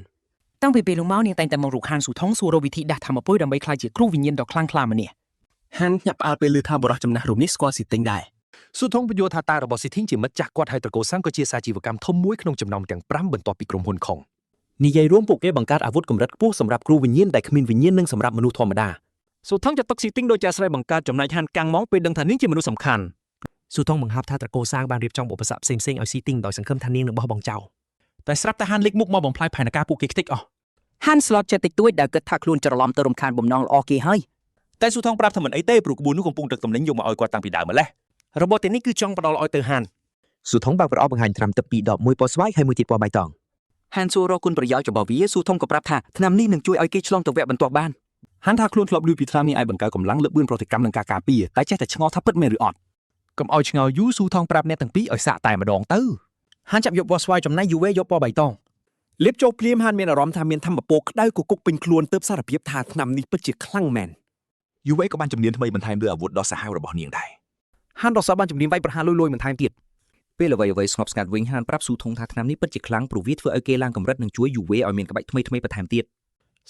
តាំងពីពេលនោះមកនាងតែងតែមករកហានស៊ូថងសួររកវិធីដាស់ធម្មពលដើម្បីក្លាយជាគ្រូវិញ្ញាណដ៏ខ្លាំងក្លាម្នាក់ ហានភ្ញាក់ផ្អើលពេលឮថាបុរសចំណាស់រូបនេះស្គាល់ស៊ីទិញដែរ ស៊ូថងពន្យល់ថាតារបស់ស៊ីធីងជាមិត្តចាស់គាត់ហើយត្រកូលសាំងក៏ជាសាជីវកម្មធំមួយក្នុងចំណោមទាំង5បន្ទាប់ពីក្រុមហ៊ុនខុង និយាយរួមពួកគេបង្កើតអាវុធកម្រិតខ្ពស់សម្រាប់គ្រូវិញ្ញាណដែលគ្មានវិញ្ញាណនិងសម្រាប់មនុស្សធម្មតា ស៊ូថងចាត់ទុកស៊ីទីងដូចជាអាស្រ័យបង្កើតចំណែកហានកាំងមកពេលដឹងថានាងជាមនុស្សសំខាន់ ស៊ូថងបង្ហើបថាត្រកូលសាងបានរៀបចំឧបសគ្គផ្សេងៗឲ្យស៊ីទីងដោយសង្ឃឹមថានាងនឹងបោះបង់ចោល តែស្រាប់តែហានលេចមុខមកបំផ្លាញផែនការពួកគេខ្ទេចអស់ ហានស្លុតចិត្តតិចតួចដែលគិតថាខ្លួនច្រឡំទៅរំខានបំណងល្អគេហើយ តែស៊ូថងប្រាប់ថាមិនអីទេព្រោះក្បួននោះកំពុងដឹកទំនិញយកមកឲ្យគាត់តាំងពីដើមម្ល៉េះ របបទាំងនេះគឺចង់ផ្ដល់ឲ្យទៅហាន ស៊ូថងបើកប្រអប់បង្ហាញត្រាំទឹកពីរដបមួយពណ៌ស្វាយហើយមួយទៀតពណ៌បៃតង ហានសួររកគុណប្រយោជន៍របស់វាស៊ូថងក៏ប្រាប់ថាថ្នាំនេះនឹងជួយឲ្យគេឆ្លងទៅវគ្គបន្ទាប់បាន ហានថាខ្លួនធ្លាប់ឮពីថ្នាំនេះអាចបង្កើនកម្លាំងលើបឿនប្រតិកម្មនិងការការពារតែចេះតែឆ្ងល់ថាពិតមែនឬអត់ កុំឲ្យឆ្ងល់យូរស៊ូថងប្រាប់អ្នកទាំងពីរឲ្យសាកតែម្ដងទៅ ហានចាប់យកពណ៌ស្វាយចំណែកយូវេយកពណ៌បៃតង លេបចូលភ្លាមហានមានអារម្មណ៍ថាមានធម្មពលក្តៅគគុកពេញខ្លួនទើបសារភាពថាថ្នាំនេះពិតជាខ្លាំងមែន យូវេក៏បានជំនាញថ្មីបន្ថែមលើអាវុធដ៏សាហាវរបស់នាងដែរ ហានរកសាបានជំនាញវាយប្រហារលុយៗបន្ថែមទៀត ពេលអ្វីៗស្ងប់ស្ងាត់វិញហានប្រាប់ស៊ូថងថាថ្នាំនេះពិតជាខ្លាំងព្រោះវាធ្វើឲ្យគេឡើងកម្រិតនិងជួយយូវេឲ្យមានក្បាច់ថ្មីៗបន្ថែមទៀត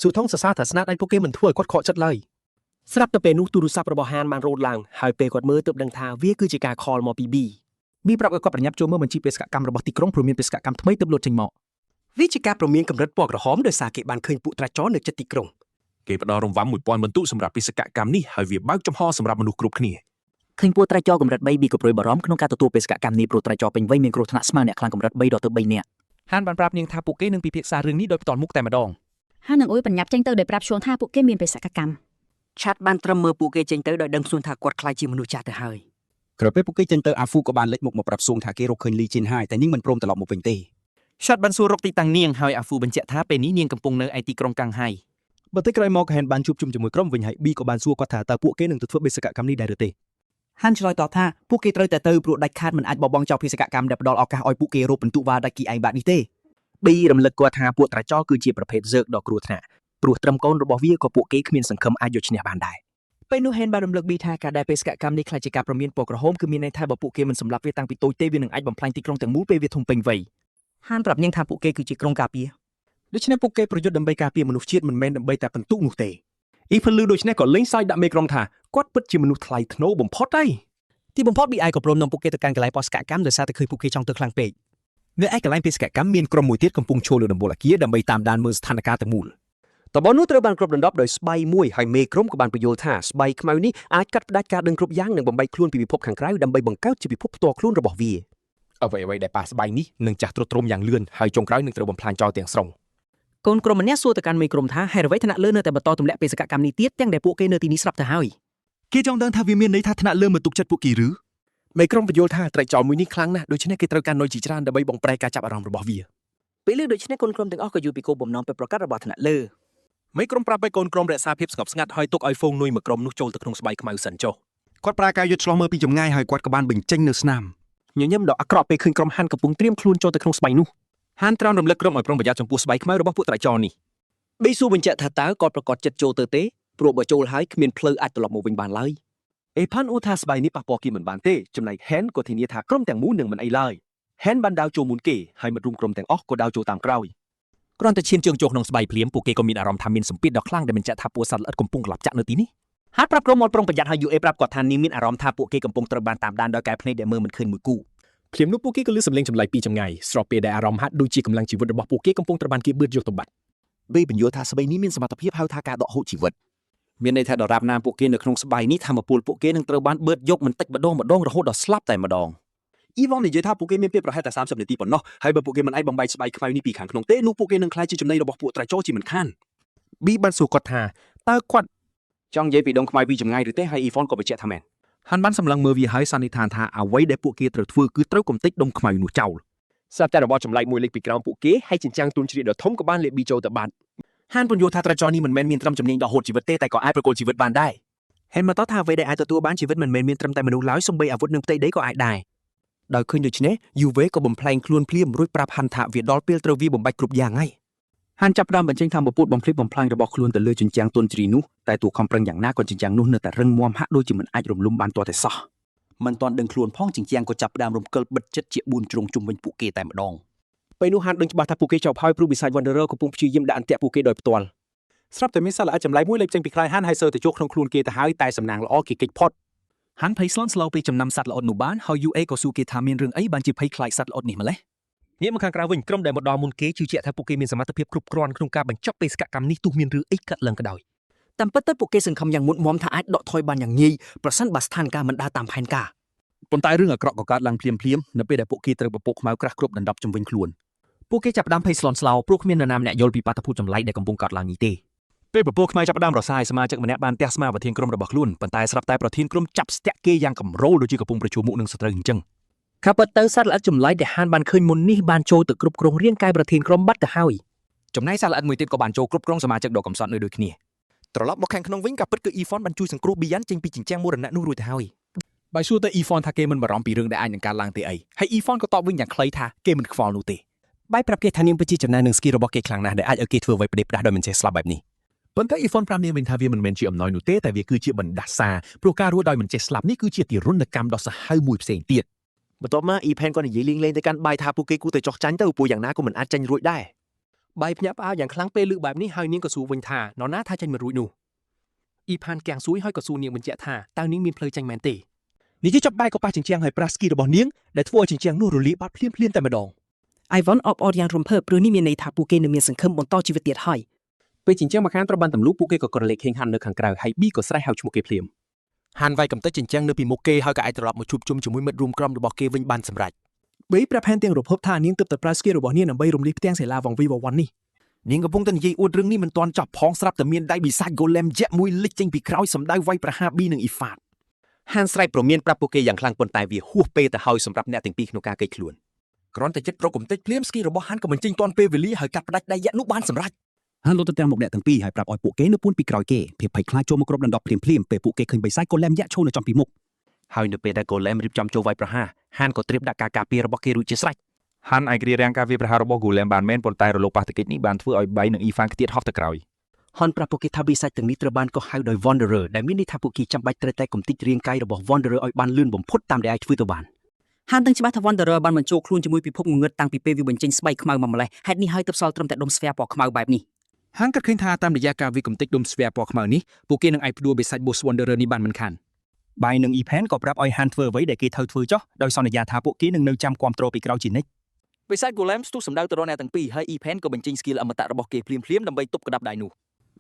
ស៊ូថងសរសើរថាស្នាដៃពួកគេមិនធ្វើឲ្យគាត់ខកចិត្តឡើយ ស្រាប់តែពេលនោះទូរស័ព្ទរបស់ហានបានរោទឡើងហើយពេលគាត់មើលទើបដឹងថាវាគឺជាការខលមកពីប៊ី ប៊ីប្រាប់ឲ្យគាត់ប្រញាប់ចូលមើលបញ្ជីបេសកកម្មរបស់ទីក្រុងព្រោះមានបេសកកម្មថ្មីទើបលោតចេញមក វាជាការព្រមានកម្រិតពណ៌ក្រហមដោយសារគេបានឃើញពួកត្រាចរនៅជិតទីក្រុង គេផ្ដល់រង្វាន់1000បន្ទុសម្រាប់បេសកកម្មនេះហើយវាបើកចំហសម្រាប់មនុស្សគ្រប់គ្នា ឃើញពួកត្រៃចរកម្រិត3ប៊ីក៏ព្រួយបារម្ភក្នុងការទទួលបេសកកម្មនេះព្រោះត្រៃចរពេញវ័យមានគ្រោះថ្នាក់ស្មើអ្នកខ្លាំងកម្រិត3ដល់ទៅ3នាក់ ហានបានប្រាប់នាងថាពួកគេនឹងពិភាក្សារឿងនេះដោយផ្ទាល់មុខតែម្ដង ហាននឹងអ៊ុយបញ្ញាប់ចេញទៅដោយប្រាប់ឈួងថាពួកគេមានបេសកកម្ម ឆាត់បានត្រឹមមើលពួកគេចេញទៅដោយដឹងខ្លួនថាគាត់ក្លាយជាមនុស្សចាស់ទៅហើយ ក្រោយពេលពួកគេចេញទៅអាហ្វូក៏បានលេចមុខមកប្រាប់ស៊ួងថាគេរកឃើញលីជីនហើយតែនាងមិនព្រមត្រឡប់មកវិញទេ ឆាត់បានសួររកទីតាំងនាងហើយអាហ្វូបញ្ជាក់ថាពេលនេះនាងកំពុងនៅឯទីក្រុងកាំងហៃ បន្តិចក្រោយមកហានបានជួបជុំជាមួយក្រុមវិញហើយប៊ីក៏បានសួរគាត់ថាតើពួកគេនឹងទៅធ្វើបេសកកម្មនេះដែរឬទេ ហានឆ្លើយតបថាពួកគេត្រូវតែទៅព្រោះដាច់ខាតមិនអាចបោះបង់ចោលបេសកកម្មដែលផ្ដល់ឱកាសឲ្យពួកគេរកពិន្ទុវ៉ាដាច់គីឯងបែបនេះទេ ប៊ីរំលឹកគាត់ថាពួកត្រាចរគឺជាប្រភេទសើកដ៏គ្រោះថ្នាក់ព្រោះត្រឹមកូនរបស់វាក៏ពួកគេគ្មានសង្ឃឹមអាចយកឈ្នះបានដែរពេលនោះហេនបានរំលឹកប៊ីថាការដែលបេសកកម្មនេះក្លាយជាការព្រមានពណ៌ក្រហមគឺមានន័យថាបើពួកគេមិនសម្លាប់វាតាំងពីតូចទេវានឹងអាចបំផ្លាញទីក្រុងទាំងមូលពេលវាធំពេញវ័យ ហានប្រាប់នាងថាពួកគេគឺជាក្រុងការពារ ដូច្នេះពួកគេប្រយុទ្ធដើម្បីការពារមនុស្សជាតិមិនមែនដើម្បីតែពិន្ទុនោះទេអ៊ីផលឺដូច្នេះក៏លេងសើចដាក់មេក្រុមថាគាត់ពិតជាមនុស្សថ្លៃថ្នូរបំផុតហើយ ទីបំផុត BI ក៏ព្រមនាំពួកគេទៅកាន់កន្លែងបេសកកម្មដោយសារតែឃើញពួកគេចង់ទៅខ្លាំងពេក នៅឯកន្លែងបេសកកម្មមានក្រុមមួយទៀតកំពុងឈរលើដំបូលអគារដើម្បីតាមដានមើលស្ថានភាពទាំងមូល តំបន់នោះត្រូវបានគ្របដណ្ដប់ដោយស្បៃមួយហើយមេក្រុមក៏បានពន្យល់ថាស្បៃខ្មៅនេះអាចកាត់ផ្តាច់ការដឹងគ្រប់យ៉ាងនិងបំបែកខ្លួនពីពិភពខាងក្រៅដើម្បីបង្កើតជាពិភពផ្ទាល់ខ្លួនរបស់វា អ្វីអ្វីដែលប៉ះស្បៃនេះនឹងចាស់ទ្រុឌទ្រោមយ៉ាងលឿនហើយចុងក្រោយនឹងត្រូវបំផ្លាញចោលទាំងស្រុង កូនក្រុមម្នាក់សួរទៅកាន់មេក្រុមថាហេតុអ្វីថ្នាក់លើនៅតែបន្តទម្លាក់បេសកកម្មនេះទៀតទាំងដែលពួកគេនៅទីនេះស្រាប់ទៅហើយ គេចង់ដឹងថាវាមានន័យថាថ្នាក់លើមិនទុកចិត្តពួកគេឬមេក្រុមបញ្យល់ថាត្រីចោលមួយនេះខ្លាំងណាស់ដូច្នេះគេត្រូវការនុយជាច្រើនដើម្បីបំប្រែការចាប់អារម្មណ៍របស់វា ពេលលើដូច្នេះកូនក្រុមទាំងអស់ក៏យល់ពីគោលបំណងពិតប្រាកដរបស់ថ្នាក់លើ មេក្រុមប្រាប់ឲ្យកូនក្រុមរក្សាភាពស្ងប់ស្ងាត់ហើយទុកឲ្យហ្វូងនុយមួយក្រុមនោះចូលទៅក្នុងស្បៃខ្មៅសិនចុះ គាត់ប្រើការយុទ្ធឆ្លោះមើលពីចម្ងាយហើយគាត់ក៏បានបញ្ចេញនៅស្នាម ញញឹមដ៏អាក្រក់ពេលឃើញក្រុមហាន់កំពុងត្រៀមខ្លួនចូលទៅក្នុងស្បៃនោះហាន់ត្រង់រំលឹកក្រុមឲ្យប្រុងប្រយ័ត្នចំពោះស្បៃខ្មៅរបស់ពួកត្រៃចរនេះ ប៊ីស៊ូបញ្ជាក់ថាតើគាត់ប្រកាសចិត្តចូលទៅទេព្រោះបើចូលហើយគ្មានផ្លូវអាចត្រឡប់មកវិញបានឡើយ អេផានអូថាស្បៃនេះប៉ះពាល់គេមិនបានទេចំណែកហេនក៏ធានាថាក្រុមទាំងមូលនឹងមិនអីឡើយហេនបានដើរចូលមុនគេហើយមិត្តរួមក្រុមទាំងអស់ក៏ដើរចូលតាមក្រោយ គ្រាន់តែឈានជើងចូលក្នុងស្បៃភ្លាមពួកគេក៏មានអារម្មណ៍ថាមានសម្ពាធដ៏ខ្លាំងដែលបញ្ជាក់ថាពួកសត្វល្អិតកំពុងក្លាប់ចាក់នៅទីនេះ ហាត់ប្រាប់ក្រុមមកប្រុងប្រយ័ត្នហើយ UA ប្រាប់គាត់ថានាងមានអារម្មណ៍ថាពួកគេកំពុងត្រូវបានតាមដានដោយកែភ្នែកដែលមើលមិនឃើញមួយគូ ភ្លាមនោះពួកគេក៏លឺសំឡេងចម្លែកពីចម្ងាយស្របពេលដែលអារម្មណ៍ហាក់ដូចជាកម្លាំងជីវិតរបស់ពួកគេកំពុងត្រូវបានគេបឺតយកទៅបាត់ បេបញ្យល់ថាស្បៃនេះមានសមត្ថភាពហៅថាការដកហូតជីវិតមានន័យថាដរាបណាពួកគេនៅក្នុងស្បៃនេះធម្មពលពួកគេនឹងត្រូវបានបឺតយកបន្តិចម្ដងម្ដងរហូតដល់ស្លាប់តែម្ដង អ៊ីវ៉ននិយាយថាពួកគេមានពេលប្រហែលតែ30នាទីប៉ុណ្ណោះហើយបើពួកគេមិនអាចបំបែកស្បែកខ្មៅនេះពីខាងក្នុងទេនោះពួកគេនឹងក្លាយជាចំណីរបស់ពួកត្រៃចរជាមិនខាន ប៊ីបានសួរគាត់ថាតើគាត់ ចង់និយាយពីដងខ្មៅពីចម្ងាយឬទេហើយអ៊ីហ្វនក៏បញ្ជាក់ថាមែន ហាន់បានសម្លឹងមើលវាហើយសន្និដ្ឋានថាអ្វីដែលពួកគេត្រូវធ្វើគឺត្រូវកំទេចដុំខ្មៅនោះចោល ស្រាប់តែរបបចម្លែកមួយលេចពីក្រោមពួកគេហើយចិញ្ចាំងទួនជ្រៀកដ៏ធំក៏បានលេបប៊ីចូលទៅបាត់ ហានពន្យល់ថាត្រចរនេះមិនមែនមានត្រឹមជំនាញដកហូតជីវិតទេតែក៏អាចប្រគល់ជីវិតបានដែរ ហេនមកតថាអ្វីដែលអាចទទួលបានជីវិតមិនមែនមានត្រឹមតែមនុស្សឡើយសូម្បីអាវុធនិងផ្ទៃដីក៏អាចដែរដោយឃើញដូច្នេះ UV ក៏បំផ្លែងខ្លួនភ្លាមរួចប្រាប់ហាន់ថាវាដល់ពេលត្រូវវាបំបាច់គ្រប់យ៉ាងហើយ ហានចាប់ផ្ដើមបញ្ចេញធម៌ពុតបំភ្លិចបំផ្លាញរបស់ខ្លួនទៅលើជញ្ជាំងទន់ជ្រីនោះតែទោះខំប្រឹងយ៉ាងណាក៏ជញ្ជាំងនោះនៅតែរឹងមាំហាក់ដូចជាមិនអាចរំលំបានទាល់តែសោះ មិនទាន់ដឹងខ្លួនផងជញ្ជាំងក៏ចាប់ផ្ដើមរំកិលបិទចិត្តជា4ជ្រុងជុំវិញពួកគេតែម្ដង ពេលនោះហានដឹងច្បាស់ថាពួកគេចប់ហើយព្រោះបិសាច Wanderer កំពុងព្យាយាមដាក់អន្ទាក់ពួកគេដោយផ្ទាល់ ស្រាប់តែមានសត្វល្អិតចម្លែកមួយលេបចេញពីខ្លាយហាន់ហើយសើទៅជួក្នុងខ្លួនគេទៅហើយតែសំណាងល្អគេគេចផុត ហាន់ភ័យស្លន់ស្លោពេលចំណាំសត្វល្អិតនោះបានហើយ UA ក៏សួរគេថាមានរឿងអីបានជាភ័យខ្លាចសត្វល្អិតនេះម្ល៉េះ ងាកមកខាងក្រៅវិញក្រុមដែលមកដល់មុនគេជឿជាក់ថាពួកគេមានសមត្ថភាពគ្រប់គ្រាន់ក្នុងការបញ្ចប់បេសកកម្មនេះទោះមានរឿងអីកើតឡើងក៏ដោយ តាមពិតទៅពួកគេសង្ឃឹមយ៉ាងមុតមមថាអាចដកថយបានយ៉ាងងាយប្រសិនបើស្ថានភាពមិនដើរតាមផែនការ ប៉ុន្តែរឿងអាក្រក់ក៏កើតឡើងភ្លាមភ្លាមៗនៅពេលដែលពួកគេត្រូវពពកខ្មៅក្រាស់គ្រប់ដណ្ដប់ជុំវិញខ្លួន ពួកគេចាប់ផ្ដើមភ័យស្លន់ស្លោព្រោះគ្មាននរណាម្នាក់យល់ពីបាតុភូតចម្លែកដែលកំពុងកើតឡើងនេះទេ ពេលពពកខ្មៅចាប់ផ្ដើមរសាយសមាជិកម្នាក់បានទះស្មាប្រធានក្រុមរបស់ខ្លួនប៉ុន្តែស្រាប់តែប្រធានក្រុមចាប់ស្ទាក់គេយ៉ាងកម្រោលដូចជាកំពុងប្រជុំមុខនឹងសត្រូវអញ្ចឹង ខាពិតទៅសត្វល្អិតចម្លែកដែលហានបានឃើញមុននេះបានចូលទៅគ្រប់គ្រងរាងកាយប្រធានក្រុមបាត់ទៅហើយ ចំណែកសត្វល្អិតមួយទៀតក៏បានចូលគ្រប់គ្រងសមាជិកដ៏កំសត់នៅដូចគ្នា ត្រឡប់មកខាងក្នុងវិញក៏ពិតគឺអ៊ីហ្វនបានជួយសង្គ្រោះប៊ីយ៉ាន់ចេញពីជញ្ជាំងមរណៈនោះរួចទៅហើយ បាយសួរទៅអ៊ីហ្វនថាគេមិនបារម្ភពីរឿងដែលអាចនឹងកើតឡើងទេអីហើយអ៊ីហ្វនក៏តបវិញយ៉ាងខ្លីថាគេមិនខ្វល់នោះទេ បាយប្រាប់គេថានាងពិតជាចំណាននឹងស្គីរបស់គេខ្លាំងណាស់ដែលអាចឲ្យគេធ្វើអ្វីផ្ដេសផ្ដាសដោយមិនចេះស្លាប់បែបនេះ ប៉ុន្តែអ៊ីហ្វនប្រាប់នាងវិញថាវាមិនមែនជាអំណោយនោះទេតែវាគឺជាបណ្ដាសាព្រោះការរស់ដោយមិនចេះស្លាប់នេះគឺជាទារុណកម្មដ៏សាហាវមួយផ្សេងទៀត បន្ទាប់មកអ៊ីផេនក៏និយាយលេងៗទៅកាន់បាយថាពួកគេគួរតែចោះចាញ់ទៅព្រោះយ៉ាងណាក៏មិនអាចចាញ់រួចដែរ បាយភ្ញាក់ផ្អើលយ៉ាងខ្លាំងពេលឮបែបនេះហើយនាងក៏សួរវិញថានរណាថាចាញ់មិនរួចនោះអ៊ីផានកាំងសួយហើយក៏សួរនាងបញ្ជាក់ថាតើនាងមានផ្លូវចាញ់មែនទេ និយាយចប់បាយក៏ប៉ះជញ្ជាំងហើយប្រាស្គីរបស់នាងដែលធ្វើឲ្យជញ្ជាំងនោះរលាយបាត់ភ្លាមៗតែម្ដង អៃវ៉ាន់អបអរយ៉ាងរំភើបព្រោះនេះមានន័យថាពួកគេនឹងមានសង្ឃឹមបន្តជីវិតទៀតហើយ ពេលជញ្ជាំងម្ខាងត្រូវបានទម្លុះពួកគេក៏ក្រឡេកឃើញហាន់នៅខាងក្រៅហើយប៊ីក៏ស្រែកហៅឈ្មោះគេភ្លាម ហាន់វាយកំទេចជញ្ជាំងនៅពីមុខគេហើយក៏អាចត្រឡប់មកជួបជុំជាមួយមិត្តរួមក្រុមរបស់គេវិញបានសម្រេច បេប្រាប់ហេនទាំងរភពថានាងទើបតែប្រើស្គីរបស់នាងដើម្បីរំលាយផ្ទាំងសិលាវងវីវវ៉ាន់នេះ នាងកំពុងតែនិយាយអួតរឿងនេះមិនទាន់ចប់ផងស្រាប់តែមានដៃបិសាច Golem យក្សមួយលិចចេញពីក្រោយសម្ដៅវាយប្រហារប៊ីនិងអ៊ីហ្វាត ហានស្រែកព្រមានប្រាប់ពួកគេយ៉ាងខ្លាំងប៉ុន្តែវាហួសពេលទៅហើយសម្រាប់អ្នកទាំងពីរក្នុងការគេចខ្លួន គ្រាន់តែចិត្តប្រកកំទេចភ្លាមស្គីរបស់ហាន់ក៏បញ្ចេញទាន់ពេលវេលាហើយកាត់ផ្ដាច់ដៃយក្សនោះបានសម្រេច ហានលោតទៅទាំងមុខអ្នកទាំងពីរហើយប្រាប់ឲ្យពួកគេនៅពួនពីក្រោយគេភាពភ័យខ្លាចចូលមកគ្របដណ្ដប់ភ្លាមភ្លាមពេលពួកគេឃើញបិសាចកូឡែមយក្សឈរនៅចំពីមុខ ហើយនៅពេលដែល Golem រៀបចំចូលវាយប្រហារហានក៏ត្រៀមដាក់ការការពាររបស់គេរួចជាស្រេច ហាន់អាចរារាំងការវាយប្រហាររបស់ Golem បានមែនប៉ុន្តែរលកប៉ះទង្គិចនេះបានធ្វើឲ្យបៃនិងអ៊ីហ្វានខ្ទាតហោះទៅក្រោយ ហនប្រាប់ពួកគេថាបិសាចទាំងនេះត្រូវបានកោះហៅដោយ Wanderer ដែលមានន័យថាពួកគេចាំបាច់ត្រូវតែកំទេចរាងកាយរបស់ Wanderer ឲ្យបានលឿនបំផុតតាមដែលអាចធ្វើទៅបាន ហានដឹងច្បាស់ថា Wanderer បានបញ្ចូលខ្លួនជាមួយពិភពងងឹតតាំងពីពេលវាបញ្ចេញស្បែកខ្មៅមកម្លេះហេតុនេះហើយទើបសល់ត្រឹមតែដុំស្ហ្វែពណ៌ខ្មៅបែបនេះ ហានគិតឃើញថាតាមរយៈការវាយកំទេចដុំស្វែពណ៌ខ្មៅនេះពួកគេនឹងអាចផ្ដួលបិសាច Boss Wanderer នេះបានមិនខាន បាយនិងអ៊ីផែនក៏ប្រាប់ឲ្យហានធ្វើអ្វីដែលគេត្រូវធ្វើចុះដោយសន្យាថាពួកគេនឹងនៅចាំគាំទ្រពីក្រោយជានិច្ច បិសាច Golem ស្ទុះសម្ដៅទៅរកអ្នកទាំងពីរហើយ Epen ក៏បញ្ចេញ skill អមតៈរបស់គេភ្លាមៗដើម្បីទប់ក្តាប់ដៃនោះ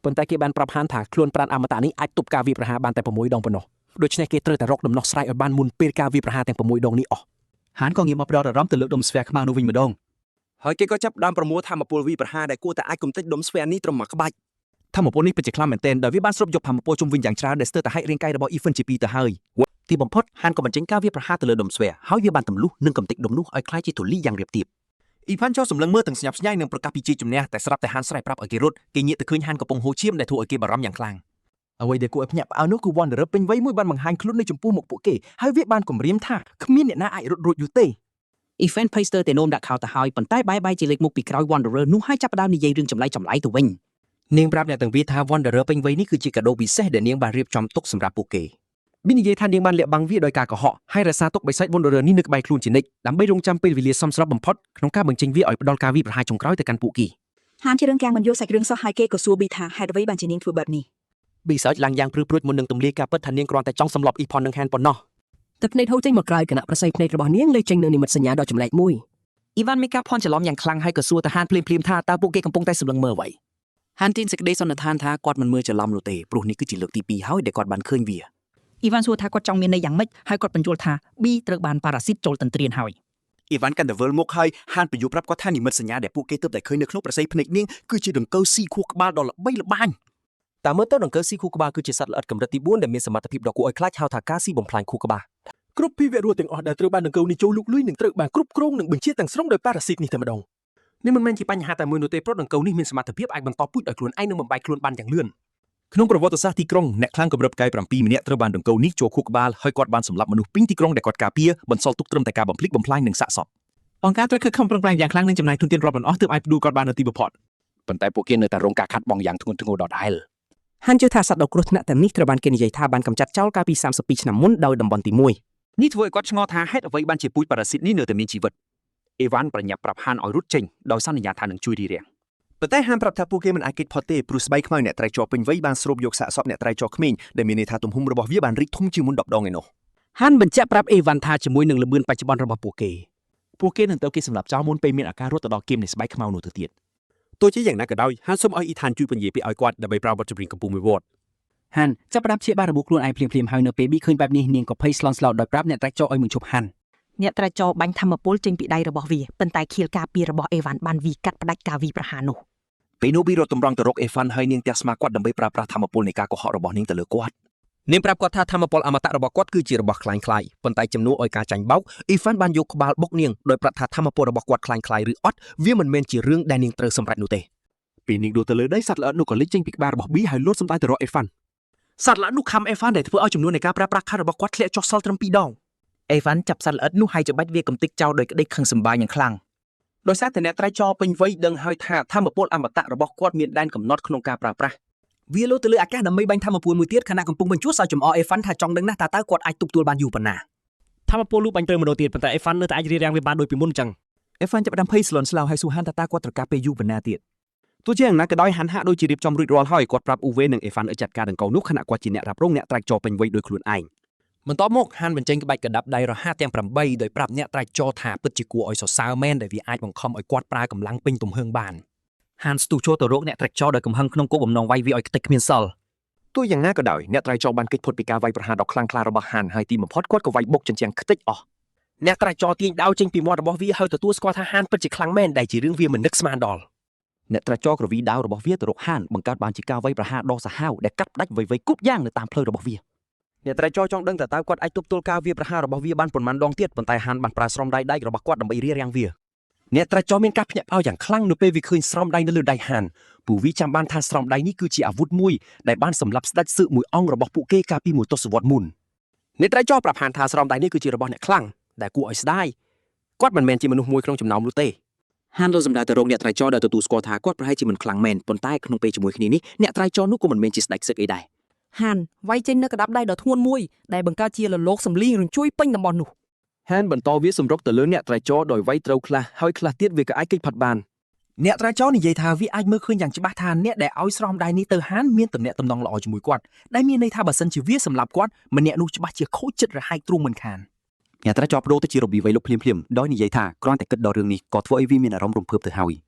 ប៉ុន្តែគេបានប្រាប់ហានថាខ្លួនប្រាណអមតៈនេះអាចទប់ការវាយប្រហារបានតែ6ដងប៉ុណ្ណោះដូច្នេះគេត្រូវតែរកដំណោះស្រាយឲ្យបានមុនពេលការវាយប្រហារទាំង6ដងនេះអស់ ហានក៏ងាកមកផ្ដោតអារម្មណ៍ទៅលើដុំស្វែខ្មៅនោះវិញម្ដង ហើយគេក៏ចាប់ផ្ដើមប្រមូលធម្មពលវីប្រហារដែលគួរតែអាចកំទេចដុំស្វែនេះត្រឹមមួយក្បាច់ ធម្មពលនេះពិតជាខ្លាំងមែនទែនដោយវាបានស្រូបយកធម្មពលជុំវិញយ៉ាងច្រើនដែលស្ទើរតែហែករាងកាយរបស់ Ethan ជាពីរទៅហើយ ទីបំផុតហានក៏បញ្ចេញការវាយប្រហារទៅលើដុំស្វែហើយវាបានទម្លុះនិងកំទេចដុំនោះឲ្យក្លាយជាធូលីយ៉ាងរាបទាប អ៊ីផានចូលសម្លឹងមើលទាំងស្ញប់ស្ញែងនិងប្រកាសពីជ័យជំនះតែស្រាប់តែហានស្រែកប្រាប់ឲ្យគេរត់គេងាកទៅឃើញហានកំពុងហូរឈាមដែលធ្វើឲ្យគេបារម្ភយ៉ាងខ្លាំងអ្វីដែលគួរឲ្យភ្ញាក់ផ្អើលនោះគឺ Wanderer ពេញវ័យមួយបានបង្ហាញខ្លួននៅចំពោះមុខពួកគេហើយវាបានគំរាមថាគ្មានអ្នកណាអាចរត់រួចនោះទេ Ethan Paster តែនោមដាក់ខោទៅហើយប៉ុន្តែបែរជាលេចមុខពីក្រោយ Wanderer នោះហើយចាប់ផ្ដើមនិយាយរឿងចម្លែកចម្លែកទៅវិញ នាងប្រាប់អ្នកទាំងពីរថា Wanderer ពេញវ័យនេះគឺជាកាដូពិសេសដែលនាងបានរៀបចំទុកសម្រាប់ពួកគេប៊ីនិយាយថានាងបានលាក់បាំងវាដោយការកុហកហើយរក្សាទុកបិសាច Wanderer នេះនៅក្បែរខ្លួនជានិច្ចដើម្បីរងចាំពេលវេលាសមស្របបំផុតក្នុងការបញ្ចេញវាឲ្យផ្ដល់ការវាយប្រហារចុងក្រោយទៅកាន់ពួកគេ ហានជារឿងកាំងមិនយល់សាច់រឿងសោះហើយគេក៏សួរប៊ីថាហេតុអ្វីបានជានាងធ្វើបែបនេះ ប៊ីសើចឡើងយ៉ាងព្រឺព្រួចមុននឹងទម្លាយការពិតថានាងគ្រាន់តែចង់សម្លប់អ៊ីផននិងហានប៉ុណ្ណោះ តែភ្នែកហូរចេញមកក្រៅគណៈប្រស័យភ្នែករបស់នាងលេចចេញនៅនិមិត្តសញ្ញាដ៏ចម្លែកមួយ អ៊ីវ៉ាន់មានការភ័ន្តច្រឡំយ៉ាងខ្លាំងហើយក៏សួរទៅហានភ្លាមៗថាតើពួកគេកំពុងតែសម្លឹងមើលអ្វី ហានទាញសេចក្តីសន្និដ្ឋានថាគាត់មិនមើលច្រឡំនោះទេព្រោះនេះគឺជាលើកទី2ហើយដែលគាត់បានឃើញវា អ៊ីវ៉ាន់សួរថាគាត់ចង់មានន័យយ៉ាងម៉េចហើយគាត់បញ្យល់ថាប៊ីត្រូវបានប៉ារ៉ាស៊ីតចូលទន្ទ្រានហើយ អ៊ីវ៉ាន់កាន់តែវិលមុខហើយហានបញ្យល់ប្រាប់គាត់ថានិមិត្តសញ្ញាដែលពួកគេទើបតែឃើញនៅក្នុងប្រស័យភ្នែកនាងគឺជាដង្កូវស៊ីខួរក្បាលដ៏ល្បីល្បាញ តាមមើលទៅដង្កូវស៊ីខួរក្បាលគឺជាសត្វល្អិតកម្រិតទី4ដែលមានសមត្ថភាពដ៏គួរឲ្យខ្លាចហៅថាការស៊ីបំផ្លាញខួរក្បាល គ្រប់ភីវៈរស់ទាំងអស់ដែលត្រូវបានដង្កូវនេះចូលលុកលុយនឹងត្រូវបានគ្រប់គ្រងនិងបញ្ជាទាំងស្រុងដោយប៉ារ៉ាស៊ីតនេះតែម្ដងនេះមិនមែនជាបញ្ហាតែមួយនោះទេព្រោះដង្កូវនេះមានសមត្ថភាពអាចបន្តពូជដោយខ្លួនឯងនិងបំបែកខ្លួនបានយ៉ាងលឿនក្នុងប្រវត្តិសាស្ត្រទីក្រុងអ្នកខ្លាំងកម្រិតផ្កាយ7ម្នាក់ត្រូវបានដង្កូវនេះចូលខួរក្បាលហើយគាត់បានសម្លាប់មនុស្សពេញទីក្រុងដែលគាត់ការពារបន្សល់ទុកត្រឹមតែការបំផ្លិចបំផ្លាញនិងសាកសព អង្គការត្រូវខិតខំប្រឹងប្រែងយ៉ាងខ្លាំងនិងចំណាយធនធានរាប់មិនអស់ទើបអាចផ្ដួលគាត់បាននៅទីបំផុត ប៉ុន្តែពួកគេនៅតែរងការខាត់បងយ៉ាងធ្ងន់ធ្ងរដដែល ហានជឿថាសត្វដ៏គ្រោះថ្នាក់ទាំងនេះត្រូវបានគេនិយាយថាបានកម្ចាត់ចោលកាលពី32ឆ្នាំមុនដោយតំបន់ទី1 នេះធ្វើឲ្យគាត់ឆ្ងល់ថាហេតុអ្វីបានជាពូជប៉ារ៉ាស៊ីតនេះនៅតែមានជីវិតអេវ៉ាន់ប្រញាប់ប្រាប់ហានឲ្យរត់ចេញដោយសន្យាថានឹងជួយរារាំង ប៉ុន្តែហានប្រាប់ថាពួកគេមិនអាចគេចផុតទេព្រោះស្បែកខ្មៅអ្នកត្រៃចរពេញវ័យបានស្រូបយកសាកសពអ្នកត្រៃចរក្មេងដែលមានន័យថាទំហំរបស់វាបានរីកធំជាងមុន10ដងឯណោះ ហានបញ្ជាក់ប្រាប់អេវ៉ាន់ថាជាមួយនឹងល្បឿនបច្ចុប្បន្នរបស់ពួកគេ ពួកគេនឹងត្រូវគេសម្លាប់ចោលមុនពេលមានឱកាសរត់ទៅដល់គៀមនៃស្បែកខ្មៅនោះទៅទៀត ទោះជាយ៉ាងណាក៏ដោយហានសូមឲ្យអ៊ីថានជួយពន្យាពាក្យឲ្យគាត់ដើម្បីប្រើបទចម្រៀងកំពុងមួយវត្ត ហានចាប់ផ្ដើមព្យាបាលរបួសខ្លួនឯងភ្លាមៗហើយនៅពេលប៊ីឃើញបែបនេះនាងក៏ភ័យស្លន់ស្លោដោយប្រាប់អ្នកត្រាច់ចោឲ្យមកឈប់ហាន អ្នកត្រាចរបាញ់ធម្មពលចេញពីដៃរបស់វាប៉ុន្តែខៀលការពាររបស់អេវ៉ាន់បានវីកាត់ផ្ដាច់ការវីប្រហារនោះ ពេលនោះប៊ីរត់តម្រង់ទៅរកអេហ្វាន់ហើយនាងទះស្មាគាត់ដើម្បីប្រើប្រាស់ធម្មពលនៃការកុហករបស់នាងទៅលើគាត់ នាងប្រាប់គាត់ថាធម្មពលអមតៈរបស់គាត់គឺជារបស់ក្លែងក្លាយប៉ុន្តែជំនួសឲ្យការចាញ់បោកអ៊ីហ្វាន់បានយកក្បាលបុកនាងដោយប្រាប់ថាធម្មពលរបស់គាត់ក្លែងក្លាយឬអត់វាមិនមែនជារឿងដែលនាងត្រូវសម្រេចនោះទេ ពេលនាងដួលទៅលើដីសត្វល្អិតនោះក៏លេចចេញពីក្បាលរបស់ប៊ីហើយលោតសម្ដៅទៅរកអេហ្វាន់សត្វល្អិតនោះខំអេហ្វាន់ដែលធ្វើឲ្យចំនួននៃការប្រើប្រាស់ខាត់របស់គាត់ធ្លាក់ចុះសល់ត្រឹម2ដង អេវ៉ាន់ចាប់សត្វល្អិតនោះហើយច្បាច់វាកំទេចចោលដោយក្តីខឹងសម្បារយ៉ាងខ្លាំង ដោយសារតែអ្នកត្រៃចរពេញវ័យដឹងហើយថាធម្មពលអមតៈរបស់គាត់មានដែនកំណត់ក្នុងការប្រើប្រាស់ វាលោតទៅលើអាកាសដើម្បីបាញ់ធម្មពលមួយទៀតខណៈកំពុងបញ្ជួសឲ្យចំអកអេហ្វាន់ថាចង់ដឹងណាស់ថាតើគាត់អាចទប់ទល់បានយូរប៉ុណ្ណា ធម្មពលលូបាញ់ត្រូវម្ដងទៀតប៉ុន្តែអេហ្វាន់នៅតែអាចរារាំងវាបានដូចពីមុនអញ្ចឹង អេហ្វាន់ចាប់ផ្ដើមភ័យស្លន់ស្លោហើយសួរហានថាតើគាត់ត្រូវការពេលយូរប៉ុណ្ណាទៀតទោះជាយ៉ាងណាក៏ដោយហានហាក់ដូចជារៀបចំរួចរាល់ហើយគាត់ប្រាប់អ៊ូវេនិងអេហ្វាន់ឲ្យចាត់ការដង្កូវនោះខណៈគាត់ជាអ្នករ៉ាប់រងអ្នកត្រាច់ចរពេញវ័យដោយខ្លួនឯង បន្ទាប់មកហានបញ្ចេញក្បាច់កដាប់ដៃរហ័សទាំង8ដោយប្រាប់អ្នកត្រាច់ចរថាពិតជាគួរឲ្យសរសើរមែនដែលវាអាចបង្ខំឲ្យគាត់ប្រើកម្លាំងពេញទំហឹងបាន ហានស្ទុះចូលទៅរកអ្នកត្រាច់ចោដោយកំហឹងក្នុងគោលបំណងវាយវាឲ្យខ្ទេចគ្មានសល់ ទោះយ៉ាងណាក៏ដោយអ្នកត្រៃចរបានគេចផុតពីការវាយប្រហារដ៏ខ្លាំងក្លារបស់ហានហើយទីបំផុតគាត់ក៏វាយបុកជញ្ជាំងខ្ទេចអស់ អ្នកត្រាច់ចរទាញដាវចេញពីមាត់របស់វាហើយទទួលស្គាល់ថាហានពិតជាខ្លាំងមែនដែលជារឿងវាមិននឹកស្មានដល់ អ្នកត្រាច់ចរក្រវីដាវរបស់វាទៅរកហានបង្កើតបានជាការវាយប្រហារដ៏សាហាវដែលកាត់ផ្ដាច់អ្វីៗគ្រប់យ៉ាងនៅតាមផ្លូវរបស់វា អ្នកត្រៃចរចង់ដឹងថាតើគាត់អាចទប់ទល់ការវាយប្រហាររបស់វាបានប៉ុន្មានដងទៀតប៉ុន្តែហានបានប្រើស្រោមដៃដែករបស់គាត់ដើម្បីរារាំងវាអ្នកត្រៃចរមានការភ្ញាក់ផ្អើលយ៉ាងខ្លាំងនៅពេលវាឃើញស្រោមដៃនៅលើដៃហានពូវីចាំបានថាស្រោមដៃនេះគឺជាអាវុធមួយដែលបានសម្លាប់ស្ដេចសឹកមួយអង្គរបស់ពួកគេកាលពីមួយទសវត្សរ៍មុនអ្នកត្រៃចរប្រាប់ហានថាស្រោមដៃនេះគឺជារបស់អ្នកខ្លាំងដែលគួរឲ្យស្ដាយគាត់មិនមែនជាមនុស្សមួយក្នុងចំណោមនោះទេ ហានលោសម្ដៅទៅរកអ្នកត្រៃចរដែលទទួលស្គាល់ថាគាត់ប្រហែលជាមិនខ្លាំងមែនប៉ុន្តែក្នុងពេលជាមួយគ្នានេះអ្នកត្រៃចរនោះក៏មិនមែនជាស្ដេចសឹកអីដែរ ហានវាយចេញនៅកណ្ដាប់ដៃដ៏ធ្ងន់មួយដែលបង្កើតជាលលកសម្លៀងរញ្ជួយពេញតំបន់នោះ ហានបន្តវាសម្រុកទៅលើអ្នកត្រៃចរដោយវាយត្រូវខ្លះហើយខ្លះទៀតវាក៏អាចគេចផុតបានអ្នកត្រៃចរនិយាយថាវាអាចមើលឃើញយ៉ាងច្បាស់ថាអ្នកដែលឲ្យស្រោមដៃនេះទៅហានមានទំនាក់ទំនងល្អជាមួយគាត់ដែលមានន័យថាបើសិនជាវាសម្លាប់គាត់ម្នាក់នោះច្បាស់ជាខូចចិត្តរហែកទ្រូងមិនខាន អ្នកត្រាចរប្ដូរទៅជារបៀបវៃលុកភ្លាមៗដោយនិយាយថាគ្រាន់តែគិតដល់រឿងនេះក៏ធ្វើឲ្យវាមានអារម្មណ៍រំភើបទៅហើយ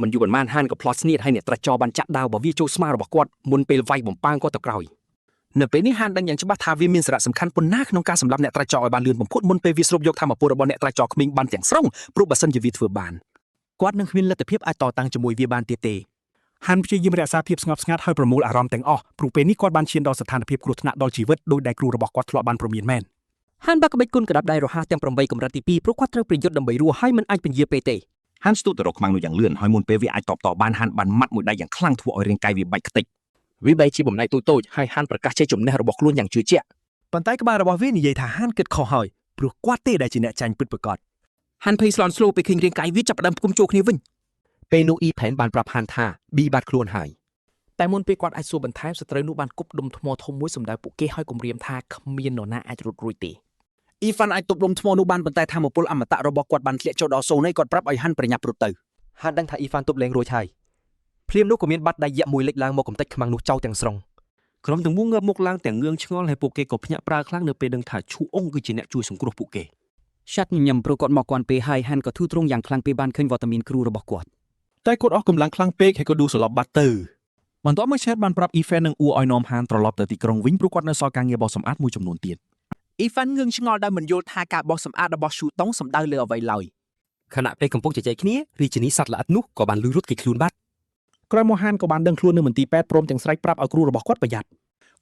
មិនយូរប៉ុន្មានហានក៏ផ្លោះស្នៀតហើយអ្នកត្រាចរបានចាក់ដាវរបស់វាចូលស្មារបស់គាត់មុនពេលវាយបំប៉ាងគាត់ទៅក្រោយនៅពេលនេះហានដឹងយ៉ាងច្បាស់ថាវាមានសារៈសំខាន់ប៉ុណ្ណាក្នុងការសម្លាប់អ្នកត្រាចរឲ្យបានលឿនបំផុតមុនពេលវាស្រូបយកធម៌ពលរបស់អ្នកត្រាចរក្មេងបានទាំងស្រុងព្រោះបើសិនជាវាធ្វើបានគាត់នឹងគ្មានលទ្ធភាពអាចតតាំងជាមួយវាបានទៀតទេ ហានព្យាយាមរក្សាភាពស្ងប់ស្ងាត់ហើយប្រមូលអារម្មណ៍ទាំងអស់ព្រោះពេលនេះគាត់បានឈានដល់ស្ថានភាពគ្រោះថ្នាក់ដល់ជីវិតដោយដែលគ្រូរបស់គាត់ធ្លាប់បានព្រមានមែន ហានបាក់ក្បិចគុណក្តាប់ដៃរហ័សទាំង8កម្រិតទី2ព្រោះគាត់ត្រូវប្រយុទ្ធដើម្បីរស់ហើយមិនអាចពន្យាពេលទេ ហានស្ទុះទៅរកខ្មាំងនោះយ៉ាងលឿនហើយមុនពេលវាអាចតបតបានហានបានម៉ាត់មួយដៃយ៉ាងខ្លាំងធ្វើឲ្យរាងកាយវាបែកខ្ទេច វាបែកជាបំណែកតូចៗហើយហានប្រកាសជ័យជំនះរបស់ខ្លួនយ៉ាងជឿជាក់ ប៉ុន្តែក្បាលរបស់វានិយាយថាហានគិតខុសហើយព្រោះគាត់ទេដែលជាអ្នកចាញ់ពិតប្រាកដ ហានភ័យស្លន់ស្លោពេលឃើញរាងកាយវាចាប់ផ្ដើមផ្គុំចូលគ្នាវិញ ពេលនោះអ៊ីផែនបានប្រាប់ហានថាប៊ីបាត់ខ្លួនហើយ តែមុនពេលគាត់អាចសួរបន្ថែមសត្រូវនោះបានគប់ដុំថ្មធំមួយសម្ដៅពួកគេហើយគំរាមថាគ្មាននរណាអាចរត់រួចទេ អ៊ីហ្វាន់អាចទប់លំថ្មនោះបានប៉ុន្តែធម៌ពលអមតៈរបស់គាត់បានធ្លាក់ចូលដល់សូន្យហើយគាត់ប្រាប់ឲ្យហាន់ប្រញាប់រត់ទៅ ហានដឹងថាអ៊ីហ្វានទប់លែងរួចហើយភ្លាមនោះក៏មានបាត់ដៃយក្សមួយលេចឡើងមកកំទេចខ្មាំងនោះចោលទាំងស្រុង ក្រុមទាំងមូលងើបមុខឡើងទាំងងឿងឆ្ងល់ហើយពួកគេក៏ភ្ញាក់ផ្អើលខ្លាំងនៅពេលដឹងថាឈូអុងគឺជាអ្នកជួយសង្គ្រោះពួកគេ ឆាត់ញញឹមព្រោះគាត់មកគាត់ពេលហើយហានក៏ធូរទ្រង់យ៉ាងខ្លាំងពេលបានឃើញវត្តមានគ្រូរបស់គាត់ តែគាត់អស់កម្លាំងខ្លាំងពេកហើយក៏ដួលសន្លប់បាត់ទៅបន្ទាប់មកឆេតបានប្រាប់អ៊ីហ្វែននិងអ៊ូឲ្យនាំហានត្រឡប់ទៅទីក្រុងវិញព្រោះគាត់នៅសល់ការងារបោសសម្អាតមួយចំនួនទៀត អ៊ីហ្វាន់ងឿងឆ្ងល់ដោយមិនយល់ថាការបោសសម្អាតរបស់ឈូតុងសំដៅលើអ្វីឡើយ ខណៈពេលកំពុងជជែកគ្នារាជិនីសត្វល្អិតនោះក៏បានលឺរត់គេចខ្លួនបាត់ ក្រោយមកហានក៏បានដឹងខ្លួននៅមន្ទីរពេទ្យព្រមទាំងស្រែកប្រាប់ឲ្យគ្រូរបស់គាត់ប្រយ័ត្ន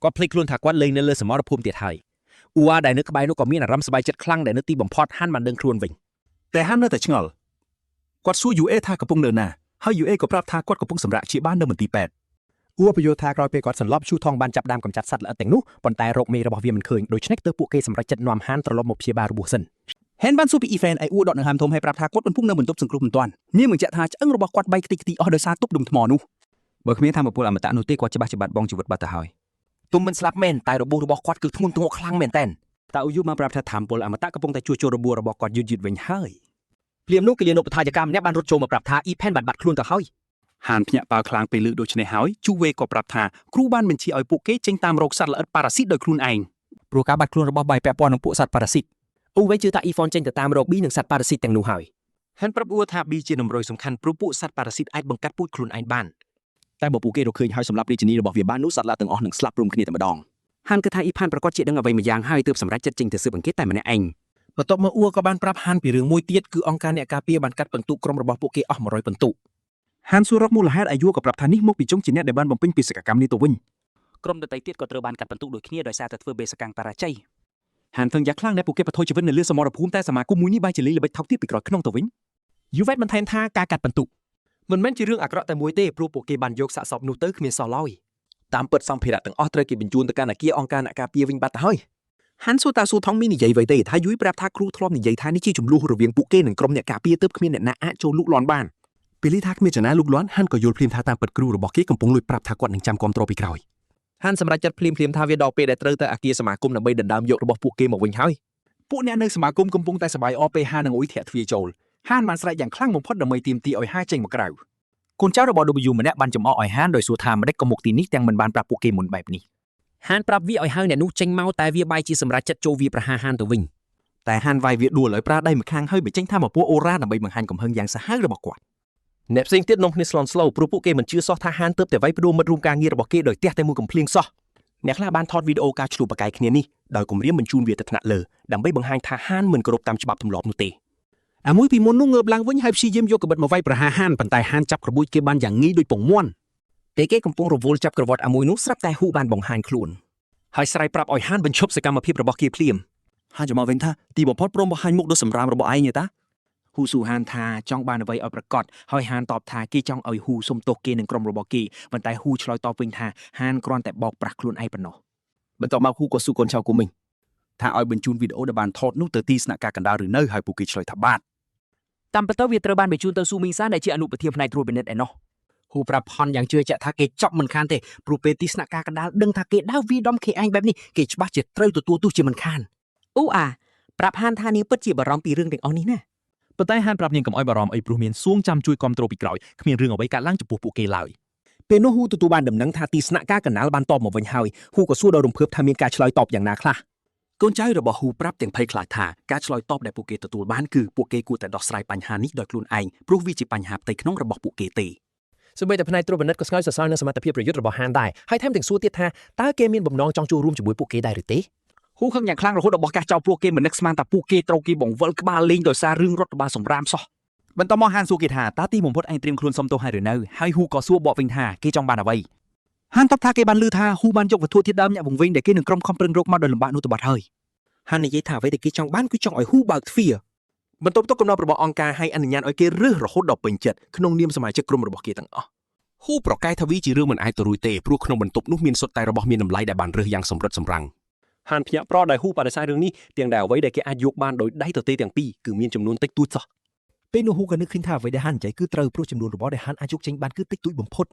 គាត់ភ្លេចខ្លួនថាគាត់លេងនៅលើសមរភូមិទៀតហើយអ៊ូអាដែលនៅក្បែរនោះក៏មានអារម្មណ៍សប្បាយចិត្តខ្លាំងដែលនៅទីបំផុតហានបានដឹងខ្លួនវិញ តែហាននៅតែឆ្ងល់គាត់សួរយូអេថាកំពុងនៅណាហើយយូអេក៏ប្រាប់ថាគាត់កំពុងសម្រាកជាបាននៅមន្ទីរពេទ្យ អ៊ូពយល់ថាក្រោយពេលគាត់សន្លប់ឈូថងបានចាប់ដើមកម្ចាត់សត្វល្អិតទាំងនោះប៉ុន្តែរកមេរបស់វាមិនឃើញដូច្នេះទើបពួកគេសម្រេចចិត្តនាំហានត្រឡប់មកព្យាបាលរបួសសិន ហេនបានសួរពីអ៊ីហ្វែនឲ្យអ៊ូដកដង្ហើមធំហើយប្រាប់ថាគាត់កំពុងនៅបន្ទប់សង្គ្រោះមិនទាន់នាងបញ្ជាក់ថាឆ្អឹងរបស់គាត់បែកខ្ទេចខ្ទីអស់ដោយសារទប់ដុំថ្មនោះ បើគ្មានធម៌ពលអមតៈនោះទេគាត់ច្បាស់ជាបាត់បង់ជីវិតបាត់ទៅហើយ ទុំមិនស្លាប់មែនតែរបួសរបស់គាត់គឺធ្ងន់ធ្ងរខ្លាំងមែនទែន តាអ៊ូយូបានប្រាប់ថាធម៌ពលអមតៈកំពុងតែជួសជុលរបួសរបស់គាត់យឺតៗវិញហើយ ភ្លាមនោះគិលានុបដ្ឋាយកម្មម្នាក់បានរត់ចូលមកប្រាប់ថាអ៊ីផែនបានបាត់ខ្លួនទៅហើយ ហានភ្ញាក់ផ្អើលខ្លាំងពេលឮដូច្នេះហើយជូវេក៏ប្រាប់ថាគ្រូបានបញ្ជាឲ្យពួកគេចេញតាមរកសត្វល្អិតប៉ារ៉ាស៊ីតដោយខ្លួនឯង ព្រោះការបាត់ខ្លួនរបស់បាយពាក់ព័ន្ធនឹងពួកសត្វប៉ារ៉ាស៊ីត អ៊ូវេជឿថាអ៊ីហ្វនចេញទៅតាមរកប៊ីនិងសត្វប៉ារ៉ាស៊ីតទាំងនោះហើយ ហានប្រាប់អ៊ូថាប៊ីជាតម្រុយសំខាន់ព្រោះពួកសត្វប៉ារ៉ាស៊ីតអាចបង្កាត់ពូជខ្លួនឯងបាន តែបើពួកគេរកឃើញហើយសម្លាប់រាជិនីរបស់វាបាននោះសត្វល្អិតទាំងអស់នឹងស្លាប់រួមគ្នាតែម្ដង ហានគិតថាអ៊ីផានប្រកាសជាដឹងអ្វីម្យ៉ាងហើយទើបសម្រេចចិត្តចេញទៅស៊ើបអង្កេតតែម្នាក់ឯង បន្ទាប់មកអ៊ូក៏បានប្រាប់ហានពីរឿងមួយទៀតគឺអង្គការអ្នកការពារបានកាត់ពិន្ទុក្រុមរបស់ពួកគេអស់100ពិន្ទុ ហានសួររកមូលហេតុអាយុក៏ប្រាប់ថានេះមកពីចុងជាអ្នកដែលបានបំពេញបេសកកម្មនេះទៅវិញ ក្រុមដទៃទៀតក៏ត្រូវបានកាត់បន្ទុកដូចគ្នាដោយសារតែធ្វើបេសកកម្មបរាជ័យ ហានថឹងយ៉ាងខ្លាំងដែលពួកគេបថុយជីវិតនៅលើសមរភូមិតែសមាគមមួយនេះបែរជាលេងល្បិចថោកទាបពីក្រោយខ្នងទៅវិញ យូវ៉េតបន្ថែមថាការកាត់ពិន្ទុ មិនមែនជារឿងអាក្រក់តែមួយទេព្រោះពួកគេបានយកសាកសពនោះទៅគ្មានសល់ឡើយ តាមពិតសម្ភារៈទាំងអស់ត្រូវគេបញ្ជូនទៅកាន់អាគារអង្គការអ្នកការពារវិញបាត់ទៅហើយ ហាន់សួរតាស៊ូថងមាននិយាយអ្វីទេថាយូយប្រាប់ថាគ្រូធ្លាប់និយាយថានេះជាចំនួនរវាងពួកគេនិងក្រុមអ្នកការពារទើបគ្មានអ្នកណាអាចចូលលូកលាន់បាន ពេលនេះថាគ្មានចនាលូកលាន់ហានក៏យល់ភ្លាមថាតាមពិតគ្រូរបស់គេកំពុងលួចប្រាប់ថាគាត់នឹងចាំគាំទ្រពីក្រោយ ហានសម្រេចចិត្តភ្លាមៗថាវាដល់ពេលដែលត្រូវទៅអាគារសមាគមដើម្បីដណ្ដើមយករបស់ពួកគេមកវិញហើយ ពួកអ្នកនៅសមាគមកំពុងតែសប្បាយអរពេលហាននិងអ៊ុយធាក់ទ្វារចូលហានបានស្រែកយ៉ាងខ្លាំងបំផុតដើម្បីទាមទារឲ្យហាចេញមកក្រៅ កូនចៅរបស់ W ម្នាក់បានចំអកឲ្យហានដោយសួរថាម្ដេចក៏មកទីនេះទាំងមិនបានប្រាប់ពួកគេមុនបែបនេះ ហានប្រាប់វាឲ្យហៅអ្នកនោះចេញមកតែវាបែរជាសម្រេចចិត្តចូលវាប្រហារហានទៅវិញ តែហានវាយវាដួលហើយប្រើដៃម្ខាងហើយបញ្ចេញធម៌ពលអូរ៉ាដើម្បីបង្ហាញកំហឹងយ៉ាងសាហាវរបស់គាត់ អ្នកផ្សេងទៀតនាំគ្នាស្លន់ស្លោព្រោះពួកគេមិនជឿសោះថាហានទើបតែវាយផ្ដួលមិត្តរួមការងាររបស់គេដោយទះតែមួយកំភ្លៀងសោះអ្នកខ្លះបានថតវីដេអូការឆ្លោះប្រកែកគ្នានេះដោយគំរាមបញ្ជូនវាទៅថ្នាក់លើដើម្បីបង្ហាញថាហានមិនគោរពតាមច្បាប់ទម្លាប់នោះទេ អាមួយពីមុននោះងើបឡើងវិញហើយព្យាយាមយកកាំបិតមកវាយប្រហារហានប៉ុន្តែហានចាប់ក្របួចគេបានយ៉ាងងាយដូចពងមាន់ ពេលគេកំពុងរវល់ចាប់ក្រវ៉ាត់អាមួយនោះស្រាប់តែហ៊ូបានបង្ហាញខ្លួន ហើយស្រែកប្រាប់ឲ្យហានបញ្ឈប់សកម្មភាពរបស់គេភ្លាម ហានចាំមកវិញថាទីបំផុតព្រមបង្ហាញមុខដ៏សម្រាមរបស់ឯងទេតា ហ៊ូស៊ូហានថាចង់បានអ្វីឲ្យប្រកាសហើយហានតបថាគេចង់ឲ្យហ៊ូសុំទោសគេនិងក្រុមរបស់គេប៉ុន្តែហ៊ូឆ្លើយតបវិញថាហានគ្រាន់តែបោកប្រាស់ខ្លួនឯងប៉ុណ្ណោះ បន្ទាប់មកហ៊ូក៏សួរកូនចៅគូមីងថាឲ្យបញ្ជូនវីដេអូដែលបានថតនោះទៅទីស្នាក់ការកណ្ដាលឬនៅហើយពួកគេឆ្លើយថាបាទ តាមពិតទៅវាត្រូវបានបញ្ជូនទៅស៊ូមីងសានដែលជាអនុប្រធានផ្នែកត្រួតពិនិត្យឯណោះហ៊ូប្រាប់ផនយ៉ាងជឿជាក់ថាគេចប់មិនខានទេព្រោះពេលទីស្នាក់ការកណ្ដាលដឹងថាគេដើរវាយដំគេឯងបែបនេះគេច្បាស់ជាត្រូវទទួលទោសជាមិនខាន អ៊ូអា ប្រាប់ហានថានាងពិតជាបារម្ភពីរឿងទាំងអស់នេះណាស់ ប៉ុន្តែហានប្រាប់នាងកុំឲ្យបារម្ភអីព្រោះមានសួងចាំជួយគ្រប់គ្រងពីក្រោយគ្មានរឿងអ្វីកើតឡើងចំពោះពួកគេឡើយ ពេលនោះហ៊ូទទួលបានដំណឹងថាទីស្នាក់ការកណ្ដាលបានតបមកវិញហើយហ៊ូក៏សួរដល់រំភើបថាមានការឆ្លើយតបយ៉ាងណាខ្លះ កូនចៅរបស់ហ៊ូប្រាប់ទាំងភ័យខ្លាចថាការឆ្លើយតបដែលពួកគេទទួលបានគឺពួកគេគួរតែដោះស្រាយបញ្ហានេះដោយខ្លួនឯងព្រោះវាជាបញ្ហាផ្ទៃក្នុងរបស់ពួកគេទេ សូម្បីតែផ្នែកត្រួតពិនិត្យក៏ស្ងើចសរសើរនឹងសមត្ថភាពប្រយុទ្ធរបស់ហានដែរហើយថែមទាំងសួរទៀតថាតើគេមានបំណងចង់ចូលរួមជាមួយពួកគេដែរឬទេ ហ៊ូខឹងយ៉ាងខ្លាំងរហូតដល់បោះកាសចោលពួកគេមិននឹកស្មានថាពួកគេត្រូវគេបង្វិលក្បាលលេងដោយសាររឿងរដ្ឋបាលសម្រាមសោះ បន្ទាប់មកហានសួរគេថាតើទីបំផុតឯងត្រៀមខ្លួនសុំទោសហើយឬនៅហើយហ៊ូក៏សួរបកវិញថាគេចង់បានអ្វី ហានតបថាគេបានឮថាហ៊ូបានយកវត្ថុធាតុដើមញាក់វង្វេងដែលគេនឹងក្រុមខំប្រឹងរកមកដោយលំបាកនោះទៅបាត់ហើយ ហាននិយាយថាអ្វីដែលគេចង់បានគឺចង់ឲ្យហ៊ូបើកទ្វារបន្ទប់ទុកកំណត់របស់អង្គការឲ្យអនុញ្ញាតឲ្យគេរើសរហូតដល់ពេញចិត្តក្នុងនាមសមាជិកក្រុមរបស់គេទាំងអស់ ហ៊ូប្រកែកថាវាជារឿងមិនអាចទៅរួចទេព្រោះក្នុងបន្ទប់នោះមានសុទ្ធតែរបស់មានតម្លៃដែលបានរើសយ៉ាងសម្រិតសម្រាំង ហានភ្ញាក់ប្រដោយហ៊ូបដិសេធរឿងនេះទាំងដែលអ្វីដែលគេអាចយកបានដោយដៃទទេទាំងពីរគឺមានចំនួនតិចតួចសោះ ពេលនោះហ៊ូក៏នឹកឃើញថាអ្វីដែលហាននិយាយគឺត្រូវព្រោះចំនួនរបស់ដែលហានអាចយកចេញបានគឺតិចតួចបំផុត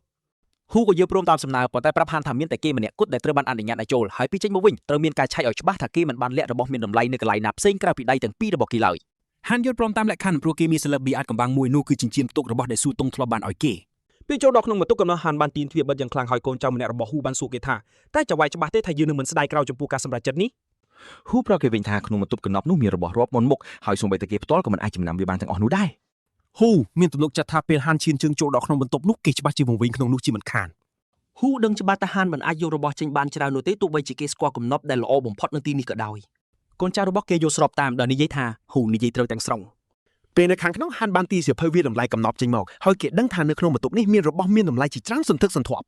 ហ៊ូក៏យល់ព្រមតាមសំណើប៉ុន្តែប្រាប់ហានថាមានតែគេម្នាក់គត់ដែលត្រូវបានអនុញ្ញាតឲ្យចូលហើយពីចេញមកវិញត្រូវមានការឆែកឲ្យច្បាស់ថាគេមិនបានលាក់របស់មានតម្លៃនៅកន្លែងណាផ្សេងក្រៅពីដៃទាំងពីររបស់គេឡើយ ហានយល់ព្រមតាមលក្ខខណ្ឌព្រោះគេមានសិល្បៈអាចកំបាំងមួយនោះគឺចិញ្ចៀនផ្ទុករបស់ដែលស៊ូតុងធ្លាប់បានឲ្យគេ ពេលចូលដល់ក្នុងបន្ទប់កំណត់ហានបានទាញទ្វារបិទយ៉ាងខ្លាំងហើយកូនចៅម្នាក់របស់ហ៊ូបានសួរគេថាតែចៅវាយច្បាស់ទេថាយើងនឹងមិនស្ដាយក្រោយចំពោះការសម្រេចចិត្តនេះ ហ៊ូប្រាប់គេវិញថាក្នុងបន្ទប់កណ្ដប់នោះមានរបស់រាប់មុនមុខហើយសូម្បីតែគេផ្ទាល់ក៏មិនអាចចំណាំវាបានទាំងអស់នោះដែរ ហ៊ូមានទំនុកចិត្តថាពេលហានឈានជើងចូលដល់ក្នុងបន្ទប់នោះគេច្បាស់ជាវង្វេងក្នុងនោះជាមិនខាន ហ៊ូដឹងច្បាស់ថាហានមិនអាចយករបស់ចេញបានច្រើននោះទេទោះបីជាគេស្គាល់គំនប់ដែលល្អបំផុតនៅទីនេះក៏ដោយកូនចៅរបស់គេយល់ស្របតាមដោយនិយាយថាហ៊ូនិយាយត្រូវទាំងស្រុង ពេលនៅខាងក្នុងហានបានទីសៀវភៅវាតម្លៃកំណប់ចេញមកហើយគេដឹងថានៅក្នុងបន្ទប់នេះមានរបស់មានតម្លៃជាច្រើនសន្ធឹកសន្ធាប់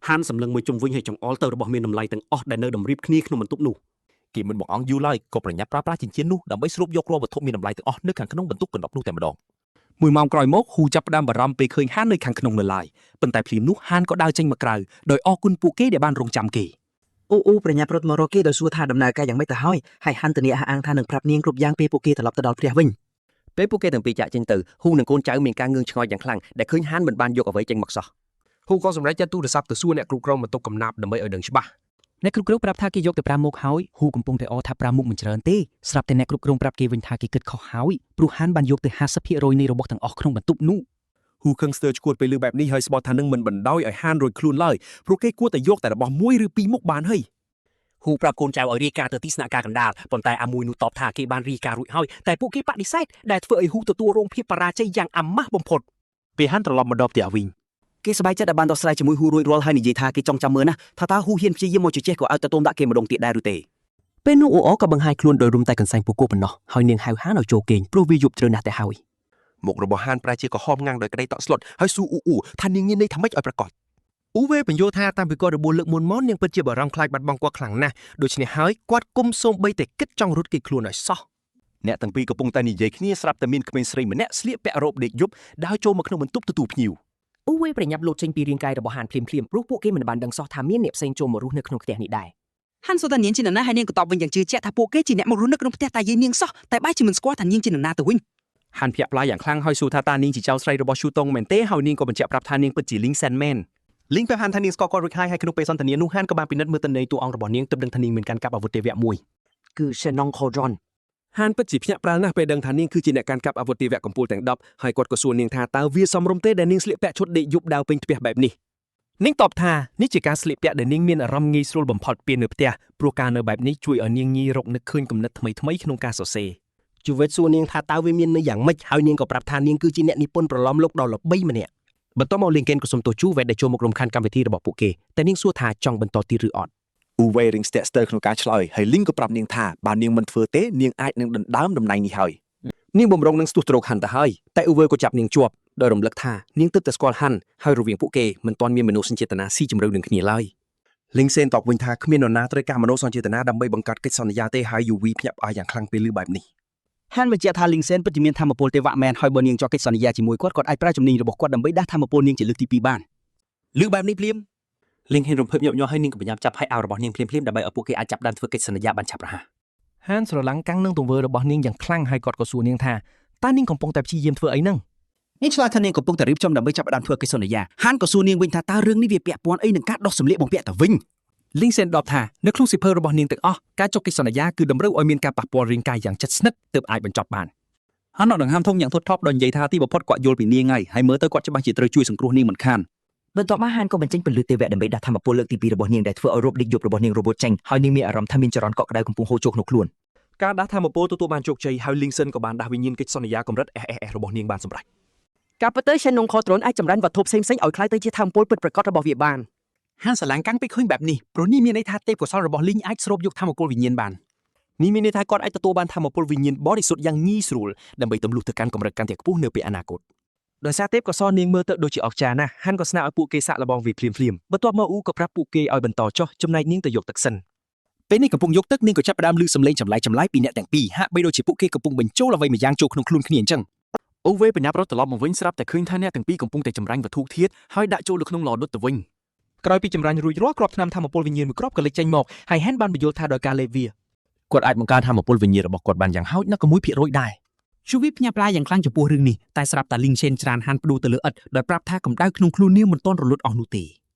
ហានសម្លឹងមួយជុំវិញហើយចង្អុលទៅរបស់មានតម្លៃទាំងអស់ដែលនៅតម្រៀបគ្នាក្នុងបន្ទប់នោះ គេមិនបង្អង់យូរឡើយក៏ប្រញាប់ប្រើប្រាស់ចិញ្ចៀននោះដើម្បីស្រូបយករាល់វត្ថុមានតម្លៃទាំងអស់នៅខាងក្នុងបន្ទប់កណ្ដប់នោះតែម្ដង មួយម៉ោងក្រោយមកហ៊ូចាប់ផ្ដើមបារម្ភពេលឃើញហាននៅខាងក្នុងនៅឡើយប៉ុន្តែភ្លាមនោះហានក៏ដើរចេញមកក្រៅដោយអរគុណពួកគេដែលបានរងចាំគេ អូអូប្រញាប់រត់មករកគេដោយសួរថាដំណើរការយ៉ាងម៉េចទៅហើយហើយហានធានាអះអាងថានឹងប្រាប់នាងគ្រប់យ៉ាងពេលពួកគេត្រឡប់ទៅដល់ផ្ទះវិញ ពេលពួកគេទាំងពីរចាក់ចេញទៅហ៊ូនិងកូនចៅមានការងឿងឆ្ងល់យ៉ាងខ្លាំងដែលឃើញហានមិនបានយកអ្វីចេញមកសោះ ហ៊ូក៏សម្រេចចិត្តទូរស័ព្ទទៅសួរអ្នកគ្រប់គ្រងបន្ទប់កំណាប់ដើម្បីឲ្យដឹងច្បាស់ អ្នកគ្រប់គ្រងប្រាប់ថាគេយកទៅ5មុខហើយហ៊ូកំពុងតែអរថា5មុខមិនច្រើនទេស្រាប់តែអ្នកគ្រប់គ្រងប្រាប់គេវិញថាគេគិតខុសហើយព្រោះហានបានយកទៅ50%នៃរបស់ទាំងអស់ក្នុងបន្ទប់នោះ ហ៊ូខឹងស្ទើរឈួតពេលលឺបែបនេះហើយស្បត់ថានឹងមិនបណ្ដោយឲ្យហានរួចខ្លួនឡើយព្រោះគេគួរតែយកតែរបស់មួយឬពីរមុខបានហើយ ហ៊ូប្រាប់កូនចៅឲ្យរាយការណ៍ទៅទីស្នាក់ការកណ្ដាលប៉ុន្តែអាមួយនោះតបថាគេបានរាយការណ៍រួចហើយតែពួកគេបដិសេធដែលធ្វើឲ្យហ៊ូទទួលរងភាពបរាជ័យយ៉ាងអាម៉ាស់បំផុត ពេលហានត្រឡប់មកដល់ផ្ទះវិញ គេសប្បាយចិត្តដែលបានដោះស្រាយជាមួយហ៊ូរួចរាល់ហើយនិយាយថាគេចង់ចាំមើលណាថាតើហ៊ូហ៊ានព្យាយាមមកជជែកក៏ឲ្យទៅទមដាក់គេម្ដងទៀតដែរឬទេ ពេលនោះអ៊ូអក៏បង្ហាញខ្លួនដោយរុំតែកន្សែងពកប៉ុណ្ណោះហើយនាងហៅហានឲ្យចូលគេងព្រោះវាយប់ជ្រៅណាស់ទៅហើយ មុខរបស់ហានប្រែជាក្រហមងាំងដោយក្តីតក់ស្លុតហើយសួរអ៊ូអ៊ូថានាងមានន័យថាម៉េចឲ្យប្រាកដ អ៊ូវេបញ្យល់ថាតាមពីគាត់របួសលើកមុនមកនាងពិតជាបារម្ភខ្លាចបាត់បង់គាត់ខ្លាំងណាស់ដូច្នេះហើយគាត់គុំសូម្បីតែគិតចង់រត់គេចខ្លួនឲ្យសោះ អ្នកទាំងពីរកំពុងតែនិយាយគ្នាស្រាប់តែមានក្មេងស្រីម្នាក់ស្លៀកពាក់រ៉ូបដេកយប់ដើរចូលមកក្នុងបន្ទប់ទទួលភ្ញៀវ អ៊ូវេប្រញាប់លោតចេញពីរាងកាយរបស់ហានភ្លាមៗព្រោះពួកគេមិនបានដឹងសោះថាមានអ្នកផ្សេងចូលមករស់នៅក្នុងផ្ទះនេះដែរ ហានសួរថានាងជានរណាហើយនាងក៏តបវិញយ៉ាងជឿជាក់ថាពួកគេជាអ្នកមករស់នៅក្នុងផ្ទះតាយាយនាងសោះតែបែរជាមិនស្គាល់ថានាងជានរណាទៅវិញ ហានភ្ញាក់ផ្លាយយ៉ាងខ្លាំងហើយសួរថាតើនាងជាចៅស្រីរបស់ឈូតុងមែនទេហើយនាងក៏បញ្ជាក់ប្រាប់ថានាងពិតជាលីងសែនមែនលីងប្រាប់ហានថានាងស្គាល់គាត់រួចហើយហើយក្នុងពេលសន្ទនានោះហានក៏បានពិនិត្យមើលទិន្នន័យតួអង្គរបស់នាងទើបដឹងថានាងមានកាន់កាប់អាវុធទេវៈមួយ គឺ Shenong Cauldron ហានពិតជាភ្ញាក់ផ្អើលណាស់ពេលដឹងថានាងគឺជាអ្នកកាន់កាប់អាវុធទេវៈកំពូលទាំង10ហើយគាត់ក៏សួរនាងថាតើវាសមរម្យទេដែលនាងស្លៀកពាក់ឈុតដេកយប់ដើរពេញផ្ទះបែបនេះនាងតបថានេះជាការស្លៀកពាក់ដែលនាងមានអារម្មណ៍ងាយស្រួលបំផុតពេលនៅផ្ទះព្រោះការនៅបែបនេះជួយឲ្យនាងងាយរកនឹកឃើញគំនិតថ្មីៗក្នុងការសរសេរ ជូវេតសួរនាងថាតើវាមានន័យយ៉ាងម៉េចហើយនាងក៏ប្រាប់ថានាងគឺជាអ្នកនិពន្ធប្រឡំលោកដ៏ល្បីម្នាក់បន្ទាប់មកលីងកេនក៏សុំទោសជូវេតដែលចូលមករំខានកម្មវិធីរបស់ពួកគេតែនាងសួរថាចង់បន្តទៀតឬអត់ អ៊ូវេរៀងស្ទាក់ស្ទើរក្នុងការឆ្លើយហើយលីងក៏ប្រាប់នាងថាបើនាងមិនធ្វើទេនាងអាចនឹងដណ្ដើមតំណែងនេះហើយ នាងបំរុងនឹងស្ទុះត្រោកហាន់ទៅហើយតែអ៊ូវើក៏ចាប់នាងជាប់ដោយរំលឹកថានាងទើបតែស្គាល់ហាន់ហើយរវាងពួកគេមិនទាន់មានមនោសញ្ចេតនាស៊ីជម្រៅនឹងគ្នាឡើយ លីងសេនតបវិញថាគ្មាននរណាត្រូវការមនោសញ្ចេតនាដើម្បីបង្កើតកិច្ចសន្យាទេហើយយូវីភ្ញាក់ផ្អើលយ៉ាងខ្លាំងពេលឮបែបនេះ ហានបញ្ជាក់ថាលីងសេនពិតជាមានធម៌ពលទេវៈមែនហើយបើនាងចោះកិច្ចសន្យាជាមួយគាត់គាត់អាចប្រើជំនាញរបស់គាត់ដើម្បីដាស់ធម៌ពលនាងជាលើកទី2បាន ឮបែបនេះភ្លាមលីងហ៊ានរំភើបញាប់ញ័រហើយនាងក៏ប្រញាប់ចាប់ហើយអាវរបស់នាងភ្លាមៗដើម្បីឲ្យពួកគេអាចចាប់ផ្ដើមធ្វើកិច្ចសន្យាបានឆាប់រហ័ស ហានស្រឡាំងកាំងនឹងទង្វើរបស់នាងយ៉ាងខ្លាំងហើយគាត់ក៏សួរនាងថាតើនាងកំពុងតែព្យាយាមធ្វើអីហ្នឹង នាងឆ្លើយថានាងកំពុងតែរៀបចំដើម្បីចាប់ផ្ដើមធ្វើកិច្ចសន្យាហានក៏សួរនាងវិញថាតើរឿងនេះវាពាក់ព័ន្ធអីនឹងការដោះសម្លៀកបំពាក់ទៅវិញ លីងសេនដបថានៅក្នុងសៀវភៅរបស់នាងទាំងអស់ការចុះកិច្ចសន្យាគឺតម្រូវឲ្យមានការប៉ះពាល់រាងកាយយ៉ាងជិតស្និទ្ធទើបអាចបញ្ចប់បាន ហាន់ដង្ហើមធំយ៉ាងធូរថប់ដោយនិយាយថាទីបំផុតគាត់យល់ពីនាងហើយហើយមើលទៅគាត់ច្បាស់ជាត្រូវជួយសង្គ្រោះនាងមិនខាន បន្ទាប់មកហានក៏បញ្ចេញពន្លឺទេវៈដើម្បីដាស់ធម្មពលលើកទី2របស់នាងដែលធ្វើឲ្យរោបដេកយប់របស់នាងរបូតចេញហើយនាងមានអារម្មណ៍ថាមានចរន្តកក់ក្ដៅកំពុងហូរចូលក្នុងខ្លួន ការដាស់ធម្មពលទទួលបានជោគជ័យហើយលីងសិនក៏បានដាស់វិញ្ញាណកិច្ចសន្យាកម្រិត SSS របស់នាងបានសម្រេច ការពិតទៅ Shenlong Cauldron អាចចម្រាញ់វត្ថុផ្សេងៗឲ្យក្លាយទៅជាធម្មពលពិតប្រាកដរបស់វាបាន ហានស្រឡាំងកាំងពេលឃើញបែបនេះព្រោះនេះមានន័យថាទេពកោសលរបស់លីងអាចស្រូបយកធម្មពលវិញ្ញាណបាន នេះមានន័យថាគាត់អាចទទួលបានធម្មពលវិញ្ញាណបរិសុទ្ធយ៉ាងងាយស្រួលដើម្បីទម្លុះទៅកាន់កម្រិតកាន់តែខ្ពស់នៅពេលអនាគត ដោយសារទេពកោសលនាងមើលទៅដូចជាអស្ចារ្យណាស់ហាន់ក៏ស្នើឲ្យពួកគេសាកល្បងវាភ្លាមៗបន្ទាប់មកអ៊ូក៏ប្រាប់ពួកគេឲ្យបន្តចុះចំណែកនាងទៅយកទឹកសិន ពេលនេះកំពុងយកទឹកនាងក៏ចាប់ផ្ដើមឮសំឡេងចម្លែកចម្លែកពីអ្នកទាំងពីរហាក់បីដូចជាពួកគេកំពុងបញ្ចូលអ្វីម្យ៉ាងចូលក្នុងខ្លួនគ្នាអញ្ចឹង អូវេបញ្ញាប់រត់ត្រឡប់មកវិញស្រាប់តែឃើញថាអ្នកទាំងពីរកំពុងតែចម្រាញ់វត្ថុធាតុហើយដាក់ចូលនៅក្នុងឡដុតទៅវិញ ក្រោយពីចម្រាញ់រួចរាល់គ្រាប់ថ្នាំធម្មពលវិញ្ញាណមួយគ្រាប់ក៏លេចចេញមកហើយហានបានបញ្យល់ថាដោយការលេបវា គាត់អាចបង្កើនធម្មពលវិញ្ញាណរបស់គាត់បានយ៉ាងហោចណាស់ក៏1%ដែរ ជូវីភ្ញាក់ផ្អើលយ៉ាងខ្លាំងចំពោះរឿងនេះតែស្រាប់តែលីងឆេនច្រានហានផ្ដួលទៅលើឥដ្ឋដោយប្រាប់ថាកម្ដៅក្នុងខ្លួននាងមិនទាន់រលត់អស់នោះទេ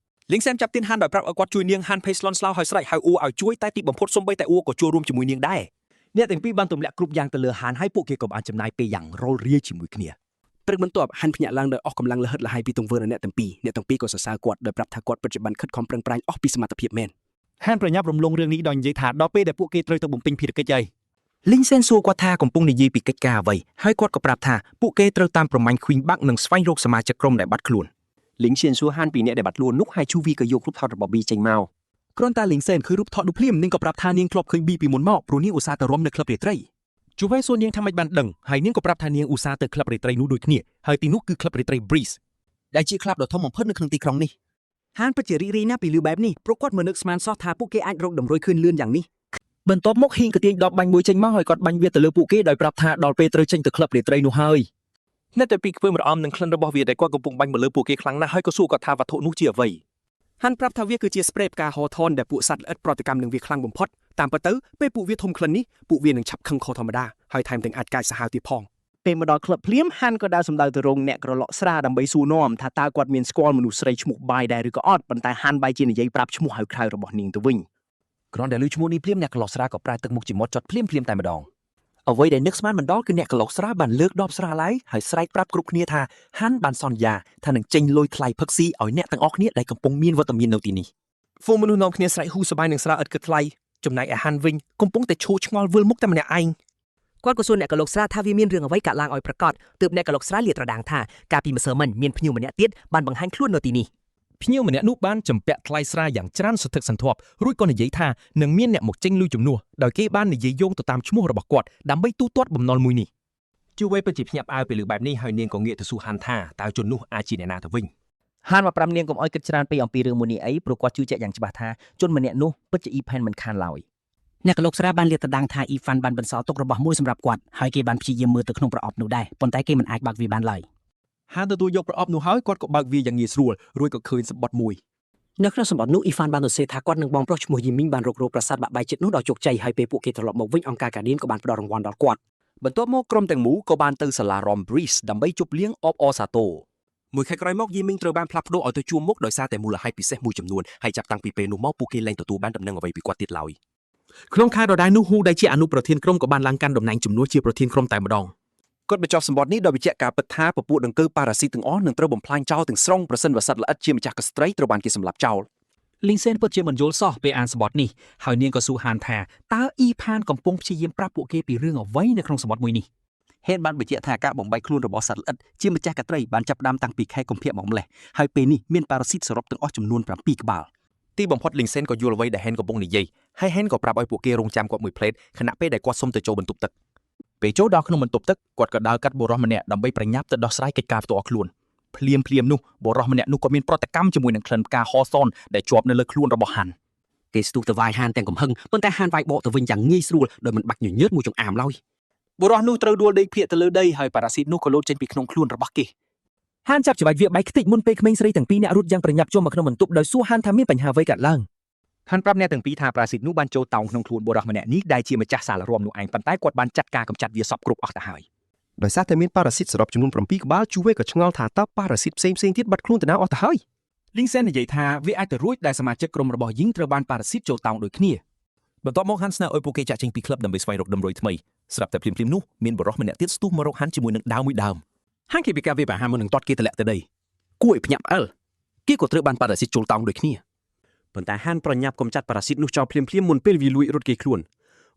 លីងសែមចាប់ទានហានដោយប្រាប់ឲ្យគាត់ជួយនាងហានភ័យស្លន់ស្លោហើយស្រែកហៅអ៊ូឲ្យជួយតែទីបំផុតសូម្បីតែអ៊ូក៏ចូលរួមជាមួយនាងដែរ អ្នកទាំងពីរបានទម្លាក់គ្រប់យ៉ាងទៅលើហានហើយពួកគេក៏បានចំណាយពេលយ៉ាងរលរាយជាមួយគ្នា ព្រឹកបន្ទាប់ហាន់ភ្ញាក់ឡើងដោយអស់កម្លាំងលហិតលហើយពីទង្វើនៃអ្នកទាំងពីរអ្នកទាំងពីរក៏សរសើរគាត់ដោយប្រាប់ថាគាត់ពិតជាបានខិតខំប្រឹងប្រែងអស់ពីសមត្ថភាពមែន ហានប្រញាប់រំលងរឿងនេះដោយនិយាយថាដល់ពេលដែលពួកគេត្រូវទៅបំពេញភារកិច្ចហើយ លីងសេនសួរគាត់ថាកំពុងនិយាយពីកិច្ចការអ្វីហើយគាត់ក៏ប្រាប់ថាពួកគេត្រូវតាមប្រមាញ់ Queen Bug និងស្វែងរកសមាជិកក្រុមដែលបាត់ខ្លួន លីងសៀនសួរហានពីអ្នកដែលបាត់ខ្លួននោះហើយជូវីក៏យករូបថតរបស់ប៊ីចេញមក គ្រាន់តែលីងសេនឃើញរូបថតនោះភ្លាមនាងក៏ប្រាប់ថានាងធ្លាប់ឃើញប៊ីពីមុនមកព្រោះនាងឧស្សាហ៍ទៅរាំនៅក្លឹបរាត្រីជូវេសួរនាងថាម៉េចបានដឹងហើយនាងក៏ប្រាប់ថានាងឧស្សាហ៍ទៅក្លឹបរាត្រីនោះដូចគ្នាហើយទីនោះគឺក្លឹបរាត្រី Breeze ដែលជាក្លឹបដ៏ធំបំផុតនៅក្នុងទីក្រុងនេះ ហានពិតជារីករាយណាស់ពីលឺបែបនេះព្រោះគាត់មិននឹកស្មានសោះថាពួកគេអាចរកតម្រុយឃើញលឿនយ៉ាងនេះ បន្ទាប់មកហ៊ីងក៏ទាញដបបាញ់មួយចេញមកហើយគាត់បាញ់វាទៅលើពួកគេដោយប្រាប់ថាដល់ពេលត្រូវចេញទៅក្លឹបរាត្រីនោះហើយ អ្នកតែពីខ្ពើមរអំនឹងក្លិនរបស់វាដែលគាត់កំពុងបាញ់មកលើពួកគេខ្លាំងណាស់ហើយក៏សួរគាត់ថាវត្ថុនោះជាអ្វី ហាន់ប្រាប់ថាវាគឺជាស្ប្រេផ្កាហថនដែលពួកសត្វល្អិតប្រតិកម្មនឹងវាខ្លាំងបំផុតតាមពិតទៅពេលពួកវាធំក្លិននេះពួកវានឹងឆាប់ខឹងខុសធម្មតាហើយថែមទាំងអាចកាចសាហាវទៀតផង ពេលមកដល់ក្លឹបភ្លាមហាន់ក៏ដើរសម្ដៅទៅរោងអ្នកក្រឡក់ស្រាដើម្បីសួរនាំថាតើគាត់មានស្គាល់មនុស្សស្រីឈ្មោះបាយដែរឬក៏អត់ប៉ុន្តែហាន់បាយជានិយាយប្រាប់ឈ្មោះហៅក្រៅរបស់នាងទៅវិញ គ្រាន់តែឮឈ្មោះនេះភ្លាមអ្នកក្លោស្រាក៏ប្រែទឹកមុខជាមាត់ចត់ភ្លាមភ្លាមតែម្ដងអ្វីដែលនឹកស្មានមិនដល់គឺអ្នកក្លោស្រាបានលើកដបស្រាឡើងហើយស្រែកប្រាប់គ្រប់គ្នាថាហាន់បានសន្យាថានឹងចេញលុយថ្លៃផឹកស៊ីឲ្យអ្នកទាំងអស់គ្នាដែលកំពុងមានវត្តមាននៅទីនេះ ហ្វូមនុស្សនាំគ្នាស្រែកហ៊ូសប្បាយនឹងស្រាឥតគិតថ្លៃចំណែកឯហាន់វិញកំពុងតែឈោឆ្ងល់វិលមុខតែម្នាក់ឯង គាត់ក៏សួរអ្នកកលោកស្រាថាវាមានរឿងអ្វីកើតឡើងឲ្យប្រកាសទើបអ្នកកលោកស្រាលាតត្រដាងថាកាលពីម្សិលមិញមានភ្ញៀវម្នាក់ទៀតបានបង្ហាញខ្លួននៅទីនេះ ភ្ញៀវម្នាក់នោះបានចម្ពាក់ថ្លៃស្រាយ៉ាងច្រើនសន្ធឹកសន្ធាប់រួចក៏និយាយថានឹងមានអ្នកមកចេញលុយជំនួសដោយគេបាននិយាយយោងទៅតាមឈ្មោះរបស់គាត់ដើម្បីទូទាត់បំណុលមួយនេះ ជូវេពិតជាភ្ញាក់ផ្អើលពេលឮបែបនេះហើយនាងក៏ងាកទៅសួរហាន់ថាតើជននោះអាចជាអ្នកណាទៅវិញ ហានមកប្រាប់នាងកុំអោយគិតច្រើនពេកអំពីរឿងមួយនេះអីព្រោះគាត់ជឿជាក់យ៉ាងច្បាស់ថាជនម្នាក់នោះពិតជាអ៊ីផែនមិនខានឡើយ អ្នកកលោកស្រាបានលាតត្រដាងថាអ៊ីហ្វាន់បានបន្សល់ទុករបស់មួយសម្រាប់គាត់ហើយគេបានព្យាយាមមើលទៅក្នុងប្រអប់នោះដែរប៉ុន្តែគេមិនអាចបើកវាបានឡើយ ហានទទួលយកប្រអប់នោះហើយគាត់ក៏បើកវាយ៉ាងងាយស្រួលរួចក៏ឃើញសម្បត្តិមួយ នៅក្នុងសម្បត្តិនោះអ៊ីហ្វានបានសរសេរថាគាត់និងបងប្រុសឈ្មោះយីមីងបានរុករកប្រាសាទបាក់បែកចិត្តនោះដោយជោគជ័យហើយពេលពួកគេត្រឡប់មកវិញអង្គការកាឌៀនក៏បានផ្ដល់រង្វាន់ដល់គាត់ បន្ទាប់មកក្រុមទាំងមូលក៏បានទៅសាលារំ Breeze ដើម្បីជប់លៀងអបអរសាទរ មួយខែក្រោយមកយីមីងត្រូវបានផ្លាស់ប្ដូរឲ្យទៅជួរមុខដោយសារតែមូលហេតុពិសេសមួយចំនួនហើយចាប់តាំងពីពេលនោះមកពួកគេលែងទទួលបានដំណឹងអ្វីពីគាត់ទៀតឡើយ ក្នុងខែដដែលនោះហ៊ូដែលជាអនុប្រធានក្រុមក៏បានឡើងកាន់តំណែងជំនួសជាប្រធានក្រុមតែម្ដង គាត់បញ្ចប់សម្បត្តិនេះដោយបញ្ជាក់ការពិតថាពពួកដង្កូវប៉ារ៉ាស៊ីតទាំងអស់នឹងត្រូវបំផ្លាញចោលទាំងស្រុងប្រសិនបើសត្វល្អិតជាម្ចាស់កស្ត្រីត្រូវបានគេសម្លាប់ចោល លីងសេនពិតជាមិនយល់សោះពេលអានសម្បត្តិនេះហើយនាងក៏សួរហានថាតើអ៊ីផានកំពុងព្យាយាមប្រាប់ពួកគេពីរឿងអ្វីនៅក្នុងសម្បត្តិមួយនេះ ហេតុបានបញ្ជាក់ថាការបំបែកខ្លួនរបស់សត្វល្អិតជាម្ចាស់កត្រីបានចាប់ផ្ដើមតាំងពីខែកុម្ភៈមកម្លេះហើយពេលនេះមានប៉ារ៉ាស៊ីតសរុបទាំងអស់ចំនួន7ក្បាល ទីបំផុតលីងសេនក៏យល់អ្វីដែលហេនកំពុងនិយាយហើយហេនក៏ប្រាប់ឲ្យពួកគេរងចាំគាត់មួយភ្លែតខណៈពេលដែលគាត់សុំទៅចូលបន្ទប់ទឹក ពេលចូលដល់ក្នុងបន្ទប់ទឹកគាត់ក៏ដើរកាត់បុរសម្នាក់ដើម្បីប្រញាប់ទៅដោះស្រាយកិច្ចការផ្ទាល់ខ្លួនភ្លាមភ្លាមនោះបុរសម្នាក់នោះក៏មានប្រតិកម្មជាមួយនឹងក្លិនផ្កាហសនដែលជាប់នៅលើខ្លួនរបស់ហាន់ គេស្ទុះទៅវាយហានទាំងកំហឹងប៉ុន្តែហានវាយបកទៅវិញយ៉ាងងាយស្រួលដោយមិនបាច់ញញើតមួយចង្អាមឡើយ បុរសនោះត្រូវដួលដេកភាកទៅលើដីហើយប៉ារ៉ាស៊ីតនោះក៏លោតចេញពីក្នុងខ្លួនរបស់គេ ហានចាប់ច្បាច់វាបែកខ្ទេចមុនពេលក្មេងស្រីទាំងពីរនាក់រត់យ៉ាងប្រញាប់ចូលមកក្នុងបន្ទប់ដោយសួរហានថាមានបញ្ហាអ្វីកើតឡើង ហានប្រាប់អ្នកទាំងពីរថាប្រាស៊ីតនោះបានចូលតោងក្នុងខ្លួនបុរសម្នាក់នេះដែលជាម្ចាស់សាលរំនោះឯងប៉ុន្តែគាត់បានចាត់ការកម្ចាត់វាសពគ្រប់អស់ទៅហើយ ដោយសារតែមានប៉ារ៉ាស៊ីតសរុបចំនួន7ក្បាលជូវេក៏ឆ្ងល់ថាតើប៉ារ៉ាស៊ីតផ្សេងៗទៀតបាត់ខ្លួនទៅណាអស់ទៅហើយ លីងសែននិយាយថាវាអាចទៅរួចដែលសមាជិកក្រុមរបស់យីងត្រូវបានប៉ារ៉ាស៊ីតចូលតោងដូចគ្នា បន្ទាប់មកហាន់ស្នើឲ្យពួកគេចាក់ចេញពីក្លឹបដើម្បីស្វែងរកដំរុយថ្មីស្រាប់តែភ្លាមៗនោះមានបុរសម្នាក់ទៀតស្ទុះមករកហាន់ជាមួយនឹងដាវមួយដើម ហាងគេពីការវាយប្រហារមុននឹងទាត់គេទម្លាក់ទៅដីគួរឲ្យភ្ញាក់ផ្អើលគេក៏ត្រូវបានប៉ារ៉ាស៊ីតចូលតោងដូចគ្នា ប៉ុន្តែហានប្រញាប់កំចាត់ប៉ារ៉ាស៊ីតនោះចោលភ្លាមៗមុនពេលវាលួចរត់គេខ្លួន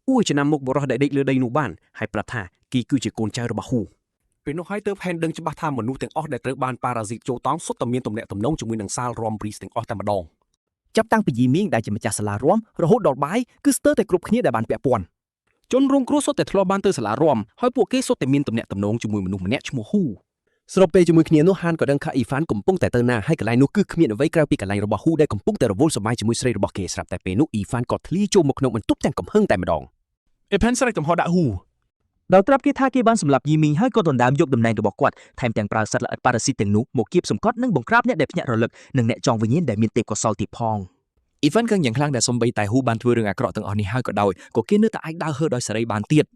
អួយចំណាំមុខបុរសដែលដេកលើដីនោះបានហើយប្រាប់ថាគេគឺជាកូនចៅរបស់ហ៊ូ ពេលនោះហើយទើបហេនដឹងច្បាស់ថាមនុស្សទាំងអស់ដែលត្រូវបានប៉ារ៉ាស៊ីតចូលតោងសុទ្ធតែមានទំនាក់ទំនងជាមួយនឹងសាលរំព្រីសទាំងអស់តែម្ដង ចាប់តាំងពីយីមីងដែលជាម្ចាស់សាលារាំរហូតដល់បាយគឺស្ទើរតែគ្រប់គ្នាដែលបានពាក់ព័ន្ធ ជនរងគ្រោះសុទ្ធតែធ្លាប់បានទៅសាលារាំហើយពួកគេសុទ្ធតែមានទំនាក់ទំនងជាមួយមនុស្សម្នាក់ឈ្មោះហ៊ូ ស្របពេលជាមួយគ្នានោះហានក៏ដឹងថាអ៊ីហ្វានកំពុងតែទៅណាហើយកន្លែងនោះគឺគ្មានអ្វីក្រៅពីកន្លែងរបស់ហ៊ូដែលកំពុងតែរវល់សប្បាយជាមួយស្រីរបស់គេស្រាប់តែពេលនោះអ៊ីហ្វានក៏ធ្លាយចូលមកក្នុងបន្ទប់ទាំងកំហឹងតែម្ដង អេផានស្រែកកំហុសដាក់ហ៊ូ ដោយប្រាប់គេថាគេបានសម្លាប់យីមីងហើយក៏ដណ្ដើមយកតំណែងរបស់គាត់ថែមទាំងប្រើសត្វល្អិតប៉ារ៉ាស៊ីតទាំងនោះមកគៀបសង្កត់និងបង្ក្រាបអ្នកដែលភ្ញាក់រលឹកនិងអ្នកចងវិញ្ញាណដែលមានទេពកោសល្យទៀតផង អ៊ីហ្វានខឹងយ៉ាងខ្លាំងដែលសំបីតែហ៊ូបានធ្វើរឿងអាក្រក់ទាំងអស់នេះហើយក៏ដោយក៏គេនៅតែអាចដើរហើរដោយសេរីបានទៀត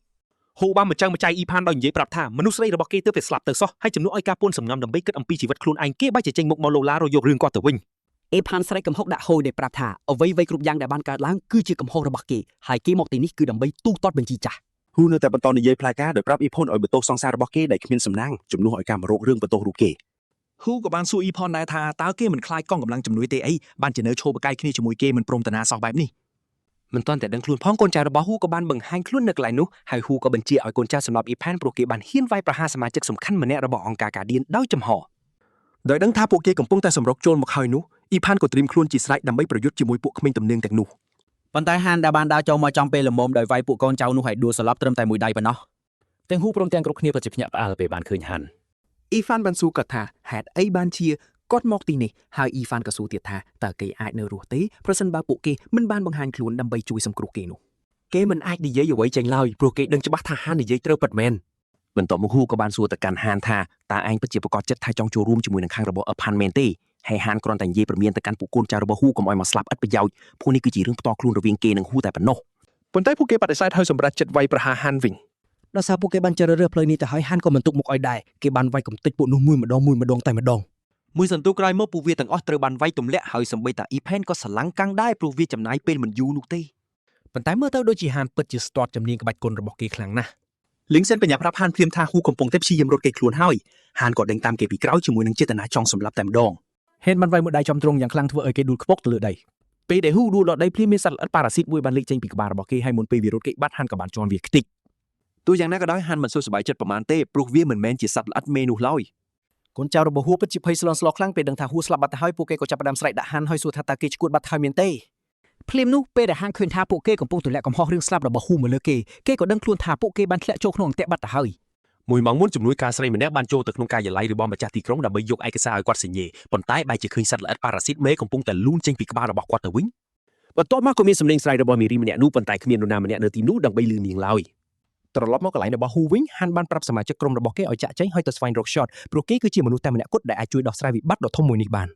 ហ៊ូបានម្ចាំងម្ចៃអ៊ីផានដោយនិយាយប្រាប់ថាមនុស្សស្រីរបស់គេទើបតែស្លាប់ទៅសោះហើយជំនួសឲ្យការពួនសំងំដើម្បីគិតអំពីជីវិតខ្លួនឯងគេបែរជាចេញមុខមកលោឡារយករឿងគាត់ទៅវិញ អេផានស្រែកកំហុកដាក់ហូយដែលប្រាប់ថាអ្វីៗគ្រប់យ៉ាងដែលបានកើតឡើងគឺជាកំហុសរបស់គេហើយគេមកទីនេះគឺដើម្បីទូទាត់បញ្ជីចាស់ ហ៊ូនៅតែបន្តនិយាយផ្លែការដោយប្រាប់អ៊ីផុនឲ្យបន្ទោសសង្សាររបស់គេដែលគ្មានសំណាងជំនួសឲ្យការមករករឿងបន្ទោសរូបគេ ហ៊ូក៏បានសួរអ៊ីផនដែរថាតើគេមិនខ្លាចកងកម្លាំងជំនួយទេអីបានជានៅឈរបកាយគ្នាជាមួយគេមិនព្រមតាណាសោះបែបនេះ មិនទាន់តែដឹងខ្លួនផងកូនចៅរបស់ហ៊ូក៏បានបង្ហាញខ្លួននៅកន្លែងនោះហើយហ៊ូក៏បញ្ជាឲ្យកូនចៅសម្លាប់អ៊ីផានព្រោះគេបានហ៊ានវាយប្រហារសមាជិកសំខាន់ម្នាក់របស់អង្គការកាឌៀនដោយចំហ ដោយដឹងថាពួកគេកំពុងតែសម្រុកចូលមកហើយនោះអ៊ីផានក៏ត្រៀមខ្លួនជាស្រេចដើម្បីប្រយុទ្ធជាមួយពួកក្មេងទំនើងទាំងនោះ ប៉ុន្តែហានដែលបានដើរចូលមកចំពេលល្មមដោយវាយពួកកូនចៅនោះឲ្យដួលសន្លប់ត្រឹមតែមួយដៃប៉ុណ្ណោះ ទាំងហ៊ូព្រមទាំងគ្រប់គ្នាពិតជាភ្ញាក់ផ្អើលពេលបានឃើញហាន់ អ៊ីហ្វានបានសួរគាត់ថាហេតុអីបានជាគាត់មកទីនេះហើយអ៊ីហ្វានក៏សួរទៀតថាតើគេអាចនៅរស់ទេប្រសិនបើពួកគេមិនបានបង្ហាញខ្លួនដើម្បីជួយសង្គ្រោះគេនោះ គេមិនអាចនិយាយអ្វីចេញឡើយព្រោះគេដឹងច្បាស់ថាហាននិយាយត្រូវពិតមែនបន្ទាប់មកហ៊ូក៏បានសួរទៅកាន់ហានថាតើឯងពិតជាប្រកាសចិត្តថាចង់ចូលរួមជាមួយនឹងខាងរបស់អផាន់មែនទេហើយហានគ្រាន់តែនិយាយព្រមានទៅកាន់ពួកកូនចៅរបស់ហ៊ូកុំឲ្យមកស្លាប់ឥតប្រយោជន៍ព្រោះនេះគឺជារឿងផ្ទាល់ខ្លួនរវាងគេនិងហ៊ូតែប៉ុណ្ណោះ ប៉ុន្តែពួកគេបដិសេធហើយសម្រេចចិត្តវាយប្រហារហានវិញ ដោយសារពួកគេបានជ្រើសរើសផ្លូវនេះទៅហើយហានក៏មិនទុកមុខឲ្យដែរគេបានវាយកំទេចពួកនោះមួយម្ដងមួយម្ដងតែម្ដង មួយសន្ទុះក្រោយមកពួកវាទាំងអស់ត្រូវបានវាយទម្លាក់ហើយសម្បីតាអ៊ីផេនក៏ស្រឡាំងកាំងដែរព្រោះវាចំណាយពេលមិនយូរនោះទេ ប៉ុន្តែមើលទៅដូចជាហានពិតជាស្ទាត់ជំនាញក្បាច់គុនរបស់គេខ្លាំងណាស់ លីងសិនបញ្ញាប្រាប់ហានភ្លាមថាហ៊ូកំពុងតែព្យាយាមរត់គេចខ្លួនហើយហានក៏ដេញតាមគេពីក្រោយជាមួយនឹងចេតនាចង់សម្លាប់តែម្ដង ហេនបានវាយមួយដៃចំត្រង់យ៉ាងខ្លាំងធ្វើឲ្យគេដួលខ្ពកទៅលើដីពេលដែលហ៊ូដួលដល់ដីភ្លាមមានសត្វល្អិតប៉ារ៉ាស៊ីតមួយបានលេចចេញពីក្បាលរបស់គេហើយមុនពេលវារត់គេចបាត់ហានក៏បានជន់វាខ្ទេច ទោះយ៉ាងណាក៏ដោយហានមិនសូវសប្បាយចិត្តប្រមាណទេព្រោះវាមិនមែនជាសត្វល្អិតមេនោះឡើយ កូនចៅរបស់ហួពិតជាភ័យស្លន់ស្លោខ្លាំងពេលដឹងថាហួស្លាប់បាត់ទៅហើយពួកគេក៏ចាប់ផ្ដើមស្រែកដាក់ហានហើយសួរថាតើគេឈួតបាត់ហើយមែនទេ ភ្លាមនោះពេលដែលហានឃើញថាពួកគេកំពុងទម្លាក់កំហុសរឿងស្លាប់របស់ហ៊ូមកលើគេគេក៏ដឹងខ្លួនថាពួកគេបានធ្លាក់ចូលក្នុងអន្ទាក់បាត់ទៅហើយ មួយម៉ោងមុនជំនួយការស្រីម្នាក់បានចូលទៅក្នុងការិយាល័យរបស់ម្ចាស់ទីក្រុងដើម្បីយកឯកសារឲ្យគាត់សញ្ញេប៉ុន្តែបែរជាឃើញសត្វល្អិតប៉ារ៉ាស៊ីតមេកំពុងតែលូនចេញពីក្បាលរបស់គាត់ទៅវិញ បន្ទាប់មកក៏មានសម្លេងស្រែករបស់មីរីម្នាក់នោះប៉ុន្តែគ្មាននរណាម្នាក់នៅទីនោះដើម្បីលឺនាងឡើយ ត្រឡប់មកកន្លែងរបស់ហ៊ូវិញហានបានប្រាប់សមាជិកក្រុមរបស់គេឲ្យចាក់ចែងហើយទៅស្វែងរក shot ព្រោះគេគឺជាមនុស្សតែម្នាក់គត់ដែលអាចជួយដោះស្រាយវិបត្តិដ៏ធំមួយនេះបាន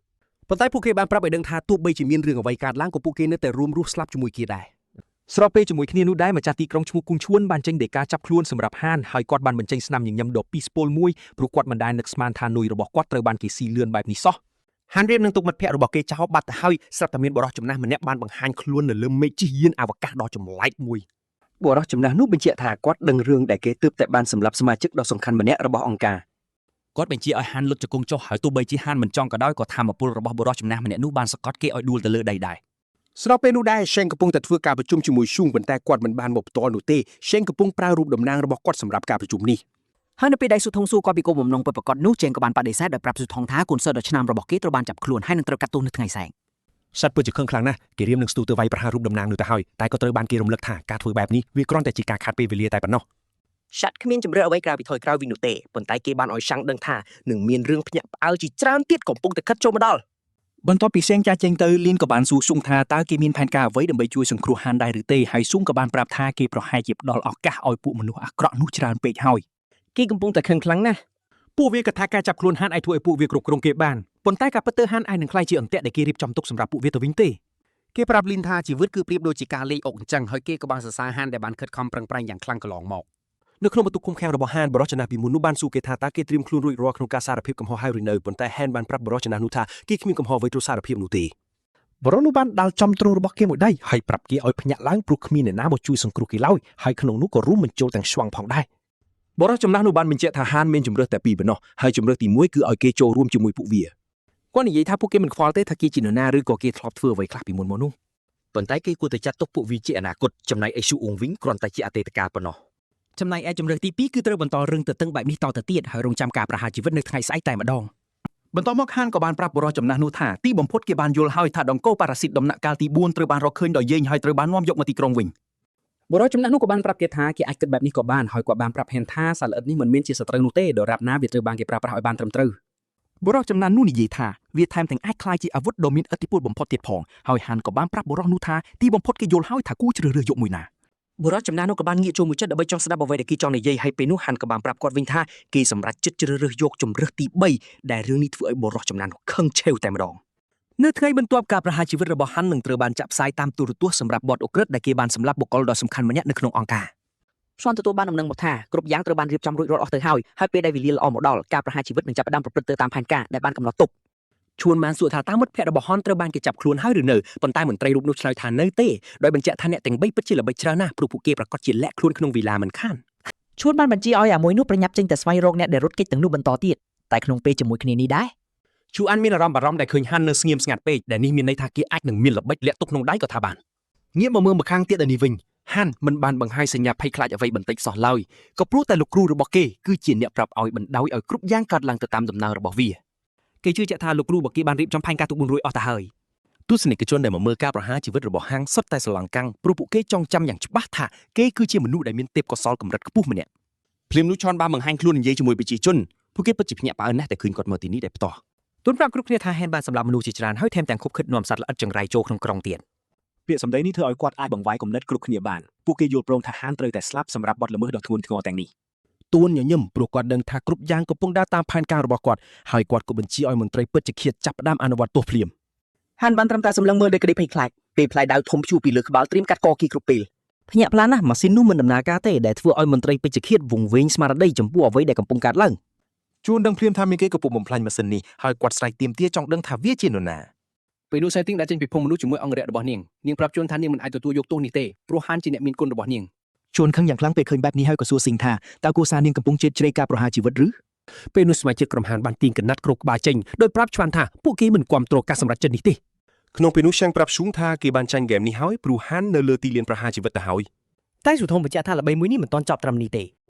ប៉ុន្តែពួកគេបានប្រាប់ឲ្យដឹងថាទោះបីជាមានរឿងអ្វីកើតឡើងក៏ពួកគេនៅតែរួមរស់ស្លាប់ជាមួយគេដែរ ស្របពេលជាមួយគ្នានោះដែរម្ចាស់ទីក្រុងឈ្មោះគួងឈួនបានចេញដីកាចាប់ខ្លួនសម្រាប់ហានហើយគាត់បានបញ្ចេញស្នាមញញឹមដ៏ពីស្ពលមួយព្រោះគាត់មិនដែលនឹកស្មានថានុយរបស់គាត់ត្រូវបានគេស៊ីលឿនបែបនេះសោះ ហានរៀបនឹងទុកមិត្តភ័ក្តិរបស់គេចោលបាត់ទៅហើយស្រាប់តែមានបុរសចំណាស់ម្នាក់បានបង្ហាញខ្លួននៅលើមេឃជិះយានអវកាសដ៏ចម្លែកមួយ បុរសចំណាស់នោះបញ្ជាក់ថាគាត់ដឹងរឿងដែលគេទើបតែបានសម្លាប់សមាជិកដ៏សំខាន់ម្នាក់របស់អង្គការ គាត់បញ្ជាឲ្យហានលុតជង្គង់ចុះហើយទោះបីជាហានមិនចង់ក៏ដោយក៏ធម្មពលរបស់បុរសចំណាស់ម្នាក់នោះបានសង្កត់គេឲ្យដួលទៅលើដីដែរ ស្របពេលនោះដែរ Sheng កំពុងតែធ្វើការប្រជុំជាមួយ Shung ប៉ុន្តែគាត់មិនបានមកផ្ទាល់នោះទេ Sheng កំពុងប្រើរូបតំណាងរបស់គាត់សម្រាប់ការប្រជុំនេះ ហើយនៅពេលដែលស៊ូថងសួរគាត់ពីគោលបំណងពិតប្រាកដនោះជេងក៏បានបដិសេធដោយប្រាប់ស៊ូថងថាកូនសិស្សដ៏ឆ្នើមរបស់គេត្រូវបានចាប់ខ្លួនហើយនឹងត្រូវកាត់ទោសនៅថ្ងៃសែង សត្វពិតជាខឹងខ្លាំងណាស់គេរៀមនឹងស្ទុះទៅវាយប្រហាររូបតំណាងនោះទៅហើយតែក៏ត្រូវបានគេរំលឹកថាការធ្វើបែបនេះវាគ្រាន់តែជាការខាតពេលវេលាតែប៉ុណ្ណោះ ឆាត់គ្មានជំរឿអ្វីក្រៅពីថយក្រោយវិញនោះទេប៉ុន្តែគេបានឲ្យឆាំងដឹងថានឹងមានរឿងភ្ញាក់ផ្អើលជាច្រើនទៀតកំពុងតែខិតចូលមកដល់ បន្ទាប់ពីសៀងចាចេញទៅលៀនក៏បានសួរស៊ុងថាតើគេមានផែនការអ្វីដើម្បីជួយសង្គ្រោះហានដែរឬទេហើយស៊ុងក៏បានប្រាប់ថាគេប្រហែលជាផ្ដល់ឱកាសឲ្យពួកមនុស្សអាក្រក់នោះច្រើនពេកហើយ គេកំពុងតែខឹងខ្លាំងណាស់ ពួកវាក៏ថាការចាប់ខ្លួនហានអាចធ្វើឲ្យពួកវាគ្រប់គ្រងគេបានប៉ុន្តែការពិតទៅហានអាចនឹងក្លាយជាអន្ទាក់ដែលគេរៀបចំទុកសម្រាប់ពួកវាទៅវិញទេ គេប្រាប់លីនថាជីវិតគឺប្រៀបដូចជាការលេងអុកអញ្ចឹងហើយគេក៏បានសរសើរហានដែលបានខិតខំប្រឹងប្រែងយ៉ាងខ្លាំងកន្លងមក នៅក្នុងបន្ទប់ឃុំឃាំងរបស់ហានបរិចនាពីមុននោះបានសួរគេថាតើគេត្រៀមខ្លួនរួចរាល់ក្នុងការសារភាពកំហុសហើយឬនៅប៉ុន្តែហានបានប្រាប់បរិចនានោះថាគេគ្មានកំហុសអ្វីត្រូវសារភាពនោះទេ បរិនោះបានដាល់ចំទ្រូងរបស់គេមួយដៃហើយប្រាប់គេឲ្យភ្ញាក់ឡើងព្រោះគ្មានអ្នកណាមកជួយសង្គ្រោះគេឡើយហើយក្នុងនោះក៏រួមបញ្ចូលទាំងស្វាងផងដែរបរិះចំណាស់នោះបានបញ្ជាក់ថាហានមានជំរើសតែពីរប៉ុណ្ណោះហើយជំរើសទី1គឺឲ្យគេចូលរួមជាមួយពួកវា គាត់និយាយថាពួកគេមិនខ្វល់ទេថាគេជានរណាឬក៏គេធ្លាប់ធ្វើអ្វីខ្លះពីមុនមកនោះប៉ុន្តែគេគួរតែចាត់ទុកពួកវាជាអនាគតចំណែកឯស៊ូអ៊ុងវិញគ្រាន់តែជាអតីតកាលប៉ុណ្ណោះ ចំណែកឯជម្រើសទី2គឺត្រូវបន្តរឿងទទឹងបែបនេះតទៅទៀតហើយរងចាំការប្រហារជីវិតនៅថ្ងៃស្អែកតែម្ដង បន្ទាប់មកហានក៏បានប្រាប់បុរសចំណាស់នោះថាទីបំផុតគេបានយល់ហើយថាដង្កូវប៉ារ៉ាស៊ីតដំណាក់កាលទី4ត្រូវបានរកឃើញដោយយេងហើយត្រូវបាននាំយកមកទីក្រុងវិញ បុរសចំណាស់នោះក៏បានប្រាប់គេថាគេអាចគិតបែបនេះក៏បានហើយគាត់បានប្រាប់ហ៊ានថាសត្វល្អិតនេះមិនមែនជាសត្រូវនោះទេដរាបណាវាត្រូវបានគេប្រើប្រាស់ឲ្យបានត្រឹមត្រូវ បុរសចំណាននោះនិយាយថាវាថែមទាំងអាចក្លាយជាអាវុធដ៏មានឥទ្ធិពលបំផុតទៀតផងហើយហានក៏បានប្រាប់បុរសនោះថាទីបំផុតគេយល់ហើយថាគួរជ្រើសរើសយកមួយណា បុរសចំណាស់នោះក៏បានងាកចូលមួយចិត្តដើម្បីចង់ស្ដាប់អ្វីដែលគេចង់និយាយហើយពេលនោះហាន់ក៏បានប្រាប់គាត់វិញថាគេសម្រេចចិត្តជ្រើសរើសយកជម្រើសទី3ដែលរឿងនេះធ្វើឲ្យបុរសចំណាស់នោះខឹងឆេវតែម្ដង នៅថ្ងៃបន្ទាប់ការប្រហារជីវិតរបស់ហាន់នឹងត្រូវបានចាក់ផ្សាយតាមទូរទស្សន៍សម្រាប់បទឧក្រិដ្ឋដែលគេបានសម្លាប់បុគ្គលដ៏សំខាន់ម្នាក់នៅក្នុងអង្គការ ស្វាន់ទទួលបានដំណឹងមកថាគ្រប់យ៉ាងត្រូវបានរៀបចំរួចរាល់អស់ទៅហើយហើយពេលដែលវេលាល្អមកដល់ការប្រហារជីវិតនឹងចាប់ផ្ដើមប្រព្រឹត្តទៅតាមផែនការដែលបានកំណត់ទុក ឈួនបានសួរថាតើមិត្តភ័ក្តិរបស់ហនត្រូវបានគេចាប់ខ្លួនហើយឬនៅប៉ុន្តែមន្ត្រីរូបនោះឆ្លើយថានៅទេដោយបញ្ជាក់ថាអ្នកទាំងបីពិតជាល្បិចច្រើនណាស់ព្រោះពួកគេប្រាកដជាលាក់ខ្លួនក្នុងវីឡាមិនខាន ឈួនបានបញ្ជាឲ្យអាមួយនោះប្រញាប់ចេញទៅស្វែងរកអ្នកដែលរត់គេចទាំងនោះបន្តទៀតតែក្នុងពេលជាមួយគ្នានេះដែរ ឈូអានមានអារម្មណ៍បារម្ភដែលឃើញហាន់នៅស្ងៀមស្ងាត់ពេកដែលនេះមានន័យថាគេអាចនឹងមានល្បិចលាក់ទុកក្នុងដៃក៏ថាបាន ងាកមកមើលម្ខាងទៀតដល់នេះវិញហាន់មិនបានបង្ហាញសញ្ញាភ័យខ្លាចអ្វីបន្តិចសោះឡើយក៏ព្រោះតែលោកគ្រូរបស់គេគឺជាអ្នកប្រាប់ឲ្យបណ្ដោយឲ្យគ្រប់យ៉ាងកើតឡើងទៅតាមដំណើររបស់វា គេជឿជាក់ថាលោកគ្រូរបស់គេបានរៀបចំផែនការទុកមុនរួចអស់ទៅហើយ ទស្សនិកជនដែលមកមើលការប្រហារជីវិតរបស់ហាងសុទ្ធតែស្រឡំកាំងព្រោះពួកគេចងចាំយ៉ាងច្បាស់ថាគេគឺជាមនុស្សដែលមានទេពកោសល្យកម្រិតខ្ពស់ម្នាក់ ភ្លាមនោះឆនបានបង្ហាញខ្លួននិយាយជាមួយប្រជាជនពួកគេពិតជាភ្ញាក់ផ្អើលណាស់តែឃើញគាត់មកទីនេះដោយផ្ទាល់ ទូនប្រាប់គ្រប់គ្នាថាហេនបានសម្លាប់មនុស្សជាច្រើនហើយថែមទាំងខុបខិតនាំសត្វល្អិតចង្រៃចូលក្នុងក្រុងទៀត ពាក្យសម្ដីនេះធ្វើឲ្យគាត់អាចបង្វែរគំនិតគ្រប់គ្នាបានពួកគេយល់ព្រមថាហានត្រូវតែស្លាប់សម្រាប់បទល្មើសដ៏ធ្ងន់ធ្ងរទាំងនេះ ទួនញញឹមព្រោះគាត់ដឹងថាគ្រប់យ៉ាងកំពុងដើរតាមផែនការរបស់គាត់ហើយគាត់ក៏បញ្ជាឲ្យមន្ត្រីពិតជាឃាតចាប់ផ្ដើមអនុវត្តទោសភ្លាម ហានបានត្រឹមតែសម្លឹងមើលដោយក្តីភ័យខ្លាចពេលផ្លែដាវធំព្យួរពីលើក្បាលត្រៀមកាត់កគេគ្រប់ពេល ភ្ញាក់ផ្លាណាស់ម៉ាស៊ីននោះមិនដំណើរការទេដែលធ្វើឲ្យមន្ត្រីពេជ្ជឃាតវង្វេងស្មារតីចំពោះអ្វីដែលកំពុងកើតឡើង ជួនដឹងភ្លាមថាមានគេកំពុងបំផ្លាញម៉ាស៊ីននេះហើយគាត់ស្រែកទាមទារចង់ដឹងថាវាជានរណា ពេលនោះសែទីងដែលចេញពីភូមិមនុស្សជាមួយអង្គរក្សរបស់នាងនាងប្រាប់ជួនថានាងមិនអាចទទួលយកទោសនេះទេព្រោះហានជាអ្នកមានគុណរបស់នាង ជួនខឹងយ៉ាងខ្លាំងពេលឃើញបែបនេះហើយក៏សួរស៊ីងថាតើគូសានាងកំពុងជេតជ្រែកការប្រហារជីវិតឬ ពេលនោះសមាជិកក្រុមហានបានទាញកណាត់គ្រប់ក្បាលចេញដោយប្រាប់ឈ្វាន់ថាពួកគេមិនគាំទ្រការសម្រេចចិត្តនេះទេ ក្នុងពេលនោះឆាំងប្រាប់ស៊ុងថាគេបានចាញ់ហ្គេមនេះហើយព្រោះហាន់នៅលើទីលានប្រហារជីវិតទៅហើយ តែសុធំបញ្ជាក់ថាល្បីមួយនេះមិនទាន់ចប់ត្រឹមនេះទេ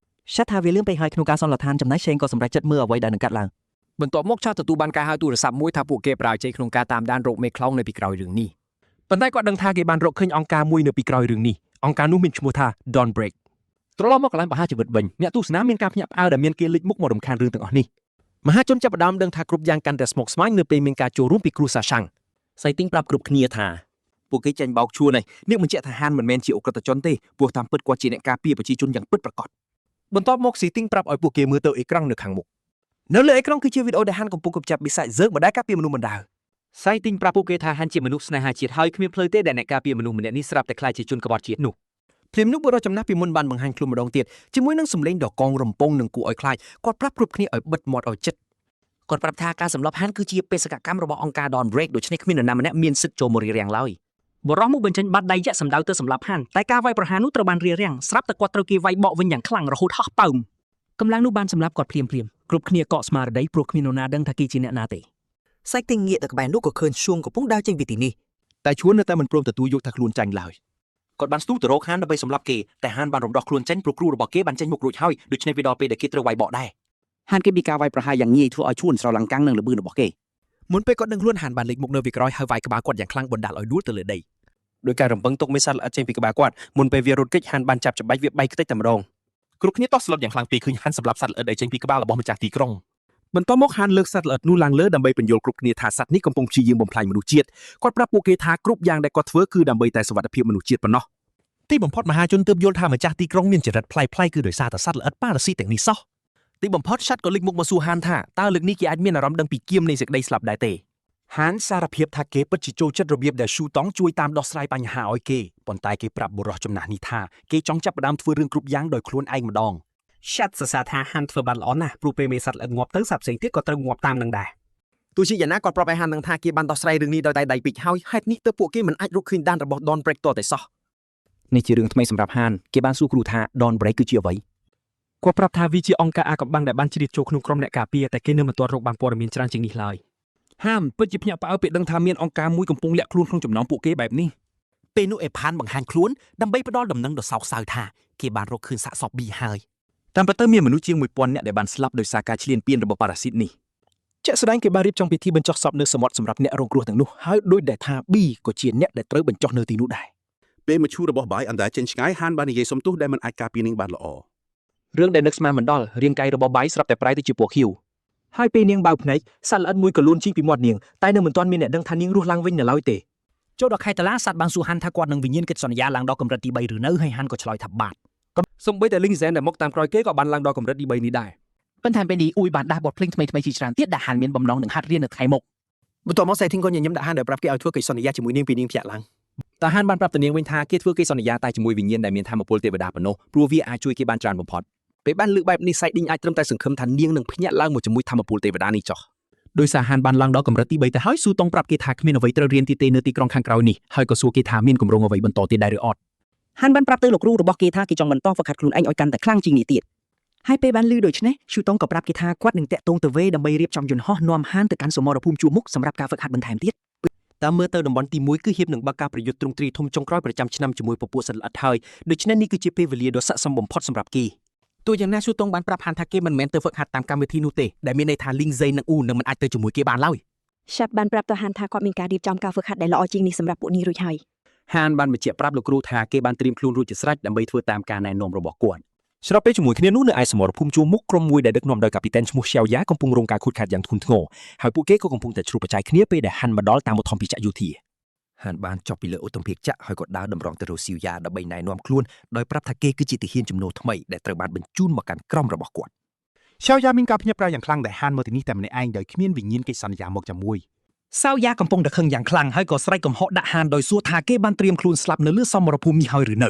ឆាត់ថាវាលឿនពេកហើយក្នុងការសន្លដ្ឋានចំណែកឆេងក៏សម្រេចចិត្តមើលអ្វីដែលនឹងកាត់ឡើង បន្ទាប់មកឆាតទទួលបានការហៅទូរស័ព្ទមួយថាពួកគេប្រាជ័យក្នុងការតាមដានរោគមេខ្លោងនៅពីក្រោយរឿងនេះ ប៉ុន្តែគាត់ដឹងថាគេបានរកឃើញអង្គការមួយនៅពីក្រោយរឿងនេះអង្គការនោះមានឈ្មោះថា Don Break ត្រឡប់មកកន្លែងប្រហារជីវិតវិញអ្នកទស្សនាមានការភ្ញាក់ផ្អើលដែលមានគេលេចមុខមករំខានរឿងទាំងអស់នេះ មហាជនចាប់ផ្ដើមដឹងថាគ្រប់យ៉ាងកាន់តែស្មុគស្មាញនៅពេលមានការចូលរួមពីគ្រួសារឆាំង សៃទីងប្រាប់គ្រប់គ្នាថា ពួកគេចាញ់បោកជួនហើយនាងបញ្ជាក់ថាហានមិនមែនជាឧក្រិដ្ឋជនទេព្រោះតាមពិតគាត់ជាអ្នកការពារប្រជាជនយ៉ាងពិតប្រាកដ បន្ទាប់មកស៊ីទីងប្រាប់ឲ្យពួកគេមើលទៅអេក្រង់នៅខាងមុខ នៅលើអេក្រង់គឺជាវីដេអូដែលហានកំពុងកំចាត់បិសាចសើកម្ដាយការពារមនុស្សម្ដាវ សៃទីងប្រាប់ពួកគេថាហានជាមនុស្សស្នេហាជាតិហើយគ្មានផ្លូវទេដែលអ្នកការពារមនុស្សម្នាក់នេះស្រាប់តែក្លាយជាជនក្បត់ជាតិនោះ ភ្លាមនោះបុរសចំណាស់ពីមុនបានបង្ហាញខ្លួនម្ដងទៀតជាមួយនឹងសម្លេងដ៏កងរំពងនិងគួរឲ្យខ្លាចគាត់ប្រាប់គ្រប់គ្នាឲ្យបិទមាត់ឲ្យជិត គាត់ប្រាប់ថាការសម្លាប់ហានគឺជាបេសកកម្មរបស់អង្គការ Don Break ដូច្នេះគ្មាននរណាម្នាក់មានសិទ្ធិចូលមករារាំងឡើយបរោះមកបញ្ចេញបាត់ដៃយៈសម្ដៅទៅសម្លាប់ហានតែការវាយប្រហារនោះត្រូវបានរារាំងស្រាប់តែគាត់ត្រូវគេវាយបកវិញយ៉ាងខ្លាំងរហូតហោះប៉ោមកម្លាំងនោះបានសម្លាប់គាត់ភ្លាមភ្លាមគ្រប់គ្នាកកស្មារតីព្រោះគ្មាននរណាដឹងថាគេជាអ្នកណាទេ សៃទីងងាកទៅក្បែរនោះក៏ឃើញសួងកំពុងដើរចេញពីទីនេះ តែឈួននៅតែមិនព្រមទទួលយកថាខ្លួនចាញ់ឡើយ គាត់បានស្ទុះទៅរកហានដើម្បីសម្លាប់គេតែហានបានរំដោះខ្លួនចេញព្រោះគ្រូរបស់គេបានចេញមុខរួចហើយដូច្នេះវាដល់ពេលដែលគេត្រូវវាយបកដែរ ហានគេពីការវាយប្រហារយ៉ាងងាយធ្វើឲ្យឈួនស្រឡាំងកាំងនឹងល្បឿនរបស់គេ មុនពេលគាត់ដឹងខ្លួនហានបានលេចមុខនៅពីក្រោយហើយវាយក្បាលគាត់យ៉ាងខ្លាំងបណ្ដាលឲ្យដួលទៅលើដី ដោយការរំពឹងទុកមេសត្វល្អិតចេញពីក្បាលគាត់មុនពេលវារត់គេចហានបានចាប់ច្បាច់វាបែកខ្ទេចតែម្ដង គ្រប់គ្នាតោះស្លុតយ៉ាងខ្លាំងពេលឃើញហាន់សម្លាប់សត្វល្អិតដែលចេញពីក្បាលរបស់ម្ចាស់ទីក្រុង បន្ទាប់មកហានលើកសត្វល្អិតនោះឡើងលើដើម្បីបញ្យល់គ្រប់គ្នាថាសត្វនេះកំពុងព្យាយាមបំផ្លាញមនុស្សជាតិគាត់ប្រាប់ពួកគេថាគ្រប់យ៉ាងដែលគាត់ធ្វើគឺដើម្បីតែសុវត្ថិភាពមនុស្សជាតិប៉ុណ្ណោះ ទីបំផុតមហាជនទើបយល់ថាម្ចាស់ទីក្រុងមានចរិតប្លែកៗគឺដោយសារតែសត្វល្អិតប៉ារ៉ាស៊ីតទាំងនេះសោះ ទីបំផុតឆាត់ក៏លេចមុខមកសួរហានថាតើលើកនេះគេអាចមានអារម្មណ៍ដឹងពីគៀមនៃសេចក្តីស្លាប់ដែរទេ ហានសារភាពថាគេពិតជាចូលចិត្តរបៀបដែលស៊ូតង់ជួយតាមដោះស្រាយបញ្ហាឲ្យគេប៉ុន្តែគេប្រាប់បុរសចំណាស់នេះថាគេចង់ចាប់ផ្ដើមធ្វើរឿងគ្រប់យ៉ាងដោយខ្លួនឯងម្ដង ឆាត់សរសើរថាហាន់ធ្វើបានល្អណាស់ព្រោះពេលមេសត្វល្អិតងាប់ទៅសត្វផ្សេងទៀតក៏ត្រូវងាប់តាមនឹងដែរ ទោះជាយ៉ាងណាគាត់ប្រាប់ឲ្យហាននឹងថាគេបានដោះស្រាយរឿងនេះដោយតែដៃពីចហើយហេតុនេះទើបពួកគេមិនអាចរកឃើញដានរបស់ Don Break ទាល់តែសោះ នេះជារឿងថ្មីសម្រាប់ហានគេបានសួរគ្រូថា Don Break គឺជាអ្វី គាត់ប្រាប់ថាវាជាអង្គការអាកំបាំងដែលបានជ្រៀតចូលក្នុងក្រុមអ្នកការពារតែគេនៅមិនទាន់រកបានព័ត៌មានច្រើនជាងនេះឡើយ ហានពិតជាភ្ញាក់ផ្អើលពេលដឹងថាមានអង្គការមួយកំពុងលាក់ខ្លួនក្នុងចំណោមពួកគេបែបនេះ ពេលនោះអេផានបង្ហាញខ្លួនដើម្បីផ្ដល់ដំណឹងដ៏សោកសៅថាគេបានរកឃើញសាកសពប៊ីហើយ តាមពិតទៅមានមនុស្សជាង1000នាក់ដែលបានស្លាប់ដោយសារការឈ្លានពានរបស់ប៉ារ៉ាស៊ីតនេះ ជាក់ស្ដែងគេបានរៀបចំពិធីបញ្ចុះសពនៅសមុទ្រសម្រាប់អ្នករងគ្រោះទាំងនោះហើយដោយដែលថាប៊ីក៏ជាអ្នកដែលត្រូវបញ្ចុះនៅទីនោះដែរ ពេលមឈូសរបស់បាយអណ្ដែតចេញឆ្ងាយហានបាននិយាយសុំទោសដែលមិនអាចការពារនាងបានល្អ រឿងដែលនឹកស្មានមិនដល់រាងកាយរបស់បាយស្រាប់តែប្រែទៅជាពណ៌ខៀវហើយពេលនាងបើកភ្នែកសត្វល្អិតមួយក៏លូនជីងពីមាត់នាងតែនៅមិនទាន់មានអ្នកដឹងថានាងរស់ឡើងវិញនៅឡើយទេ ចូលដល់ខែតុលាសត្វបានសួរហាន់ថាគាត់នឹងវិញ្ញាណកិច្ចសន្យាឡើងដល់កម្រិតទី3ឬនៅហើយហាន់ក៏ឆ្លើយថាបាទ សំបីតែលីងហ្សែនដែលមកតាមក្រោយគេក៏បានឡើងដល់កម្រិតទី3នេះដែរ ប៉ុន្តែពេលនេះអ៊ូយបានដាស់បទភ្លេងថ្មីៗជាច្រើនទៀតដែលហាន់មានបំណងនឹងហាត់រៀននៅថ្ងៃមុខ បន្ទាប់មកសៃធីងក៏ញញឹមដាក់ហានដោយប្រាប់គេឲ្យធ្វើកិច្ចសន្យាជាមួយនាងពីនាងភ្ញាក់ឡើងតាហានបានប្រាប់ទៅនាងវិញថាគេធ្វើកិច្ចសន្យាតែជាមួយវិញ្ញាណដែលមានធម៌ពលទេវតាប៉ុណ្ណោះព្រោះវាអាចជួយគេបានច្រើនបំផុតពេលបានលើកបែបនេះសៃឌីងអាចត្រឹមតែសង្ឃឹមថានាងនឹងភ្ញាក់ឡើងមកជាមួយធម៌ពលទេវតានេះចុះ ដោយសារហានបានឡើងដល់កម្រិតទី3ទៅហើយស៊ូតុងប្រាប់គេថាគ្មានអ្វីត្រូវរៀនទៀតទេនៅទីក្រុងខាងក្រោយនេះហើយក៏សួរគេថាមានគម្រោងអ្វីបន្តទៀតដែរឬអត់ ហានបានប្រាប់ទៅលោកគ្រូរបស់គេថាគេចង់បន្តហ្វឹកហាត់ខ្លួនឯងឲ្យកាន់តែខ្លាំងជាងនេះទៀតហើយពេលបានឮដូច្នេះឈូតុងក៏ប្រាប់គេថាគាត់នឹងតាក់ទងទៅវេដើម្បីរៀបចំយន្តហោះនាំហានទៅកាន់សមរភូមិជួរមុខសម្រាប់ការហ្វឹកហាត់បន្ថែមទៀត តាមមើលទៅតំបន់ទី1គឺហៀបនឹងបើកការប្រយុទ្ធទ្រង់ទ្រាយធំចុងក្រោយប្រចាំឆ្នាំជាមួយពពួកសត្វល្អិតហើយដូច្នេះនេះគឺជាពេលវេលាដ៏ស័ក្តិសមបំផុតសម្រាប់គេទោះយ៉ាងណាស៊ូតុងបានប្រាប់ហានថាគេមិនមែនទៅហ្វឹកហាត់តាមកម្មវិធីនោះទេដែលមានន័យថាលីងហ្សេនិងអ៊ូនឹងមិនអាចទៅជាមួយគេបានឡើយ ឆាប់បានប្រាប់ទៅហានថាគាត់មានការរៀបចំការហ្វឹកហាត់ដែលល្អជាងនេះសម្រាប់ពួកនេះរួចហើយ ហានបានបញ្ជាក់ប្រាប់លោកគ្រូថាគេបានត្រៀមខ្លួនរួចជាស្រេចដើម្បីធ្វើតាមការណែនាំរបស់គាត់ ស្របពេលជាមួយគ្នានោះនៅឯសមរភូមិជួរមុខក្រុមមួយដែលដឹកនាំដោយកាពីតែនឈ្មោះសៀវយ៉ាកំពុងរងការខូចខាតយ៉ាងធ្ងន់ធ្ងរហើយពួកគេក៏កំពុងតែជ្រុះបច្ចាយគ្នាពេលដែលហាន់មកដល់តាមឧទ្ធម្ភាគចក្រយោធា ហានបានចុះពីលើឧទ្ធម្ភាគចក្រហើយក៏ដើរតម្រង់ទៅរកស៊ីវយ៉ាដើម្បីណែនាំខ្លួនដោយប្រាប់ថាគេគឺជាទាហានចំណូលថ្មីដែលត្រូវបានបញ្ជូនមកកាន់ក្រុមរបស់គាត់ ឆៅយ៉ាមានការភ្ញាក់ផ្អើលយ៉ាងខ្លាំងដែលហានមកទីនេះតែម្នាក់ឯងដោយគ្មានវិញ្ញាណកិច្ចសន្យាមកជាមួយ សៅយ៉ាកំពុងតែខឹងយ៉ាងខ្លាំងហើយក៏ស្រែកកំហុសដាក់ហានដោយសួរថាគេបានត្រៀមខ្លួនស្លាប់នៅលើសមរភូមិនេះហើយឬនៅ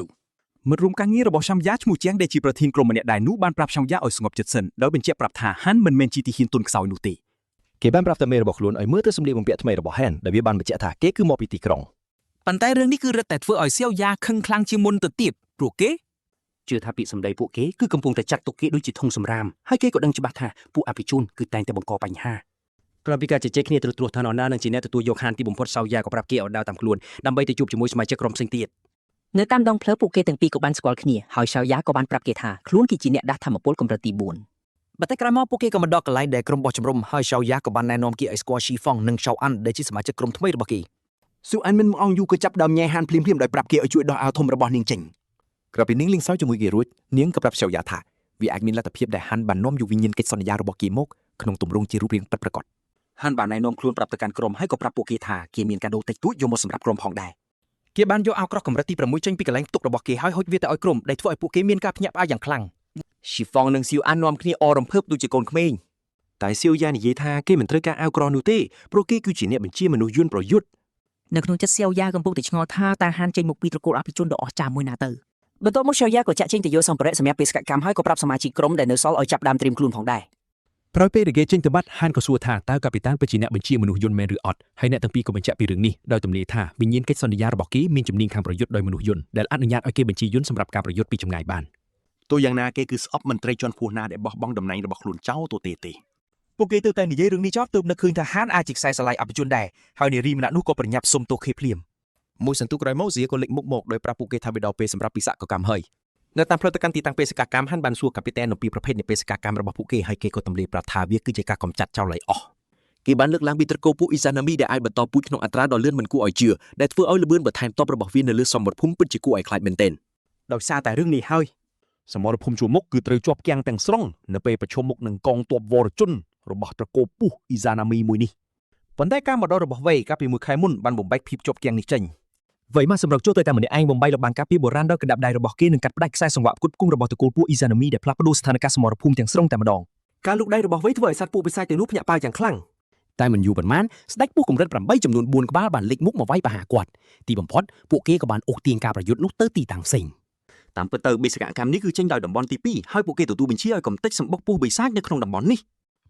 មិត្តរួមការងាររបស់ឆាំយ៉ាឈ្មោះជាងដែលជាប្រធានក្រុមម្នាក់ដែរនោះបានប្រាប់ឆាំយ៉ាឲ្យស្ងប់ចិត្តសិនដោយបញ្ជាក់ប្រាប់ថាហានមិនមែនជាទាហានទុនខ្សោយនោះទេ គេបានប្រាប់ទៅមេរបស់ខ្លួនឲ្យមើលទៅសម្លៀកបំពាក់ថ្មីរបស់ហានដែលវាបានបញ្ជាក់ថាគេគឺមកពីទីក្រុង ប៉ុន្តែរឿងនេះគឺរឹតតែធ្វើឲ្យសៀវយ៉ាខឹងខ្លាំងជាងមុនទៅទៀតព្រោះគេ ជឿថាពាក្យសម្ដីពួកគេគឺកំពុងតែចាត់ទុកគេដូចជាធុងសម្រាមហើយគេក៏ដឹងច្បាស់ថាពួកអភិជនគឺតែងតែបង្កបញ្ហាក្រោយពីការជជែកគ្នាត្រួសត្រាសថានរណានឹងជាអ្នកទទួលយកហានទីបំផុតសៅយ៉ាក៏ប្រាប់គេឲ្យដើរតាមខ្លួនដើម្បីទៅជួបជាមួយសមាជិកក្រុមផ្សេងទៀត នៅតាមដងផ្លូវពួកគេទាំងពីរក៏បានស្គាល់គ្នាហើយឆៅយ៉ាក៏បានប្រាប់គេថាខ្លួនគឺជាអ្នកដាស់ធម្មពលកម្រិតទី4 ប៉ុន្តែក្រោយមកពួកគេក៏មកដល់កន្លែងដែលក្រុមបោះជំរំហើយឆៅយ៉ាក៏បានណែនាំគេឲ្យស្គាល់ឈីហ្វងនិងឆៅអាន់ដែលជាសមាជិកក្រុមថ្មីរបស់គេ ស៊ូអានមិនអងយូក៏ចាប់ដើមញ៉ែហានភ្លាមៗដោយប្រាប់គេឲ្យជួយដោះអាវធំរបស់នាងចេញ ក្រៅពីនាងលេងសើចជាមួយគេរួចនាងក៏ប្រាប់ឆៅយ៉ាថាវាអាចមានលទ្ធភាពដែលហានបាននាំយកវិញ្ញាណកិច្ចសន្យារបស់គេមកក្នុងទម្រង់ជារូបរាងពិតប្រាកដ ហានបានណែនាំខ្លួនប្រាប់ទៅកាន់ក្រុមហើយក៏ប្រាប់ពួកគេថាគេមានកាដូតិចតួចយកមកសម្រាប់ក្រុមផងដែរ គេបានយកអាវក្រោះកម្រិតទី6ចេញពីកន្លែងផ្ទុករបស់គេហើយហុចវាទៅឲ្យក្រុមដែលធ្វើឲ្យពួកគេមានការភ្ញាក់ផ្អើលយ៉ាងខ្លាំង ស៊ីហ្វងនិងស៊ីវអាននាំគ្នាអរំភើបដូចជាកូនក្មេង តែសៀវយ៉ានិយាយថាគេមិនត្រូវការអាវក្រោះនោះទេព្រោះគេគឺជាអ្នកបញ្ជាមនុស្សយន្តប្រយុទ្ធ នៅក្នុងចិត្តសៀវយ៉ាកំពុងតែឆ្ងល់ថាតើហានចេញមកពីត្រកូលអភិជនដ៏អស្ចារ្យមួយណាទៅ បន្ទាប់មកឆៅយ៉ាក៏ចាក់ចេញទៅយកសម្ភារៈសម្រាប់បេសកកម្មហើយក៏ប្រាប់សមាជិកក្រុមដែលនៅសល់ឲ្យចាប់ដើមត្រៀមខ្លួនផងដែរ ក្រោយពេលដែលគេចេញទៅបាត់ហានក៏សួរថាតើកាពីតានពិតជាអ្នកបញ្ជាមនុស្សយន្តមែនឬអត់ហើយអ្នកទាំងពីរក៏បញ្ជាក់ពីរឿងនេះដោយទំនាយថាវិញ្ញាណកិច្ចសន្យារបស់គេមានជំនាញខាងប្រយុទ្ធដោយមនុស្សយន្តដែលអនុញ្ញាតឲ្យគេបញ្ជាយន្តសម្រាប់ការប្រយុទ្ធពីចម្ងាយបាន ទោះយ៉ាងណាគេគឺស្អប់មន្ត្រីជាន់ខ្ពស់ណាដែលបោះបង់តំណែងរបស់ខ្លួនចោលទៅទេទេ ពួកគេទើបតែនិយាយរឿងនេះចប់ទើបនឹកឃើញថាហានអាចជាខ្សែស្រឡាយអភិជនដែរហើយនារីម្នាក់នោះក៏ប្រញាប់សុំទោសគេភ្លាម មួយសន្ទុះក្រោយមកសៀក៏លេចមុខមកដោយប្រាប់ពួកគេថាវាដល់ពេលសម្រាប់ពិសកកម្មហើយនៅតាមផ្លូវទៅកាន់ទីតាំងបេសកកម្មហានបានសួរកាពីតែនអំពីប្រភេទនៃបេសកកម្មរបស់ពួកគេហើយគេក៏ទម្លាយប្រាប់ថាវាគឺជាការកម្ចាត់ចោលឲ្យអស់ គេបានលើកឡើងពីត្រកូលពួកអ៊ីសាណាមីដែលអាចបន្តពូជក្នុងអត្រាដ៏លឿនមិនគួរឲ្យជឿដែលធ្វើឲ្យល្បឿនបន្ថែមទ័ពរបស់វានៅលើសមរភូមិពិតជាគួរឲ្យខ្លាចមែនទែន ដោយសារតែរឿងនេះហើយ សមរភូមិជួរមុខគឺត្រូវជាប់គាំងទាំងស្រុងនៅពេលប្រឈមមុខនឹងកងទ័ពវរជនរបស់ត្រកូលពស់អ៊ីសាណាមីមួយនេះ ប៉ុន្តែការមកដល់របស់វេកាលពីមួយខែមុនបានបំបែកភាពជាប់គាំងនេះចេញ វៃមកសម្រាប់ចូលទៅតែម្នាក់ឯងបំបីលបាំងការពារបុរាណដល់កណ្ដាប់ដៃរបស់គេនិងកាត់ផ្ដាច់ខ្សែសង្វាក់ផ្គត់ផ្គង់របស់ត្រកូលពួកអ៊ីសាណាមីដែលផ្លាស់ប្ដូរស្ថានភាពសមរភូមិទាំងស្រុងតែម្ដង ការលូកដៃរបស់វេធ្វើឲ្យសត្វពស់បិសាចទាំងនោះភ្ញាក់ផ្អើលយ៉ាងខ្លាំង តែមិនយូរប៉ុន្មានស្ដេចពស់កម្រិត8ចំនួន4ក្បាលបានលេចមុខមកវាយប្រហារគាត់ទីបំផុតពួកគេក៏បានអូសទាញការប្រយុទ្ធនោះទៅទីតាំងផ្សេង តាមពិតទៅបេសកកម្មនេះគឺចេញដោយតំបន់ទី2ហើយពួកគេទទួលបញ្ជាឲ្យកំទេចសម្បុកពស់បិសាចនៅក្នុងតំបន់នេះ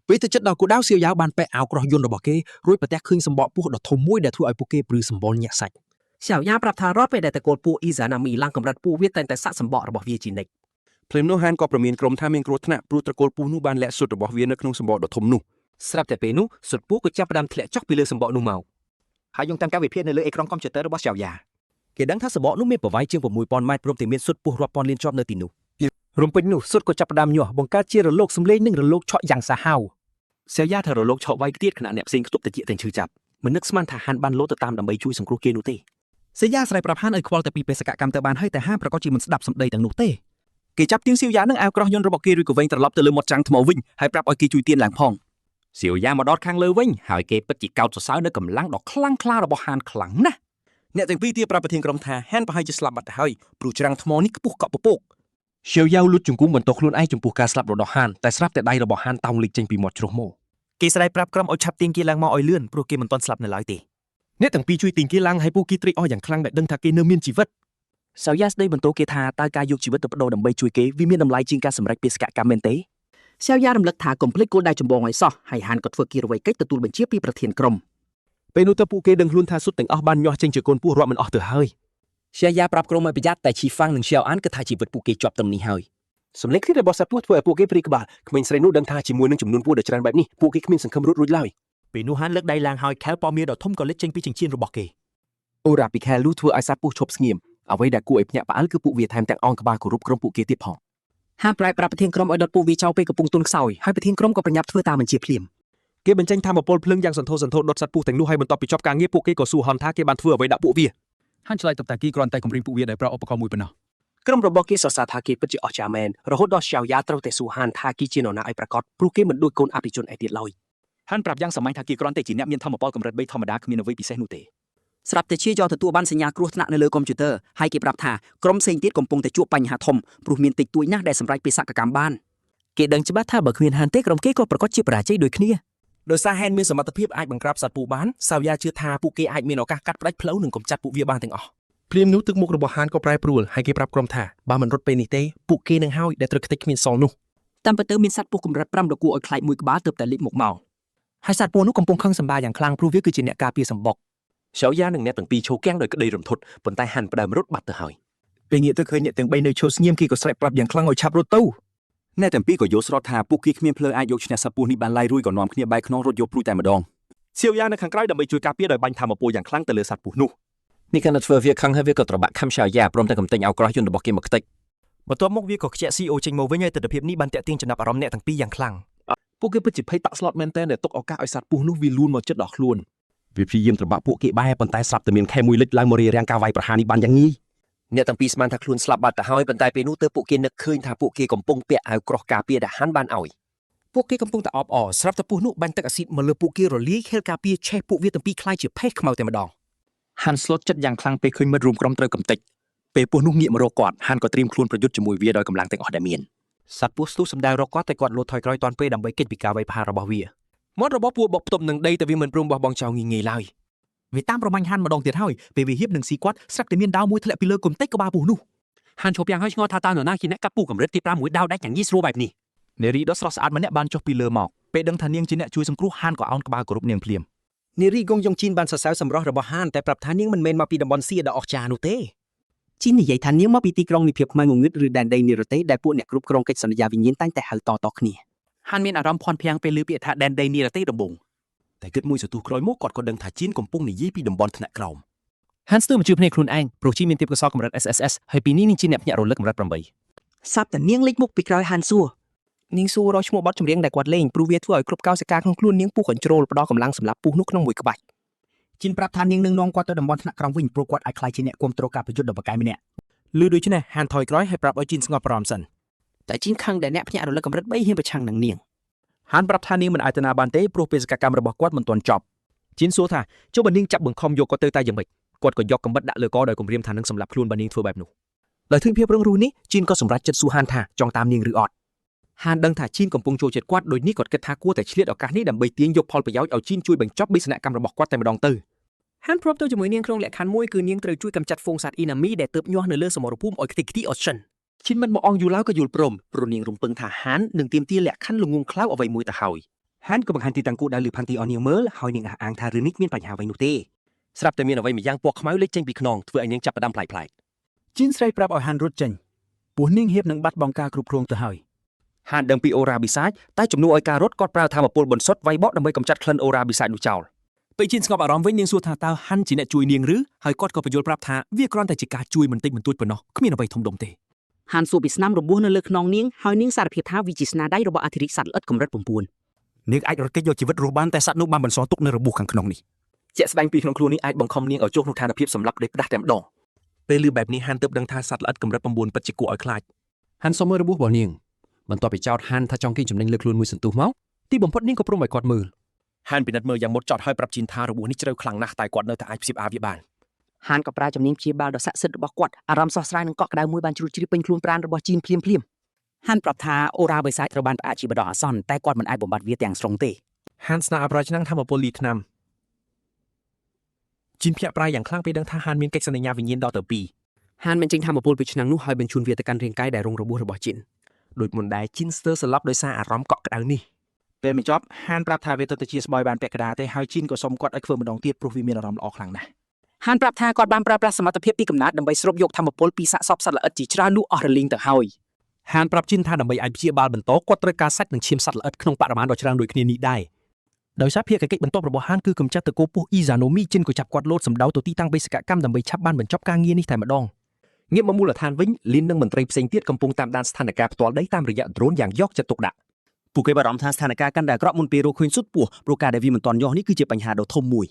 ពេលទៅចិត្តដល់គោលដៅសៀវយ៉ាវបានប៉ែអាវក្រោះយន្តរបស់គេរួចប្រទះឃើញសម្បកពស់ដ៏ធំមួយដែលធ្វើឲ្យពួកគេព្រឺសម្បុរញាក់សាច់ សៀវយ៉ាប្រាប់ថារាល់ពេលដែលតកូលពួកអ៊ីហ្សាណាមីឡើងកម្រិតពួកវាតែងតែសាក់សម្បករបស់វាជានិច្ច ភ្លាមនោះហានក៏ប្រមានក្រុមថាមានគ្រោះថ្នាក់ព្រោះត្រកូលពស់នោះបានលាក់សុទ្ធរបស់វានៅក្នុងសម្បកដ៏ធំនោះ ស្រាប់តែពេលនោះសុទ្ធពស់ក៏ចាប់ផ្ដើមធ្លាក់ចុះពីលើសម្បកនោះមក ហើយយោងតាមការវិភាគនៅលើអេក្រង់កុំព្យូទ័ររបស់សៀវយ៉ា គេដឹងថាសម្បកនោះមានប្រវែងជាង6000ម៉ែត្រព្រមទាំងមានសុទ្ធពស់រាប់ពាន់លានជាប់នៅទីនោះ រំពេចនោះសុទ្ធក៏ចាប់ផ្ដើមញាស់បង្កើតជារលកសំឡេងនិងរលកឆក់យ៉ាងសាហាវ សៀវយ៉ាថារលកឆក់វាយទៀតខណៈអ្នកផ្សេងខ្ទប់តិចទាំងឈឺចាប់មិននឹកស្មានថាហានបានលោតទៅតាមដើម្បីជួយសង្គ្រោះគេនោះទេ សេយ៉ាស្រែកប្រាប់ហានឲ្យខ្វល់តែពីបេសកកម្មទៅបានហើយតែហានប្រកាសជាមិនស្ដាប់សម្ដីទាំងនោះទេ គេចាប់ទៀងសៀវយ៉ានឹងអាវក្រោះយន្តរបស់គេរួចក៏វែងត្រឡប់ទៅលើមាត់ច្រាំងថ្មវិញហើយប្រាប់ឲ្យគេជួយទានឡើងផង សៀវយ៉ាមកដល់ខាងលើវិញហើយគេពិតជាកោតសរសើរនៅកម្លាំងដ៏ខ្លាំងក្លារបស់ហានខ្លាំងណាស់ អ្នកទាំងពីរទាប្រាប់ប្រធានក្រុមថាហានប្រហែលជាស្លាប់បាត់ទៅហើយព្រោះច្រាំងថ្មនេះខ្ពស់កក់ពពក សៀវយ៉ាវលុតជង្គង់បន្ទោសខ្លួនឯងចំពោះការស្លាប់របស់ហានតែស្រាប់តែដៃរបស់ហានតោងលិចចេញពីមាត់ជ្រោះមក គេស្រែកប្រាប់ក្រុមឲ្យឆាប់ទាញគេឡើងមកឲ្យលឿនព្រោះគេមិនទាន់ស្លាប់នៅឡើយទេ អ្នកទាំងពីរជួយទាញគេឡើងហើយពួកគេត្រេកអរយ៉ាងខ្លាំងដែលដឹងថាគេនៅមានជីវិត សៅយ៉ាស្ដីបន្ទោគេថាតើការយកជីវិតទៅប្ដូរដើម្បីជួយគេវាមានតម្លៃជាងការសម្រេចបេសកកម្មមែនទេ សៀវយ៉ារំលឹកថាកុំភ្លេចគោលដៅចម្បងឲ្យសោះហើយហានក៏ធ្វើគិរវ័យកិច្ចទទួលបញ្ជាពីប្រធានក្រុម ពេលនោះទៅពួកគេដឹងខ្លួនថាសុទ្ធទាំងអស់បានញាស់ចេញជាកូនពស់រាប់មិនអស់ទៅហើយ សៀវយ៉ាប្រាប់ក្រុមឲ្យប្រយ័ត្នតែឈីហ្វាំងនិងសៀវអានគិតថាជីវិតពួកគេជាប់ត្រឹមនេះហើយ សំឡេងឃ្លីរបស់សត្វពស់ធ្វើឲ្យពួកគេព្រីក្បាលក្មេងស្រីនោះដឹងថាជាមួយនឹងចំនួនពស់ដ៏ច្រើនបែបនេះពួកគេគ្មានសង្ឃឹមរត់រួចឡើយ ពេលនោះហានលើកដៃឡើងហើយខែលប៉មៀដ៏ធំក៏លេចចេញពីចិញ្ចៀនរបស់គេ អូរ៉ាពីខែលូធ្វើឲ្យសត្វពស់ឈប់ស្ងៀមអ្វីដែលគួរឲ្យភ្ញាក់ផ្អើលគឺពួកវាថែមទាំងអោនក្បាលគោរពក្រុមពួកគេទៀតផង ហានប្រែប្រាប់ប្រធានក្រុមឲ្យដុតពួកវាចោលពេលកំពុងទន់ខ្សោយហើយប្រធានក្រុមក៏ប្រញាប់ធ្វើតាមបញ្ជាភ្លាម គេបញ្ចេញថាមពលភ្លើងយ៉ាងសន្ធោសន្ធរដុតសត្វពស់ទាំងនោះហើយបន្ទាប់ពីចប់ការងារពួកគេក៏សួរហនថាគេបានធ្វើអ្វីដាក់ពួកវា ហានឆ្លើយតបថាគេគ្រាន់តែគម្រាមពួកវាដោយប្រើឧបករណ៍មួយប៉ុណ្ណោះ ក្រុមរបស់គេសរសើរថាគេពិតជាអស្ចារ្យមែនរហូតដល់សៀវយ៉ាត្រូវតែសួរហានថាគេជានរណាឲ្យប្រាកដព្រោះគេមិនដូចកូនអភិជនឯទៀតឡើយ ហានប្រាប់យ៉ាងសាមញ្ញថាគេគ្រាន់តែជាអ្នកមានធម៌ពលកម្រិត3ធម្មតាគ្មានអ្វីពិសេសនោះទេ ស្រាប់តែជាយកទទួលបានសញ្ញាគ្រោះថ្នាក់នៅលើកុំព្យូទ័រហើយគេប្រាប់ថាក្រុមផ្សេងទៀតកំពុងតែជួបបញ្ហាធំព្រោះមានតិចតួចណាស់ដែលសម្រេចបេសកកម្មបាន គេដឹងច្បាស់ថាបើគ្មានហានទេក្រុមគេក៏ប្រកាសជាបរាជ័យដូចគ្នា ដោយសារហានមានសមត្ថភាពអាចបង្ក្រាបសត្វពស់បានសាវយ៉ាជឿថាពួកគេអាចមានឱកាសកាត់ផ្តាច់ផ្លូវនិងកម្ចាត់ពួកវាបានទាំងអស់ ភ្លាមនោះទឹកមុខរបស់ហានក៏ប្រែប្រួលហើយគេប្រាប់ក្រុមថាបើមិនរត់ពេលនេះទេពួកគេនឹងហើយដែលត្រូវខ្ទេចគ្មានសល់នោះ តាមពិតទៅមានសត្វពស់កម្រិត5ដ៏គួរឲ្យខ្លាចមួយក្បាលទើបតែលេចមុខមក ហើយសត្វពស់នោះកំពុងខឹងសម្បាយ៉ាងខ្លាំងព្រោះវាគឺជាអ្នកការពារសម្បុក សៀវយ៉ានិងអ្នកទាំងពីរឈរគាំងដោយក្តីរំធត់ប៉ុន្តែហានផ្ដើមរត់បាត់ទៅហើយ ពេលងាកទៅឃើញអ្នកទាំង3នៅឈរស្ងៀមគេក៏ស្រែកប្រាប់យ៉ាងខ្លាំងឲ្យឆាប់រត់ទៅ អ្នកទាំងពីរក៏យល់ស្របថាពួកគេគ្មានផ្លូវអាចយកឈ្នះសត្វពស់នេះបានឡើយរួចក៏នាំគ្នាបែរខ្នងរត់យកព្រួយតែម្ដង សៀវយ៉ានៅខាងក្រោយដើម្បីជួយការពារដោយបាញ់ធម៌ពលយ៉ាងខ្លាំងទៅលើសត្វពស់នោះ នេះកាន់តែធ្វើវាខឹងហើយវាក៏ត្របាក់ខំសៀវយ៉ាព្រមទាំងកំទេចអាវក្រោះយន្តរបស់គេមកខ្ទេច បន្ទាប់មកវាក៏ខ្ជាក់ CO ចេញមកវិញហើយទិដ្ឋភាពនេះបានទាក់ទាញចំណាប់អារម្មណ៍អ្នកទាំងពីរយ៉ាងខ្លាំង ពួកគេពិតជាភ័យតាក់ស្លុតមែនទែនដែលទុកឱកាសឲ្យសត្វពស់នោះវាលួនមកជិតដល់ខ្លួន វាព្យាយាមត្របាក់ពួកគេបែរប៉ុន្តែស្រាប់តែមានខែមួយលិចឡើងមករារាំងការវាយប្រហារនេះបានយ៉ាងងាយ អ្នកទាំងពីរស្មានថាខ្លួនស្លាប់បាត់ទៅហើយប៉ុន្តែពេលនោះទើបពួកគេនឹកឃើញថាពួកគេកំពុងពាក់អាវក្រោះការពារដែលហានបានឲ្យ ពួកគេកំពុងតែអបអរស្រាប់តែពស់នោះបាញ់ទឹកអាស៊ីតមកលើពួកគេរលាយខេលការពារឆេះពួកវាទាំងពីរក្លាយជាផេះខ្មៅតែម្ដង ហានស្លុតចិត្តយ៉ាងខ្លាំងពេលឃើញមិត្តរួមក្រុមត្រូវកំទេចពេលពស់នោះងាកមករកគាត់ហានក៏ត្រៀមខ្លួនប្រយុទ្ធជាមួយវាដោយកម្លាំងទាំងអស់ដែលមាន សត្វពស់ស្ទុះសម្ដៅរកគាត់តែគាត់លោតថយក្រោយទាន់ពេលដើម្បីគេចពីការវាយប្រហាររបស់វា មាត់របស់ពួកបុកផ្ទប់នឹងដីតែវាមិនព្រមបោះបង់ចោលងាយៗឡើយ វាតាមប្រមាញ់ហានម្ដងទៀតហើយពេលវាហៀបនឹងស៊ីគាត់ស្រាប់តែមានដាវមួយធ្លាក់ពីលើកំទេចក្បាលពស់នោះ ហានឈប់យ៉ាងហើយឆ្ងល់ថាតើនរណាជាអ្នកកាប់ពស់កម្រិតទី5មួយដាវដាច់យ៉ាងងាយស្រួលបែបនេះ នារីដ៏ស្រស់ស្អាតម្នាក់បានចុះពីលើមកពេលដឹងថានាងជាអ្នកជួយសង្គ្រោះហានក៏អោនក្បាលគោរពនាងភ្លាម នារីកងយ៉ុងជីនបានសរសើរសម្រស់របស់ហានតែប្រាប់ថានាងមិនមែនមកពីតំបន់សៀដ៏អស្ចារ្យនោះទេ ជីននិយាយថានាងមកពីទីក្រុងនិព្វាខ្មៅងងឹតឬដែនដីនិរទេសដែលពួកអ្នកគ្រប់គ្រងកិច្ចសន្យាវិញ្ញាណតែងតែហៅតៗគ្នា ហានមានអារម្មណ៍ភ័ន្តភាំងពេលឮពាក្យថាដែនដីនិរទេសដំបូង តែគិតមួយសន្ទុះក្រោយមកគាត់ក៏ដឹងថាជីនកំពុងនិយាយពីតំបន់ថ្នាក់ក្រោម ហានស្ទើរមកជឿភ្នែកខ្លួនឯងព្រោះជីមានទេពកោសល្យកម្រិត SSS ហើយពីនេះនាងជាអ្នកភ្ញាក់រលឹកកម្រិត8 សាប់តែនាងលេចមុខពីក្រោយហានសួរ នាងសួររកឈ្មោះបទចម្រៀងដែលគាត់លេងព្រោះវាធ្វើឲ្យគ្រប់កោសិកាក្នុងខ្លួននាងពុះកញ្ជ្រោលផ្ដល់កម្លាំងសម្រាប់ពុះនោះក្នុងមួយក្បាច់ ជីនប្រាប់ថានាងនឹងនាំគាត់ទៅតំបន់ថ្នាក់ក្រោមវិញព្រោះគាត់អាចក្លាយជាអ្នកគ្រប់គ្រងការប្រយុទ្ធដ៏ពូកែម្នាក់ ឮដូច្នេះហានថយក្រោយហើយប្រាប់ឲ្យជីនស្ងប់អារម្មណ៍សិន តែជីនខឹងដែលអ្នកភ្ញាក់រលឹកកម្រិត3ហ៊ានប្រឆាំងនឹងនាង ហានប្រាប់ថានាងមិនអាចទៅណាបានទេព្រោះបេសកកម្មរបស់គាត់មិនទាន់ចប់ ជីនសួរថាចុះបើនាងចាប់បង្ខំយកគាត់ទៅតែយ៉ាងម៉េចគាត់ក៏យកកំបិតដាក់លើកដោយគំរាមថានឹងសម្លាប់ខ្លួនបើនាងធ្វើបែបនោះ ដោយឃើញភាពរឹងរូសនេះជីនក៏សម្រេចចិត្តសួរហានថាចង់តាមនាងឬអត់ ហានដឹងថាជីនកំពុងចូលចិត្តគាត់ដូចនេះគាត់គិតថាគួរតែឆ្លៀតឱកាសនេះដើម្បីទាញយកផលប្រយោជន៍ឲ្យជីនជួយបញ្ចប់បេសកកម្មរបស់គាត់តែម្ដងទៅ ហានប្រាប់ទៅជាមួយនាងក្នុងលក្ខខណ្ឌមួយគឺនាងត្រូវជួយកម្ចាត់ហ្វូងសត្វអ៊ីណាមីដែលទើបញាស់នៅលើសមរភូមិឲ្យខ្ទេចខ្ទីអត់សិន ជីនមិនមកអងយូរឡើយក៏យល់ព្រមព្រោះនាងរំពឹងថាហាននឹងទាមទារលក្ខខណ្ឌល្ងងខ្លៅអ្វីមួយទៅហើយហានក៏បង្ហាញទីតាំងគោលដៅលើផាន់ទីឲ្យនាងមើលហើយនាងអះអាងថារឿងនេះគ្មានបញ្ហាអ្វីនោះទេស្រាប់តែមានអ្វីម្យ៉ាងពណ៌ខ្មៅលេចចេញពីខ្នងធ្វើឲ្យនាងចាប់ផ្ដើមប្លែកៗ ជីនស្រីប្រាប់ឲ្យហានរត់ចេញព្រោះនាងហៀបនឹងបាត់បង់ការគ្រប់គ្រងទៅហើយ ហានដឹងពីអូរ៉ាបិសាចតែជំនួសឲ្យការរត់គាត់ប្រើធម៌ពលបន្សុទ្ធវាយបកដើម្បីកម្ចាត់ក្លិនអូរ៉ាបិសាចនោះចោល ពេលជីនស្ងប់អារម្មណ៍វិញនាងសួរថាតើហាន់ជាអ្នកជួយនាងឬហើយគាត់ក៏បញ្យល់ប្រាប់ថាវាគ្រាន់តែជាការជួយបន្តិចបន្តួចប៉ុណ្ណោះគ្មានអ្វីធំដុំទេ ហានសួរពីស្នាមរបួសនៅលើខ្នងនាងហើយនាងសារភាពថាវាជាស្នាដៃរបស់អធិរាជសត្វល្អិតកម្រិត9 នាងអាចរត់គេចយកជីវិតរស់បានតែសត្វនោះបានបន្សល់ទុកនៅរបួសខាងក្នុងនេះ ជាក់ស្ដែងពីក្នុងខ្លួននេះអាចបង្ខំនាងឲ្យចូលក្នុងឋានភាពសម្លាប់ដោយផ្ដាស់តែម្ដង ពេលឮបែបនេះហានទើបដឹងថាសត្វល្អិតកម្រិត9ពិតជាគួរឲ្យខ្លាច ហានសុំមើលរបួសរបស់នាងបន្ទាប់ពីចោទហានថាចង់គេចំណេញលើខ្លួនមួយសន្ទុះមកទីបំផុតនាងក៏ព្រមឲ្យគាត់មើល ហានពិនិត្យមើលយ៉ាងមុតចត់ហើយប្រាប់ជីនថារបួសនេះជ្រៅខ្លាំងណាស់តែគាត់នៅតែអាចព្យាបាលវាបាន ហានក៏ប្រើជំនាញព្យាបាលដ៏ស័ក្តិសិទ្ធិរបស់គាត់អារម្មណ៍ស្រស់ស្រាយនិងកក់ក្ដៅមួយបានជ្រួតជ្រាបពេញខ្លួនប្រាណរបស់ជីនភ្លាមភ្លាមហានប្រាប់ថាអូរ៉ាបិសាចត្រូវបានផ្អាកជាបណ្ដោះអាសន្នតែគាត់មិនអាចបំបត្តិវាទាំងស្រុងទេ ហានស្នើឲ្យប្រាឆ្នាំងធម្មពលលីថ្នាំជីនភ្ញាក់ប្រៃយ៉ាងខ្លាំងពេលដឹងថាហានមានកិច្ចសន្យាវិញ្ញាណដល់ទៅពីរ ហានបញ្ចេញធម៌ពលពីឆ្នាំងនោះហើយបញ្ជូនវាទៅកាន់រាងកាយដែលរងរបួសរបស់ជីន ដូចមុនដែរជីនស្ទើរស្លាប់ដោយសារអារម្មណ៍កក់ក្ដៅនេះ ពេលបញ្ចប់ហានប្រាប់ថាវាទៅតែជាស្បយបានពាក់កណ្ដាលទេហើយជីនក៏សុំគាត់ឲ្យធ្វើម្ដងទៀតព្រោះវាមានអារម្មណ៍ល្អខ្លាំងណាស់ ហានប្រាប់ថាគាត់បានប្រើប្រាស់សមត្ថភាពពីកំណើតដើម្បីស្រូបយកធម៌ពលពីសាកសពសត្វល្អិតជាច្រើននោះអស់រលីងទៅហើយ ហានប្រាប់ជីនថាដើម្បីអាចព្យាបាលបន្តគាត់ត្រូវការសាច់និងឈាមសត្វល្អិតក្នុងបរិមាណដ៏ច្រើនដូចគ្នានេះដែរដោយសារភាគកិច្ចបន្ទាប់របស់ហានគឺកម្ចាត់តកោពស់អ៊ីហ្សាណូមីជីនក៏ចាប់គាត់លោតសម្ដៅទៅទីតាំងបេសកកម្មដើម្បីឆាប់បានបញ្ចប់ការងារនេះតែម្ដង ងាកមកមូលដ្ឋានវិញលីននិងមន្ត្រីផ្សេងទៀតកំពុងតាមដានស្ថានភាពផ្ទាល់ដីតាមរយៈដ្រូនយ៉ាងយកចិត្តទុកដាក់ ពួកគេបារម្ភថាស្ថានភាពកាន់តែអាក្រក់មុនពេលរកឃើញសុទ្ធពោះព្រោះការដែលវាមិនទាន់ញាស់នេះគឺជាបញ្ហាដ៏ធំមួយ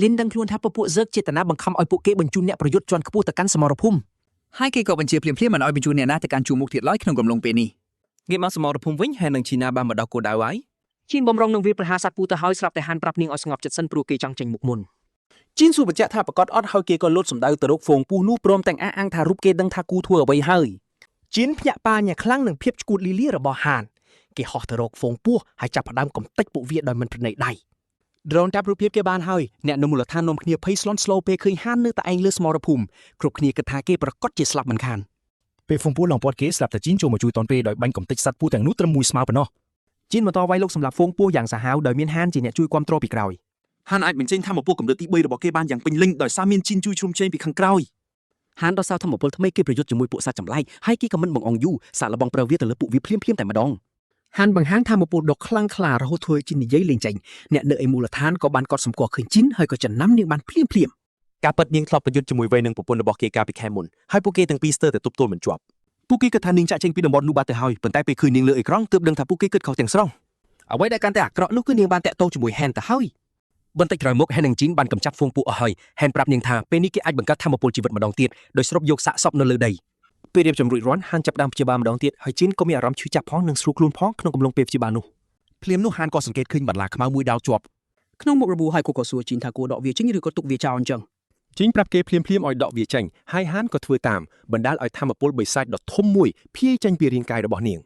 លីនដឹងខ្លួនថាពពួកសើកចេតនាបង្ខំឲ្យពួកគេបញ្ជូនអ្នកប្រយុទ្ធជាន់ខ្ពស់ទៅកាន់សមរភូមិ ហើយគេក៏បញ្ជាភ្លាមៗមិនឲ្យបញ្ជូនអ្នកណាទៅកាន់ជួរមុខទៀតឡើយក្នុងកំឡុងពេលនេះ ងាកមកសមរភូមិវិញហាននិងជីណាបានមកដល់គោលដៅហើយ ជីនបំរុងនឹងវាយប្រហារសត្វពូទៅហើយស្រាប់តែហានប្រាប់នាងឲ្យស្ងប់ចិត្តសិនព្រោះគេចង់ចេញមុខមុន ជីនសួរបញ្ជាក់ថាប្រកាសអត់ហើយគេក៏លោតសម្ដៅទៅរកហ្វូងពស់នោះព្រមទាំងអះអាងថារូបគេដឹងថាគូធ្វើអ្វីហើយ ជីនភ្ញាក់ផ្អើលយ៉ាងខ្លាំងនឹងភាពឆ្កួតលីលារបស់ហានគេហោះទៅរកហ្វូងពស់ហើយចាប់ផ្ដើមកំទេចពួកវាដោយមិនប្រណីដៃ ដ្រូនចាប់រូបភាពគេបានហើយអ្នកនៅមូលដ្ឋាននាំគ្នាភ័យស្លន់ស្លោពេលឃើញហាននៅតែឯងលើសមរភូមិគ្រប់គ្នាគិតថាគេប្រកាសជាស្លាប់មិនខាន ពេលហ្វុងពូឡងពាត់គេស្រាប់តែជីនចូលមកជួយតនពេលដោយបាញ់កំទេចសត្វពូទាំងនោះត្រឹមមួយស្មៅប៉ុណ្ណោះ ជីនបន្តវាយលុកសម្រាប់ហ្វូងពស់យ៉ាងសាហាវដោយមានហានជាអ្នកជួយគាំទ្រពីក្រោយ ហានអាចបញ្ចេញធម៌ពលកម្រិតទី3របស់គេបានយ៉ាងពេញលេញដោយសារមានជីនជួយជ្រោមជ្រែងពីខាងក្រោយ ហានដល់សៅធម្មពលថ្មីគេប្រយុទ្ធជាមួយពួកសត្វចម្លែកហើយគេក៏មិនបង្អង់យូរសាកល្បងប្រើវាទៅលើពួកវាភ្លាមៗតែម្ដង ហានបង្ហាញថាមពលដ៏ខ្លាំងក្លារហូតធ្វើឲ្យជីននិយាយលេងចេញអ្នកនៅឯមូលដ្ឋានក៏បានកត់សម្គាល់ឃើញជីនហើយក៏ចំណាំនាងបានភ្លាមភ្លាម ការពិតនាងធ្លាប់ប្រយុទ្ធជាមួយវ័យនឹងប្រពន្ធរបស់គេកាលពីខែមុនហើយពួកគេទាំងពីរស្ទើរតែទប់ទល់មិនជាប់ ពួកគេគិតថានាងចាក់ចេញពីតំបន់នោះបាត់ទៅហើយប៉ុន្តែពេលឃើញនាងលើអេក្រង់ទើបដឹងថាពួកគេគិតខុសទាំងស្រុង អ្វីដែលកាន់តែអាក្រក់នោះគឺនាងបានតាក់ទងជាមួយហានទៅហើយបន្តិចក្រោយមកហាននិងជីនបានកម្ចាត់ហ្វូងពស់អស់ហើយហានប្រាប់នាងថាពេលនេះគេអាចបង្កើតធម៌ពលជីវិតម្ដងទៀតដោយស្រូបយកសាកសពនៅលើដី ពេលរៀបចំរួចរាល់ហានចាប់ផ្ដើមព្យាបាលម្ដងទៀតហើយជីនក៏មានអារម្មណ៍ឈឺចាប់ផងនិងស្រួលខ្លួនផងក្នុងកំឡុងពេលព្យាបាលនោះ ភ្លាមនោះហានក៏សង្កេតឃើញបន្លាខ្មៅមួយដោលជាប់ ក្នុងមុខរបួសហើយគាត់ក៏សួរជីនថាគួរដកវាចេញឬក៏ទុកវាចោលអញ្ចឹង ជីនប្រាប់គេភ្លាមៗឲ្យដកវាចេញហើយហានក៏ធ្វើតាមបណ្ដាលឲ្យធម្មពលបិសាចដ៏ធំមួយភាយចេញពីរាងកាយរបស់នាង